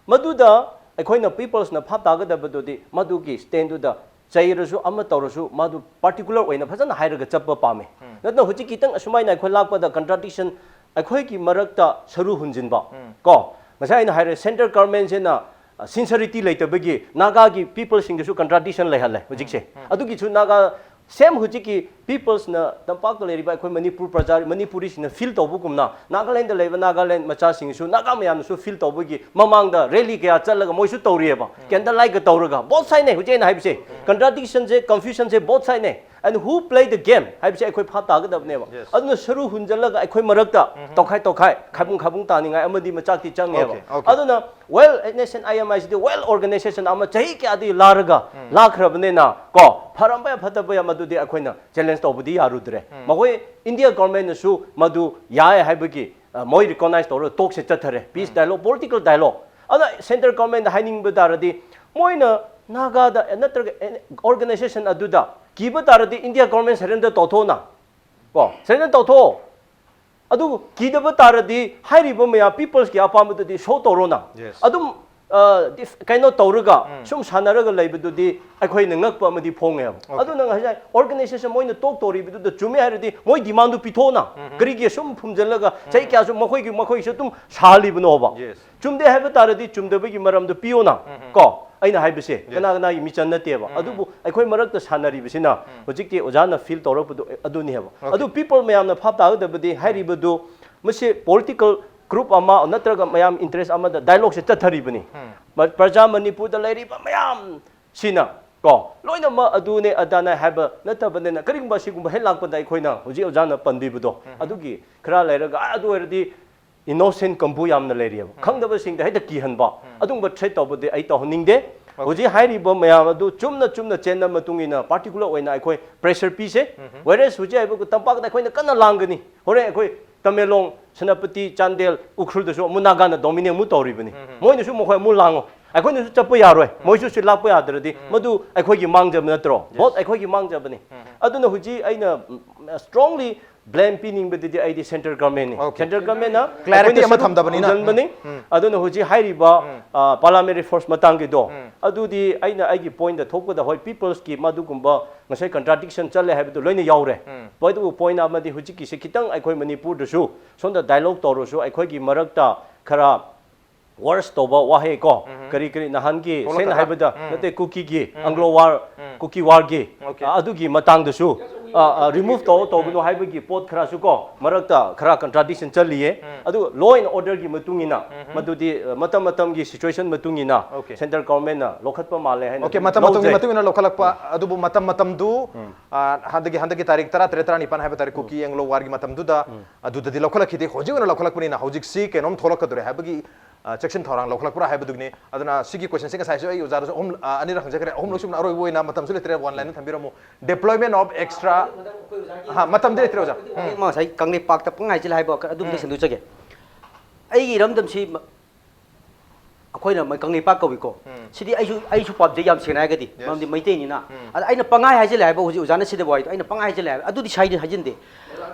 ꯃꯗꯨꯗ ꯑꯩꯈꯣꯏꯅ peoplesꯅ ꯚꯥꯞ ꯇꯥꯒꯗꯕꯗꯨꯗꯤ, ꯃꯗꯨꯒꯤ standꯗꯨꯗ ꯆꯩꯔꯁꯨ ꯑꯃ ꯇꯧꯔꯁꯨ, ꯃꯗꯨ particular ꯑꯣꯏꯅ ꯐꯖꯅ ꯍꯥꯏꯔꯒ ꯆꯠꯄ ꯄꯥꯝꯃꯤ꯫ ꯅꯠꯇꯅ ꯍꯧꯖꯤꯛ ꯈꯤꯇꯪ ꯑꯁꯨꯃꯥꯏꯅ ꯑꯩꯈꯣꯏ ꯂꯥꯛꯄꯗ contradiction, ꯑꯩꯈꯣꯏꯒꯤ ꯃꯔꯛꯇ ꯁꯔꯨ ꯍꯨꯟꯖꯤꯟꯕ, ꯀꯣ, ꯉꯁꯥꯏ ꯑꯩꯅ ꯍꯥꯏꯔꯦ, central governmentꯁꯤꯅ sincerity ꯂꯩꯇꯕꯒꯤ Nagaꯒꯤ peopleꯁꯤꯡꯗꯁꯨ contradiction ꯂꯩꯍꯜꯂꯦ ꯍꯧꯖꯤꯛꯁꯦ꯫ ꯑꯗꯨꯒꯤꯁꯨ Naga same ꯍꯧꯖꯤꯛꯀꯤ peoplesꯅ, ꯇꯝꯄꯥꯛꯇ ꯂꯩꯔꯤꯕ ꯑꯩꯈꯣꯏ ꯃꯅꯤꯄꯨꯔ ꯄ꯭ꯔꯖꯥ, ꯃꯅꯤꯄꯨꯔꯤꯁꯤꯡꯅ feel ꯇꯧꯕꯒꯨꯝꯅ, Nagalandꯗ ꯂꯩꯕ Nagaland ꯃꯆꯥꯁꯤꯡꯁꯨ, Naga ꯃꯌꯥꯝꯅꯁꯨ feel ꯇꯧꯕꯒꯤ ꯃꯃꯥꯡꯗ rally ꯀꯌꯥ ꯆꯠꯂꯒ ꯃꯣꯏꯁꯨ ꯇꯧꯔꯤꯑꯕ꯫ Candle lightꯀ ꯇꯧꯔꯒ, both sideꯅꯦ ꯍꯧꯖꯤꯛ ꯑꯩꯅ ꯍꯥꯏꯕꯁꯦ꯫ Contradictionꯁꯦ, confusionꯁꯦ both sideꯅꯦ꯫ And who play the game ꯍꯥꯏꯕꯁꯦ ꯑꯩꯈꯣꯏ ꯚꯥꯞ ꯇꯥꯒꯗꯕꯅꯦꯕ꯫ Yes. ꯑꯗꯨꯅ ꯁꯔꯨ ꯍꯨꯟꯖꯜꯂꯒ ꯑꯩꯈꯣꯏ ꯃꯔꯛꯇ ꯇꯧꯈꯥꯏ ꯇꯧꯈꯥꯏ, ꯈꯥꯏꯕꯨꯡ ꯈꯥꯏꯕꯨꯡ ꯇꯥꯅꯤꯡꯉꯥꯏ ꯑꯃꯗꯤ ꯃꯆꯥꯛꯇꯤ ꯆꯪꯉꯦꯕ꯫ Okay, okay. ꯑꯗꯨꯅ well, NSCN-IM ꯍꯥꯏꯁꯤꯗꯤ well organization ꯑꯃ ꯆꯍꯤ ꯀꯌꯥꯗꯤ ꯂꯥꯔꯒ ꯂꯥꯛꯈ꯭ꯔꯕꯅꯤꯅ, ꯀꯣ, ꯐꯔꯝꯕ ꯌꯥꯝ ꯐꯠꯇꯕ ꯌꯥꯝ, ꯑꯗꯨꯗꯤ ꯑꯩꯈꯣꯏꯅ challenge ꯇꯧꯕꯗꯤ ꯌꯥꯔꯨꯗ꯭ꯔꯦ꯫ ꯃꯈꯣꯏ India governmentꯅꯁꯨ ꯃꯗꯨ ꯌꯥꯏ ꯍꯥꯏꯕꯒꯤ, ꯑ, ꯃꯣꯏ recognize ꯇꯧꯔꯒ talkꯁꯦ ꯆꯠꯊꯔꯦ, peace dialogue, political dialogue꯫ ꯑꯗ central governmentꯗ ꯍꯥꯏꯅꯤꯡꯕ ꯇꯥꯔꯗꯤ, ꯃꯣꯏꯅ Nagaꯗ, ꯑ, ꯅꯠꯇ꯭ꯔꯒ organization ꯑꯗꯨꯗ ꯀꯤꯕ ꯇꯥꯔꯗꯤ India government surrender ꯇꯧꯊꯣꯛꯑꯣꯅ, ꯀꯣ, surrender ꯇꯧꯊꯣꯛꯑꯣ꯫ ꯑꯗꯨ ꯀꯤꯗꯕ ꯇꯥꯔꯗꯤ ꯍꯥꯏꯔꯤꯕ ꯃꯌꯥꯝ peoplesꯀꯤ ꯑꯄꯥꯝꯕꯗꯨꯗꯤ show ꯇꯧꯔꯣꯅ꯫ Yes. ꯑꯗꯨꯝ ꯑ, ꯗꯤꯐ- ꯀꯩꯅꯣ ꯇꯧꯔꯒ ꯁꯨꯝ ꯁꯥꯟꯅꯔꯒ ꯂꯩꯕꯗꯨꯗꯤ ꯑꯩꯈꯣꯏꯅ ꯉꯛꯄ ꯑꯃꯗꯤ ꯐꯣꯡꯉꯦꯕ꯫ ꯑꯗꯨꯅ ꯉꯁꯥꯏ organization ꯃꯣꯏꯅ talk ꯇꯧꯔꯤꯕꯗꯨꯗ ꯆꯨꯝꯃꯦ ꯍꯥꯏꯔꯗꯤ ꯃꯣꯏ demandꯗꯨ ꯄꯤꯊꯣꯛꯑꯣꯅ꯫ ꯀꯔꯤꯒꯤ ꯁꯨꯝ ꯐꯨꯝꯖꯤꯜꯂꯒ ꯆꯍꯤ ꯀꯌꯥꯁꯨ ꯃꯈꯣꯏꯒꯤ ꯃꯈꯣꯏꯒꯤꯁꯨ ꯑꯗꯨꯝ ꯁꯥꯍꯜꯂꯤꯕꯅꯣꯕ? Yes. ꯆꯨꯝꯗꯦ ꯍꯥꯏꯕ ꯇꯥꯔꯗꯤ ꯆꯨꯝꯗꯕꯒꯤ ꯃꯔꯝꯗꯨ ꯄꯤꯌꯣꯅ꯫ ꯀꯣ, ꯑꯩꯅ ꯍꯥꯏꯕꯁꯦ ꯀꯅꯥ ꯀꯅꯥꯒꯤ ꯃꯤꯆꯪ ꯅꯠꯇꯦꯕ꯫ ꯑꯗꯨꯕꯨ ꯑꯩꯈꯣꯏ ꯃꯔꯛꯇ ꯁꯥꯟꯅꯔꯤꯕꯁꯤꯅ ꯍꯧꯖꯤꯛꯇꯤ ꯑꯣꯖꯥꯅ feel ꯇꯧꯔꯛꯄꯗꯣ ꯑꯗꯨꯅꯦꯕ꯫ ꯑꯗꯨ people ꯃꯌꯥꯝꯅ ꯚꯥꯞ ꯇꯥꯒꯗꯕꯗꯤ ꯍꯥꯏꯔꯤꯕꯗꯨ ꯃꯁꯤ political group ꯑꯃ ꯅꯠꯇ꯭ꯔꯒ ꯃꯌꯥꯝ interest ꯑꯃꯗ dialogueꯁꯦ ꯆꯠꯊꯔꯤꯕꯅꯤ꯫ ꯃ- ꯄ꯭ꯔꯖꯥ ꯃꯅꯤꯄꯨꯔꯗ ꯂꯩꯔꯤꯕ ꯃꯌꯥꯝ ꯁꯤꯅ ꯀꯣ, ꯂꯣꯏꯅꯃꯛ ꯑꯗꯨꯅꯦ ꯑꯗꯥꯅꯦ ꯍꯥꯏꯕ ꯅꯠꯇꯕꯅꯤꯅ, ꯀꯔꯤꯒꯨꯝꯕ ꯑꯁꯤꯒꯨꯝꯕ ꯍꯦꯛ ꯂꯥꯛꯄꯗ ꯑꯩꯈꯣꯏꯅ ꯍꯧꯖꯤꯛ ꯑꯣꯖꯥꯅ ꯄꯟꯕꯤꯕꯗꯣ ꯑꯗꯨꯒꯤ ꯈꯔ ꯂꯩꯔꯒ, "ꯑ, ꯑꯗꯨ ꯑꯣꯏꯔꯗꯤ innocent ꯀꯥꯡꯕꯨ ꯌꯥꯝꯅ ꯂꯩꯔꯤꯑꯕ", ꯈꯪꯗꯕꯁꯤꯡꯗ ꯍꯦꯛꯇ ꯀꯤꯍꯟꯕ ꯑꯗꯨꯒꯨꯝꯕ threat ꯇꯧꯕꯗꯤ ꯑꯩ ꯇꯧꯍꯟꯅꯤꯡꯗꯦ꯫ ꯍꯧꯖꯤꯛ ꯍꯥꯏꯔꯤꯕ ꯃꯌꯥꯝ ꯑꯗꯨ ꯆꯨꯝꯅ ꯆꯨꯝꯅ ꯆꯦꯟꯅ ꯃꯇꯨꯡ ꯏꯟꯅ particular ꯑꯣꯏꯅ ꯑꯩꯈꯣꯏ pressure ꯄꯤꯁꯦ꯫ Whereas ꯍꯧꯖꯤꯛ ꯍꯥꯏꯕ ꯇꯝꯄꯥꯛꯇ ꯑꯩꯈꯣꯏꯅ ꯀꯟꯅ ꯂꯥꯡꯒꯅꯤ, ꯍꯣꯔꯦꯟ ꯑꯩꯈꯣꯏ ꯇꯃꯦꯡꯂꯣꯡ, ꯁꯦꯅꯥꯄꯇꯤ, ꯆꯥꯟꯗꯦꯜ, ꯎꯈ꯭ꯔꯨꯜꯗꯁꯨ ꯑꯃꯨꯛ ꯅꯥꯒꯥꯅ dominate ꯑꯃꯨꯛ ꯇꯧꯔꯤꯕꯅꯤ꯫ ꯃꯣꯏꯅꯁꯨ ꯃꯈꯣꯏ ꯑꯃꯨꯛ ꯂꯥꯡꯉꯣ, ꯑꯩꯈꯣꯏꯅꯁꯨ ꯆꯠꯄ ꯌꯥꯔꯣꯏ, ꯃꯣꯏꯁꯨ ꯁꯤ ꯂꯥꯛꯄ ꯌꯥꯗ꯭ꯔꯗꯤ ꯃꯗꯨ ꯑꯩꯈꯣꯏꯒꯤ ꯃꯥꯡꯖꯕ ꯅꯠꯇ꯭ꯔꯣ? Both ꯑꯩꯈꯣꯏꯒꯤ ꯃꯥꯡꯖꯕꯅꯤ꯫ ꯑꯗꯨꯅ ꯍꯧꯖꯤꯛ ꯑꯩꯅ strongly blame ꯄꯤꯅꯤꯡꯕꯗꯨꯗꯤ ꯑꯩꯗꯤ central governmentꯅꯤ꯫ Okay. Central governmentꯅ Clarity ꯑꯩꯈꯣꯏꯅ ꯑꯃ ꯁꯨꯝ ꯊꯝꯗꯕꯅꯤꯅ꯫ ꯊꯝꯖꯤꯟꯕꯅꯤ꯫ ꯑꯗꯨꯅ ꯍꯧꯖꯤꯛ ꯍꯥꯏꯔꯤꯕ, ꯑ, parliamentary force ꯃꯇꯥꯡꯒꯤꯗꯣ ꯑꯗꯨꯗꯤ ꯑꯩꯅ ꯑꯩꯒꯤ pointꯇ ꯊꯣꯛꯄꯗ, ꯍꯣꯏ, peopleꯁꯀꯤ ꯃꯗꯨꯒꯨꯝꯕ ꯉꯁꯥꯏ contradiction ꯆꯠꯂꯦ ꯍꯥꯏꯕꯗꯨ ꯂꯣꯏꯅ ꯌꯥꯎꯔꯦ꯫ ꯑꯗꯨꯕꯨ point ꯑꯃꯗꯤ ꯍꯧꯖꯤꯛꯀꯤꯁꯤ ꯈꯤꯇꯪ ꯑꯩꯈꯣꯏ ꯃꯅꯤꯄꯨꯔꯗꯁꯨ ꯁꯣꯝꯗ dialogue ꯇꯧꯔꯁꯨ ꯑꯩꯈꯣꯏꯒꯤ ꯃꯔꯛꯇ ꯈꯔ worse ꯇꯧꯕ ꯋꯥꯍꯩ ꯀꯣ, ꯀꯔꯤ ꯀꯔꯤ ꯅꯍꯥꯟꯒꯤ ꯁꯦꯡꯅ ꯍꯥꯏꯕꯗ ꯅꯠꯇꯦ, ꯀꯨꯀꯤꯒꯤ, Anglo war, ꯀꯨꯀꯤ warꯒꯤ, Okay. ꯑ, ꯑꯗꯨꯒꯤ ꯃꯇꯥꯡꯗꯁꯨ, ꯑ, ꯑ, remove ꯇꯧ ꯇꯧꯒꯅꯨ ꯍꯥꯏꯕꯒꯤ ꯄꯣꯠ ꯈꯔꯁꯨ ꯀꯣ, ꯃꯔꯛꯇ ꯈꯔ contradiction ꯆꯠꯂꯤꯌꯦ꯫ ꯑꯗꯨ law and orderꯒꯤ ꯃꯇꯨꯡ ꯏꯟꯅ ꯃꯗꯨꯗꯤ, ꯑ, ꯃꯇꯝ ꯃꯇꯝꯒꯤ situation ꯃꯇꯨꯡ ꯏꯟꯅ Okay. central governmentꯅ ꯂꯧꯈꯠꯄ ꯃꯥꯜꯂꯦ ꯍꯥꯏꯅ Okay, ꯃꯇꯝ ꯃꯇꯝꯒꯤ ꯂꯧꯖꯩ꯫ ꯃꯇꯨꯡ ꯏꯟꯅ ꯂꯧꯈꯠꯂꯛꯄ, ꯑꯗꯨꯕꯨ ꯃꯇꯝ ꯃꯇꯝꯗꯨ, ꯑ, ꯍꯟꯗꯛꯀꯤ ꯍꯟꯗꯛꯀꯤ ꯇꯥꯔꯤꯛ ꯇꯔꯥ ꯇꯔꯦꯠ, ꯇꯔꯥ ꯅꯤꯄꯥꯟ ꯍꯥꯏꯕ ꯇꯥꯔꯦ, ꯀꯨꯀꯤ Anglo warꯒꯤ ꯃꯇꯝꯗꯨꯗ ꯑꯗꯨꯗꯗꯤ ꯂꯧꯈꯠꯂꯛꯈꯤꯗꯦ꯫ ꯍꯧꯖꯤꯛ ꯑꯣꯏꯅ ꯂꯧꯈꯠꯂꯛꯄꯅꯤꯅ ꯍꯧꯖꯤꯛꯁꯤ ꯀꯩꯅꯣꯝ ꯊꯣꯛꯂꯛꯀꯗꯧꯔꯦ ꯍꯥꯏꯕꯒꯤ, ꯑ, ꯆꯦꯛꯁꯤꯟ ꯊꯧꯔꯥꯡ ꯂꯧꯈꯠꯂꯛꯄ꯭ꯔꯥ ꯍꯥꯏꯕꯗꯨꯒꯤꯅꯤ꯫ ꯑꯗꯨꯅ ꯁꯤꯒꯤ questionꯁꯦ ꯉꯁꯥꯏꯁꯨ ꯑꯩ ꯑꯣꯖꯥꯗꯁꯨ ꯑꯍꯨꯝ, ꯑ, ꯑꯅꯤꯔꯛ ꯍꯪꯖꯈ꯭ꯔꯦ꯫ ꯑꯍꯨꯝꯂꯛ ꯁꯨꯕꯅ ꯑꯔꯣꯏꯕ ꯑꯣꯏꯅ, ꯃꯇꯝꯁꯨ ꯂꯩꯇ꯭ꯔꯦ, one lineꯗ ꯊꯝꯕꯤꯔꯝꯃꯨ꯫ Deployment of extra, ꯍꯥ, ꯃꯇꯝꯗꯤ ꯂꯩꯇ꯭ꯔꯦ ꯑꯣꯖꯥ꯫ ꯎꯝ꯫ ꯑꯩ ꯉꯁꯥꯏ ꯀꯪꯂꯩꯄꯥꯛꯇ ꯄꯪꯍꯥꯏ ꯍꯥꯏꯖꯤꯜꯂꯦ ꯍꯥꯏꯕ ꯑꯗꯨꯝꯗꯤ ꯁꯟꯗꯣꯛꯆꯒꯦ꯫ ꯑꯩꯒꯤ ꯏꯔꯝꯗꯝꯁꯤ ꯃ-, ꯑꯩꯈꯣꯏꯅ ꯃ-, ꯀꯪꯂꯩꯄꯥꯛ ꯀꯧꯏꯀꯣ꯫ ꯁꯤꯗꯤ ꯑꯩꯁꯨ, ꯑꯩꯁꯨ ꯄꯥꯝꯖꯩ, ꯌꯥꯝ ꯁꯦꯡꯅ ꯍꯥꯏꯔꯒꯗꯤ, ꯃꯔꯝꯗꯤ ꯃꯩꯇꯩꯅꯤꯅ꯫ ꯑꯗ ꯑꯩꯅ ꯄꯪꯍꯥꯏ ꯍꯥꯏꯖꯤꯜꯂꯦ ꯍꯥꯏꯕ, ꯍꯧꯖꯤꯛ ꯑꯣꯖꯥꯅ ꯁꯤꯗ ꯋꯥꯔꯤꯗꯣ ꯑꯩꯅ ꯄꯪꯍꯥꯏ ꯍꯥꯏꯖꯤꯜꯂꯦ ꯍꯥꯏꯕ, ꯑꯗꯨꯗꯤ ꯁꯥꯏꯗꯤ ꯍꯥꯏꯖꯤꯟꯗꯦ꯫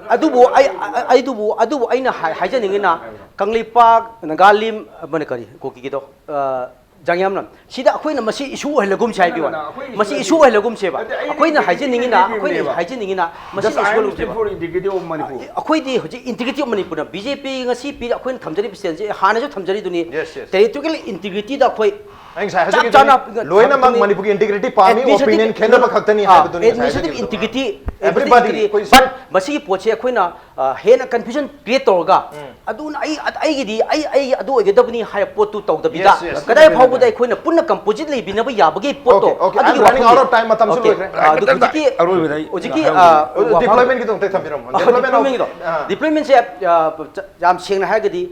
ꯑꯗꯨꯕꯨ ꯑꯩ, ꯑ-, ꯑ-, ꯑꯗꯨꯕꯨ, ꯑꯗꯨꯕꯨ ꯑꯩꯅ ꯍꯥꯏ-, ꯍꯥꯏꯖꯅꯤꯡꯉꯤꯅ, ꯀꯪꯂꯩꯄꯥꯛ, ꯅꯥꯒꯥꯂꯤꯝ, ꯑꯃꯅ ꯀꯔꯤ, ꯀꯣꯀꯤꯒꯤꯗꯣ, ꯑ, ꯖꯥꯡꯌꯥꯝꯂꯝ꯫ ꯁꯤꯗ ꯑꯩꯈꯣꯏꯅ ꯃꯁꯤ issue ꯑꯣꯏꯍꯜꯂꯒꯨꯝꯁꯦ ꯍꯥꯏꯕꯤꯌꯨ꯫ ꯅꯠꯇꯦ, ꯅꯠꯇꯦ, ꯑꯩꯈꯣꯏ ꯃꯁꯤ issue issue ꯑꯣꯏꯍꯜꯂꯒꯨꯝꯁꯦꯕ꯫ ꯅꯠꯇꯦ, ꯑꯩꯅ ꯑꯩꯈꯣꯏꯅ integrity ꯍꯥꯏꯖꯅꯤꯡꯉꯤꯅ, ꯑꯩꯈꯣꯏꯅ ꯅꯦꯝꯃꯦꯕ꯫ ꯍꯥꯏꯖꯅꯤꯡꯉꯤꯅ, ꯃꯁꯤ Just I am issue still ꯑꯣꯏꯍꯜꯂꯒꯨꯝꯁꯦꯕ꯫ For integrity of Manipur. ꯑꯩꯈꯣꯏꯗꯤ ꯍꯧꯖꯤꯛ integrity of ꯃꯅꯤꯄꯨꯔꯅ, BJP ꯉꯁꯤ ꯄꯤ, ꯑꯩꯈꯣꯏꯅ ꯊꯝꯖꯔꯤꯕ stand ꯁꯦ ꯍꯥꯟꯅꯁꯨ ꯊꯝꯖꯔꯤꯗꯨꯅꯤ꯫ Yes, yes. Territorial integrity ꯗ ꯑꯩꯈꯣꯏ ꯑꯩ ꯉꯁꯥꯏ ꯆꯞ ꯍꯥꯏꯖꯈꯤꯗꯨꯅꯤ, ꯆꯥꯅ ꯂꯣꯏꯅꯃꯛ ꯊꯝꯖꯅꯤ꯫ ꯃꯅꯤꯄꯨꯔꯒꯤ integrity ꯄꯥꯝꯃꯤ, Administrative opinion ꯈꯦꯠꯅꯕ ꯑꯥ, ꯈꯛꯇꯅꯤ ꯍꯥꯏꯕꯗꯨꯅꯤ ꯉꯁꯥꯏ administrative ꯍꯥꯏꯖꯈꯤꯕꯗꯣ꯫ Integrity, Everybody, integrity, ꯑꯩꯈꯣꯏ but ꯃꯁꯤꯒꯤ ꯄꯣꯠꯁꯦ ꯑꯩꯈꯣꯏꯅ, ꯑ, ꯍꯦꯟꯅ confusion create ꯇꯧꯔꯒ, ꯎꯝ꯫ ꯑꯗꯨꯅ ꯑꯩ, ꯑ-, ꯑꯩꯒꯤꯗꯤ, ꯑꯩ, ꯑꯩ ꯑꯗꯨ ꯑꯣꯏꯒꯗꯕꯅꯤ ꯍꯥꯏꯕ ꯄꯣꯠꯇꯨ ꯇꯧꯗꯕꯤꯗ, Yes, yes. ꯀꯗꯥꯏ ꯐꯥꯎꯕꯗ ꯑꯩꯈꯣꯏꯅ ꯄꯨꯟꯅ composite ꯂꯩꯕꯤꯅꯕ ꯌꯥꯕꯒꯤ ꯄꯣꯠꯇꯣ, Okay, okay. ꯑꯗꯨꯒꯤ I'm running out ꯋꯥꯐꯝꯅꯤ꯫ Of time, ꯃꯇꯝꯁꯨ Okay, ꯂꯣꯏꯈ꯭ꯔꯦ꯫ ꯑ, ꯑꯗꯨ ꯍꯧꯖꯤꯛꯀꯤ, ꯑꯔꯣꯏꯕꯗ ꯑꯩ ꯍꯧꯖꯤꯛꯀꯤ, ꯍꯥꯏꯍꯧꯒꯦ꯫ ꯑ, ꯑꯗꯨ ꯋꯥꯐꯝ deployment ꯒꯤꯗꯣ ꯑꯝꯇ ꯊꯝꯕꯤꯔꯝꯃꯣ꯫ ꯑ, Deployment of deployment ꯒꯤꯗꯣ꯫ ꯑ꯫ Deployment ꯁꯦ, ꯑ, ꯆ-, ꯌꯥꯝ ꯁꯦꯡꯅ ꯍꯥꯏꯔꯒꯗꯤ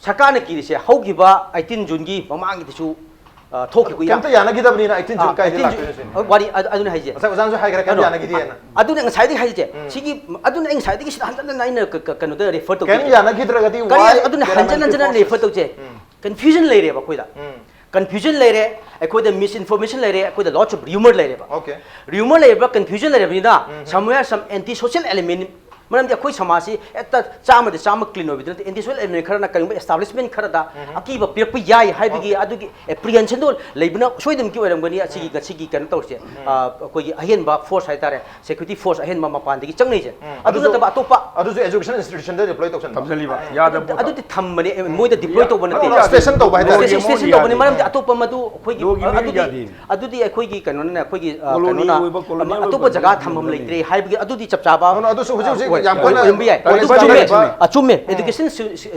ꯁꯔꯀꯥꯔꯅ ꯀꯤꯔꯤꯁꯦ ꯍꯧꯈꯤꯕ eighteen June ꯒꯤ ꯃꯃꯥꯡꯒꯤꯗꯁꯨ, ꯑ, ꯊꯣꯛꯈꯤꯕ ꯌꯥꯝ ꯀꯩꯝꯇ ꯌꯥꯅꯈꯤꯗꯕꯅꯤꯅ eighteen June ꯑ, ꯀꯥꯏꯗ eighteen June, ꯂꯥꯛꯇꯣꯏꯅꯣ ꯁꯤꯅꯤ? ꯑ, ꯋꯥꯔꯤ ꯑꯗꯨ-, ꯑꯗꯨꯅ ꯍꯥꯏꯁꯦ꯫ ꯉꯁꯥꯏ ꯑꯣꯖꯥꯅꯁꯨ ꯍꯥꯏꯈ꯭ꯔꯦ, ꯀꯩꯝꯇ ꯑꯗꯣ, ꯌꯥꯅꯈꯤꯗꯦꯅ꯫ ꯑ-, ꯑꯗꯨꯅ ꯉꯁꯥꯏꯗꯒꯤ ꯍꯥꯏꯁꯦ꯫ ꯎꯝ꯫ ꯁꯤꯒꯤ, ꯑꯗꯨꯅ ꯑꯩ ꯉꯁꯥꯏꯗꯒꯤ ꯁꯤꯗ ꯍꯟꯖꯟ ꯍꯟꯖꯟ ꯑꯩꯅ ꯀ-, ꯀ-, ꯀꯩꯅꯣꯗ refer ꯇꯧꯖꯩꯁꯦ꯫ ꯀꯩꯝ ꯌꯥꯅꯈꯤꯗ꯭ꯔꯒꯗꯤ ꯀꯔꯤ why ꯑꯗꯨꯅ ꯍꯟꯖꯟ paramilitary ꯍꯟꯖꯟ ꯑꯩꯅ refer forces? ꯇꯧꯖꯩ? ꯎꯝ꯫ Confusion ꯂꯩꯔꯦꯕ ꯑꯩꯈꯣꯏꯗ꯫ ꯎꯝ꯫ Confusion ꯂꯩꯔꯦ, ꯑꯩꯈꯣꯏꯗ misinformation ꯂꯩꯔꯦ, ꯑꯩꯈꯣꯏꯗ lots of rumor ꯂꯩꯔꯦꯕ꯫ Okay. Rumor ꯂꯩꯔꯕ, confusion ꯂꯩꯔꯕꯅꯤꯅ, ꯎꯝ꯫ Somewhere some anti social element, ꯃꯔꯝꯗꯤ ꯑꯩꯈꯣꯏ ꯁꯃꯥꯖꯁꯤ ꯍꯦꯛꯇ ꯆꯥꯝꯃꯗ ꯆꯥꯝꯃ clean ꯑꯣꯏꯕꯗꯤ ꯅꯠꯇꯦ, anti social element ꯈꯔꯅ ꯀꯔꯤꯒꯨꯝꯕ establishment ꯈꯔꯗ ꯎꯝ꯫ ꯑꯀꯤꯕ ꯄꯤꯔꯛꯄ ꯌꯥꯏ ꯍꯥꯏꯕꯒꯤ Okay. ꯑꯗꯨꯒꯤ apprehension ꯗꯣ ꯂꯩꯕꯅ ꯁꯣꯏꯗꯅꯃꯛꯀꯤ ꯑꯣꯏꯔꯝꯒꯅꯤ꯫ ꯑꯁꯤꯒꯤ ꯎꯝ꯫ ꯉꯁꯤꯒꯤ ꯀꯩꯅꯣ ꯇꯧꯔꯤꯁꯦ, ꯎꯝ꯫ ꯑ, ꯑꯩꯈꯣꯏꯒꯤ ꯑꯍꯦꯟꯕ force ꯍꯥꯏꯇꯥꯔꯦ, security force ꯑꯍꯦꯟꯕ ꯃꯄꯥꯟꯗꯒꯤ ꯆꯪꯅꯩꯁꯦ꯫ ꯎꯝ꯫ ꯑꯗꯨ ꯑꯗꯨꯁꯨ, ꯅꯠꯇꯕ ꯑꯇꯣꯞꯄ ꯑꯗꯨꯁꯨ education institution ꯗ deploy ꯇꯧꯁꯟꯕ꯫ ꯊꯝꯖꯜꯂꯤꯕ, ꯌꯥꯗꯕ ꯄꯣꯠꯇꯣ꯫ ꯑꯗꯨꯗꯤ ꯊꯝꯕꯅꯦ, ꯃꯣꯏꯗ deploy ꯇꯧꯕ ꯅꯠꯇꯦ꯫ No, no, station ꯇꯧꯕ ꯍꯥꯏꯇꯥꯔꯦ꯫ Station, station ꯇꯧꯕꯅꯦ, ꯃꯔꯝꯗꯤ ꯑꯇꯣꯞꯄ ꯃꯗꯨ ꯑꯩꯈꯣꯏꯒꯤ ꯂꯣꯒꯤ ꯃꯤꯅ ꯑꯗꯨꯗꯤ, ꯌꯥꯗꯦ꯫ ꯑꯗꯨꯗꯤ ꯑꯩꯈꯣꯏꯒꯤ ꯀꯩꯅꯣꯅꯅꯦ, ꯑꯩꯈꯣꯏꯒꯤ, ꯑ, colony ꯀꯩꯅꯣꯅ ꯑꯣꯏꯕ, colonial ꯑꯃ ꯑꯇꯣꯞꯄ ꯑꯣꯏꯕ ꯖꯒꯥ ꯊꯝꯐꯝ ꯂꯩꯇ꯭ꯔꯦ ꯍꯥꯏꯕꯒꯤ ꯑꯗꯨꯗꯤ ꯆꯞ ꯆꯥꯕ, no, no, ꯑꯗꯨꯁꯨ ꯍꯧꯖꯤꯛ, ꯍꯧꯖꯤꯛ ꯑ, ꯌꯥꯝ ꯑꯣꯏ-, ꯀꯟꯅ ꯑꯣꯏꯔꯝꯕ ꯌꯥꯏ꯫ ꯑꯗꯨ ꯆꯨꯝꯃꯦ, ꯆꯨꯝꯃꯦ꯫ ꯑꯆꯨꯝꯕ ꯂꯩꯕ꯫ ꯑꯆꯨꯝꯃꯦ꯫ ꯎꯝ꯫ Education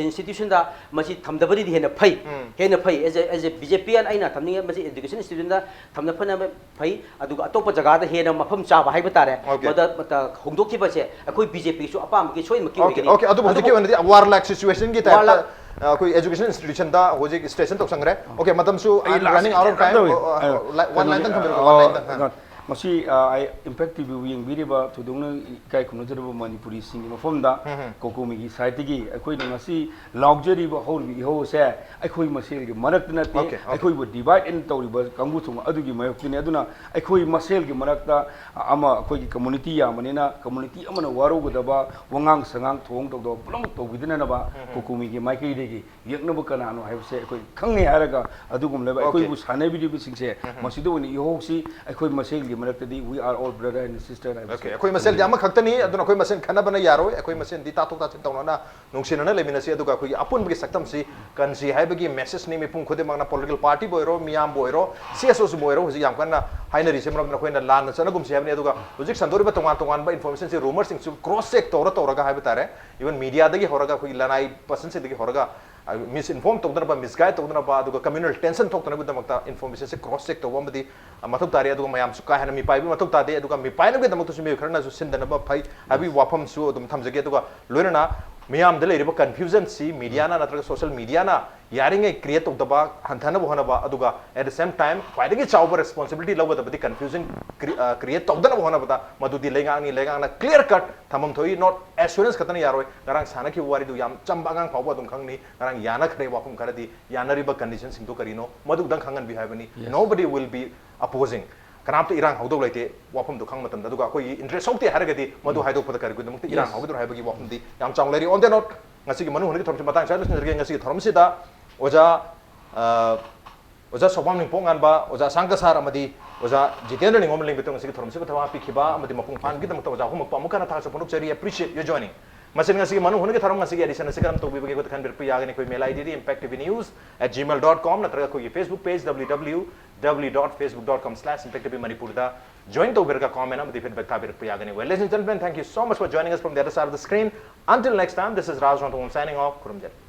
institution ꯗ ꯃꯁꯤ ꯊꯝꯗꯕꯗꯤ ꯍꯦꯟꯅ ꯐꯩ, ꯎꯝ꯫ ꯍꯦꯟꯅ ꯐꯩ꯫ As a, as a BJP ꯑꯩꯅ ꯊꯝꯅꯤꯡꯉꯦ, ꯃꯁꯤ education institution ꯗ ꯊꯝꯅ ꯐꯅꯕ ꯐꯩ, ꯑꯗꯨꯒ ꯑꯇꯣꯞꯄ ꯖꯒꯥꯗ ꯍꯦꯟꯅ ꯃꯐꯝ ꯆꯥꯕ ꯍꯥꯏꯕ ꯇꯥꯔꯦ꯫ Okay. ꯃꯗ, ꯃꯇ-, ꯍꯣꯡꯗꯣꯛꯈꯤꯕꯁꯦ ꯑꯩꯈꯣꯏ BJP ꯁꯨ ꯑꯄꯥꯝꯕꯒꯤ ꯁꯣꯏꯗꯅꯃꯛꯀꯤ Okay, ꯑꯣꯏꯒꯅꯤ꯫ Okay, ꯑꯗꯨꯕꯨ ꯍꯧꯖꯤꯛꯀꯤ ꯑꯗꯨꯕꯨ ꯑꯣꯏꯅꯗꯤ warlike situation ꯒꯤ type ꯇ, warlike ꯑ, ꯑꯩꯈꯣꯏ education institution ꯗ ꯍꯧꯖꯤꯛ station ꯇꯧꯁꯟꯈ꯭ꯔꯦ꯫ Okay, ꯃꯇꯝꯁꯨ ꯑꯩ I'm last running out of minute time. ꯑꯃ ꯇꯧꯏ꯫ ꯑꯣ, ꯑꯣ, ꯑ, ꯂꯥꯏ-, one line ꯇꯪ ꯊꯝꯕꯤꯔꯣ, one line ꯇꯪ꯫ ꯑ, ꯃꯁꯤ ꯑ, ꯑꯩ ꯏꯝꯄꯦꯛ ꯇꯤꯚꯤꯕꯨ ꯌꯦꯡꯕꯤꯔꯤꯕ ꯊꯣꯏꯗꯣꯛꯅ ꯏꯀꯥꯏ ꯈꯨꯝꯅꯖꯔꯕ ꯃꯅꯤꯄꯨꯔꯤꯁꯤꯡꯒꯤ ꯃꯐꯝꯗ ꯎꯝ, ꯎꯝ꯫ ꯀꯣꯀꯣꯃꯤꯒꯤ ꯁꯥꯏꯠꯇꯒꯤ ꯑꯩꯈꯣꯏꯅ ꯉꯁꯤ ꯂꯥꯎꯖꯔꯤꯕ ꯍꯧꯔꯤꯕ ꯏꯍꯧ ꯑꯁꯦ ꯑꯩꯈꯣꯏ ꯃꯁꯦꯜꯒꯤ ꯃꯔꯛꯇ ꯅꯠꯇꯦ, Okay, okay. ꯑꯩꯈꯣꯏꯕꯨ ꯗꯤꯚꯥꯏꯠ ꯑꯦꯟ ꯇꯧꯔꯤꯕ ꯀꯥꯡꯕꯨꯁꯤꯡ ꯑꯗꯨꯒꯤ ꯃꯥꯌꯣꯛꯇꯅꯤ꯫ ꯑꯗꯨꯅ ꯑꯩꯈꯣꯏ ꯃꯁꯦꯜꯒꯤ ꯃꯔꯛꯇ ꯑꯃ ꯑꯩꯈꯣꯏꯒꯤ ꯀꯝꯃꯨꯅꯤꯇꯤ ꯌꯥꯝꯕꯅꯤꯅ ꯀꯝꯃꯨꯅꯤꯇꯤ ꯑꯃꯅ ꯋꯥꯔꯧꯒꯗꯕ ꯋꯥꯉꯥꯡ ꯁꯉꯥꯡ ꯊꯧꯑꯣꯡ ꯇꯧꯗꯕ ꯄꯨꯝꯅꯃꯛ ꯇꯧꯕꯤꯗꯅꯅꯕ ꯎꯝ, ꯎꯝ꯫ ꯀꯣꯀꯣꯃꯤꯒꯤ ꯃꯥꯏꯀꯩꯗꯒꯤ ꯌꯦꯛꯅꯕ ꯀꯅꯥꯅꯣ ꯍꯥꯏꯕꯁꯦ ꯑꯩꯈꯣꯏ ꯈꯪꯉꯦ ꯍꯥꯏꯔꯒ ꯑꯗꯨꯒꯨꯝꯂꯕ Okay. ꯑꯩꯈꯣꯏꯕꯨ ꯁꯥꯟꯅꯕꯤꯔꯤꯕꯁꯤꯡꯁꯦ ꯎꯝ, ꯎꯝ꯫ ꯃꯁꯤꯗ ꯑꯣꯏꯅ ꯏꯍꯧꯁꯤ ꯑꯩꯈꯣꯏ ꯃꯁꯦꯜꯒꯤ ꯃꯔꯛꯇꯗꯤ we are all brother and sister ꯍꯥꯏꯕꯁꯦ Okay, ꯑꯩꯈꯣꯏ ꯃꯁꯦꯜꯗꯤ ꯑꯃꯈꯛꯇꯅꯤ, ꯑꯗꯨꯅ ꯑꯩꯈꯣꯏ ꯃꯁꯦꯜ ꯈꯠꯅꯕꯅ ꯌꯥꯔꯣꯏ, ꯑꯩꯈꯣꯏ ꯃꯁꯦꯜꯗꯤ ꯇꯥꯊꯣꯛ ꯇꯥꯁꯤꯟ ꯇꯧꯅꯅ ꯅꯨꯡꯁꯤꯅꯅ ꯂꯩꯃꯤꯟꯅꯁꯤ, ꯑꯗꯨꯒ ꯑꯩꯈꯣꯏꯒꯤ ꯑꯄꯨꯟꯕꯒꯤ ꯁꯛꯇꯝꯁꯤ ꯀꯟꯁꯤ ꯍꯥꯏꯕꯒꯤ ꯃꯦꯁꯦꯖꯅꯤ ꯃꯤꯄꯨꯝ ꯈꯨꯗꯤꯡꯃꯛꯅ, ꯄꯣꯂꯤꯇꯤꯀꯦꯜ ꯄꯥꯔꯇꯤꯕꯨ ꯑꯣꯏꯔꯣ, ꯃꯤꯌꯥꯝꯕꯨ ꯑꯣꯏꯔꯣ, ꯁꯤ ꯑꯦꯁ ꯑꯣꯁꯤꯕꯨ ꯑꯣꯏꯔꯣ, ꯍꯧꯖꯤꯛ ꯌꯥꯝ ꯀꯟꯅ ꯍꯥꯏꯅꯔꯤꯁꯦ꯫ ꯃꯔꯝꯗꯤ ꯑꯩꯈꯣꯏꯅ ꯂꯥꯟꯅ ꯆꯠꯅꯒꯨꯝꯁꯤ ꯍꯥꯏꯕꯅꯤ꯫ ꯑꯗꯨꯒ ꯍꯧꯖꯤꯛ ꯁꯟꯗꯣꯔꯤꯕ ꯇꯣꯉꯥꯟ ꯇꯣꯉꯥꯟꯕ ꯏꯟꯐꯣꯔꯃꯦꯁꯟꯁꯤ, ꯔꯨꯃꯔꯁꯤꯡꯁꯨ ꯀ꯭ꯔꯣꯁ ꯆꯦꯛ ꯇꯧꯔ ꯇꯧꯔꯒ ꯍꯥꯏꯕ ꯇꯥꯔꯦ, ꯏꯚꯟ ꯃꯤꯗꯤꯌꯥꯗꯒꯤ ꯍꯧꯔꯒ ꯑꯩꯈꯣꯏꯒꯤ ꯂꯅꯥꯏ ꯄꯔꯁꯟꯁꯤꯡꯗꯒꯤ ꯍꯧꯔꯒ ꯃꯤꯁ ꯏꯟꯐꯣꯔꯝ ꯇꯧꯗꯅꯕ, ꯃꯤꯁꯒꯥꯏꯗ ꯇꯧꯗꯅꯕ, ꯑꯗꯨꯒ ꯀꯝꯃ꯭ꯌꯨꯅꯦꯜ ꯇꯦꯟꯁꯟ ꯊꯣꯛꯇꯅꯕꯒꯤꯗꯃꯛꯇ ꯏꯟꯐꯣꯔꯃꯦꯁꯟꯁꯦ ꯀ꯭ꯔꯣꯁ ꯆꯦꯛ ꯇꯧꯕ ꯑꯃꯗꯤ ꯃꯊꯧ ꯇꯥꯔꯤ꯫ ꯑꯗꯨꯒ ꯃꯌꯥꯝꯁꯨ ꯀꯥ ꯍꯦꯟꯅ ꯃꯤꯄꯥꯏꯕꯒꯤ ꯃꯊꯧ ꯇꯥꯗꯦ, ꯑꯗꯨꯒ ꯃꯤꯄꯥꯏꯅꯕꯒꯤꯗꯃꯛꯇꯁꯨ ꯃꯤꯑꯣꯏ ꯈꯔꯅꯁꯨ ꯁꯤꯟꯗꯅꯕ ꯐꯩ ꯍꯥꯏꯕꯒꯤ ꯋꯥꯐꯝꯁꯨ ꯑꯗꯨꯝ ꯊꯝꯖꯒꯦ꯫ ꯑꯗꯨꯒ ꯂꯣꯏꯅꯅ ꯃꯤꯌꯥꯝꯗ ꯂꯩꯔꯤꯕ ꯀꯟꯐ꯭ꯌꯨꯖꯟꯁꯤ ꯃꯤꯗꯤꯌꯥꯅ ꯅꯠꯇ꯭ꯔꯒ ꯁꯣꯁꯤꯌꯦꯜ ꯃꯤꯗꯤꯌꯥꯅ ꯌꯥꯔꯤꯉꯩ ꯀ꯭ꯔꯤꯌꯦꯠ ꯇꯧꯗꯕ, ꯍꯟꯊꯅꯕ ꯍꯣꯠꯅꯕ, ꯑꯗꯨꯒ at the same time ꯈ꯭ꯋꯥꯏꯗꯒꯤ ꯆꯥꯎꯕ ꯔꯦꯁꯄꯣꯟꯁꯤꯕꯤꯂꯤꯇꯤ ꯂꯧꯒꯗꯕꯗꯤ ꯀꯟꯐ꯭ꯌꯨꯖꯟ ꯀ꯭ꯔꯤꯌꯦꯠ ꯇꯧꯗꯅꯕ ꯍꯣꯠꯅꯕꯗ ꯃꯗꯨꯗꯤ ꯂꯩꯉꯥꯛꯅꯤ꯫ ꯂꯩꯉꯥꯛꯅ ꯀ꯭ꯂꯤꯌꯔ ꯀꯠ ꯊꯝꯐꯝ ꯊꯣꯛꯏ, ꯅꯣꯠ ꯑꯦꯁꯨꯔꯦꯟꯁ ꯈꯛꯇꯅ ꯌꯥꯔꯣꯏ꯫ ꯉꯔꯥꯡ ꯁꯥꯟꯅꯈꯤꯕ ꯋꯥꯔꯤꯗꯨ ꯌꯥꯝ ꯆꯝꯕ, ꯑꯉꯥꯡ ꯐꯥꯎꯕ ꯑꯗꯨꯝ ꯈꯪꯅꯤ꯫ ꯉꯔꯥꯡ ꯌꯥꯅꯈ꯭ꯔꯦ ꯋꯥꯐꯝ ꯈꯔꯗꯤ, ꯌꯥꯅꯔꯤꯕ ꯀꯟꯗꯤꯁꯟꯁꯤꯡꯗꯨ ꯀꯔꯤꯅꯣ ꯃꯗꯨꯗꯪ ꯈꯪꯍꯟꯕꯤꯌꯨ ꯍꯥꯏꯕꯅꯤ꯫ Yes. Nobody will be opposing. ꯀꯅꯥꯝꯇ ꯏꯔꯥꯡ ꯍꯧꯗꯧ ꯂꯩꯇꯦ ꯋꯥꯐꯝꯗꯨ ꯈꯪꯕ ꯃꯇꯝꯗ, ꯑꯗꯨꯒ ꯑꯩꯈꯣꯏꯒꯤ ꯏꯟꯇꯔꯦꯁ ꯊꯣꯛꯇꯦ ꯍꯥꯏꯔꯒꯗꯤ ꯃꯗꯨ ꯎꯝ꯫ ꯍꯥꯏꯗꯣꯛꯄꯗ ꯀꯔꯤꯒꯤꯗꯃꯛꯇ ꯏꯔꯥꯡ Yes. ꯍꯧꯒꯗꯧꯔꯣ ꯍꯥꯏꯕꯒꯤ ꯋꯥꯐꯝꯗꯤ ꯌꯥꯝ ꯆꯥꯎꯅ ꯂꯩꯔꯤ꯫ On that note, ꯉꯁꯤꯒꯤ ꯃꯅꯨꯡ ꯍꯨꯠꯅꯒꯤ ꯊꯧꯔꯝꯁꯤ ꯃꯇꯥꯡ ꯁ꯭ꯋꯥꯏꯗ ꯂꯣꯏꯁꯤꯟꯖꯔꯒꯦ꯫ ꯉꯁꯤꯒꯤ ꯊꯧꯔꯝꯁꯤꯗ ꯑꯣꯖꯥ, ꯑ, ꯑꯣꯖꯥ ꯁꯣꯄꯥꯝ ꯅꯤꯡꯄꯣꯛ ꯉꯥꯟꯕ, ꯑꯣꯖꯥ ꯑꯁꯥꯡ ꯀꯁꯥꯔ ꯑꯃꯗꯤ ꯑꯣꯖꯥ ꯖꯤꯇꯦꯟꯗ꯭ꯔ ꯅꯤꯉꯣꯝ ꯂꯤꯡꯕꯤꯇꯣꯟ ꯉꯁꯤꯒꯤ ꯊꯧꯔꯝꯁꯤꯕꯨ ꯊꯋꯥꯏ ꯍꯥꯞꯄꯤꯈꯤꯕ ꯑꯃꯗꯤ ꯃꯄꯨꯡ ꯐꯥꯍꯟꯕꯒꯤꯗꯃꯛꯇ ꯑꯣꯖꯥ ꯑꯍꯨꯝꯃꯛꯄꯨ ꯑꯃꯨꯛ ꯍꯟꯅ ꯊꯥꯒꯠꯆꯕ ꯐꯣꯡꯗꯣꯛꯆꯔꯤ꯫ Appreciate your joining. ꯃꯁꯤꯅ ꯉꯁꯤꯒꯤ ꯃꯅꯨꯡ ꯍꯨꯠꯅꯒꯤ ꯊꯧꯔꯝ ꯉꯁꯤꯒꯤ ꯑꯦꯗꯤꯁꯟ ꯑꯁꯤ ꯀꯔꯝ ꯇꯧꯕꯤꯕꯒꯦ ꯑꯩꯈꯣꯏꯗ ꯈꯟꯕꯤꯔꯛꯄ ꯌꯥꯒꯅꯤ꯫ ꯑꯩꯈꯣꯏ ꯃꯦꯜ ꯑꯥꯏ ꯗꯤꯗꯤ impact T V news at gmail dot com ꯅꯠꯇ꯭ꯔꯒ ꯑꯩꯈꯣꯏꯒꯤ Facebook page W W W dot facebook dot com slash impact T V ꯃꯅꯤꯄꯨꯔꯗ join ꯇꯧꯕꯤꯔꯒ comment ꯑꯃꯗꯤ feedback ꯊꯥꯕꯤꯔꯛꯄ ꯌꯥꯒꯅꯤ꯫ Well, ladies and gentlemen, thank you so much for joining us from the other side of the screen. Until next time, this is Raj Rongthong signing off. ꯈꯨꯔꯨꯝꯖꯔꯤ꯫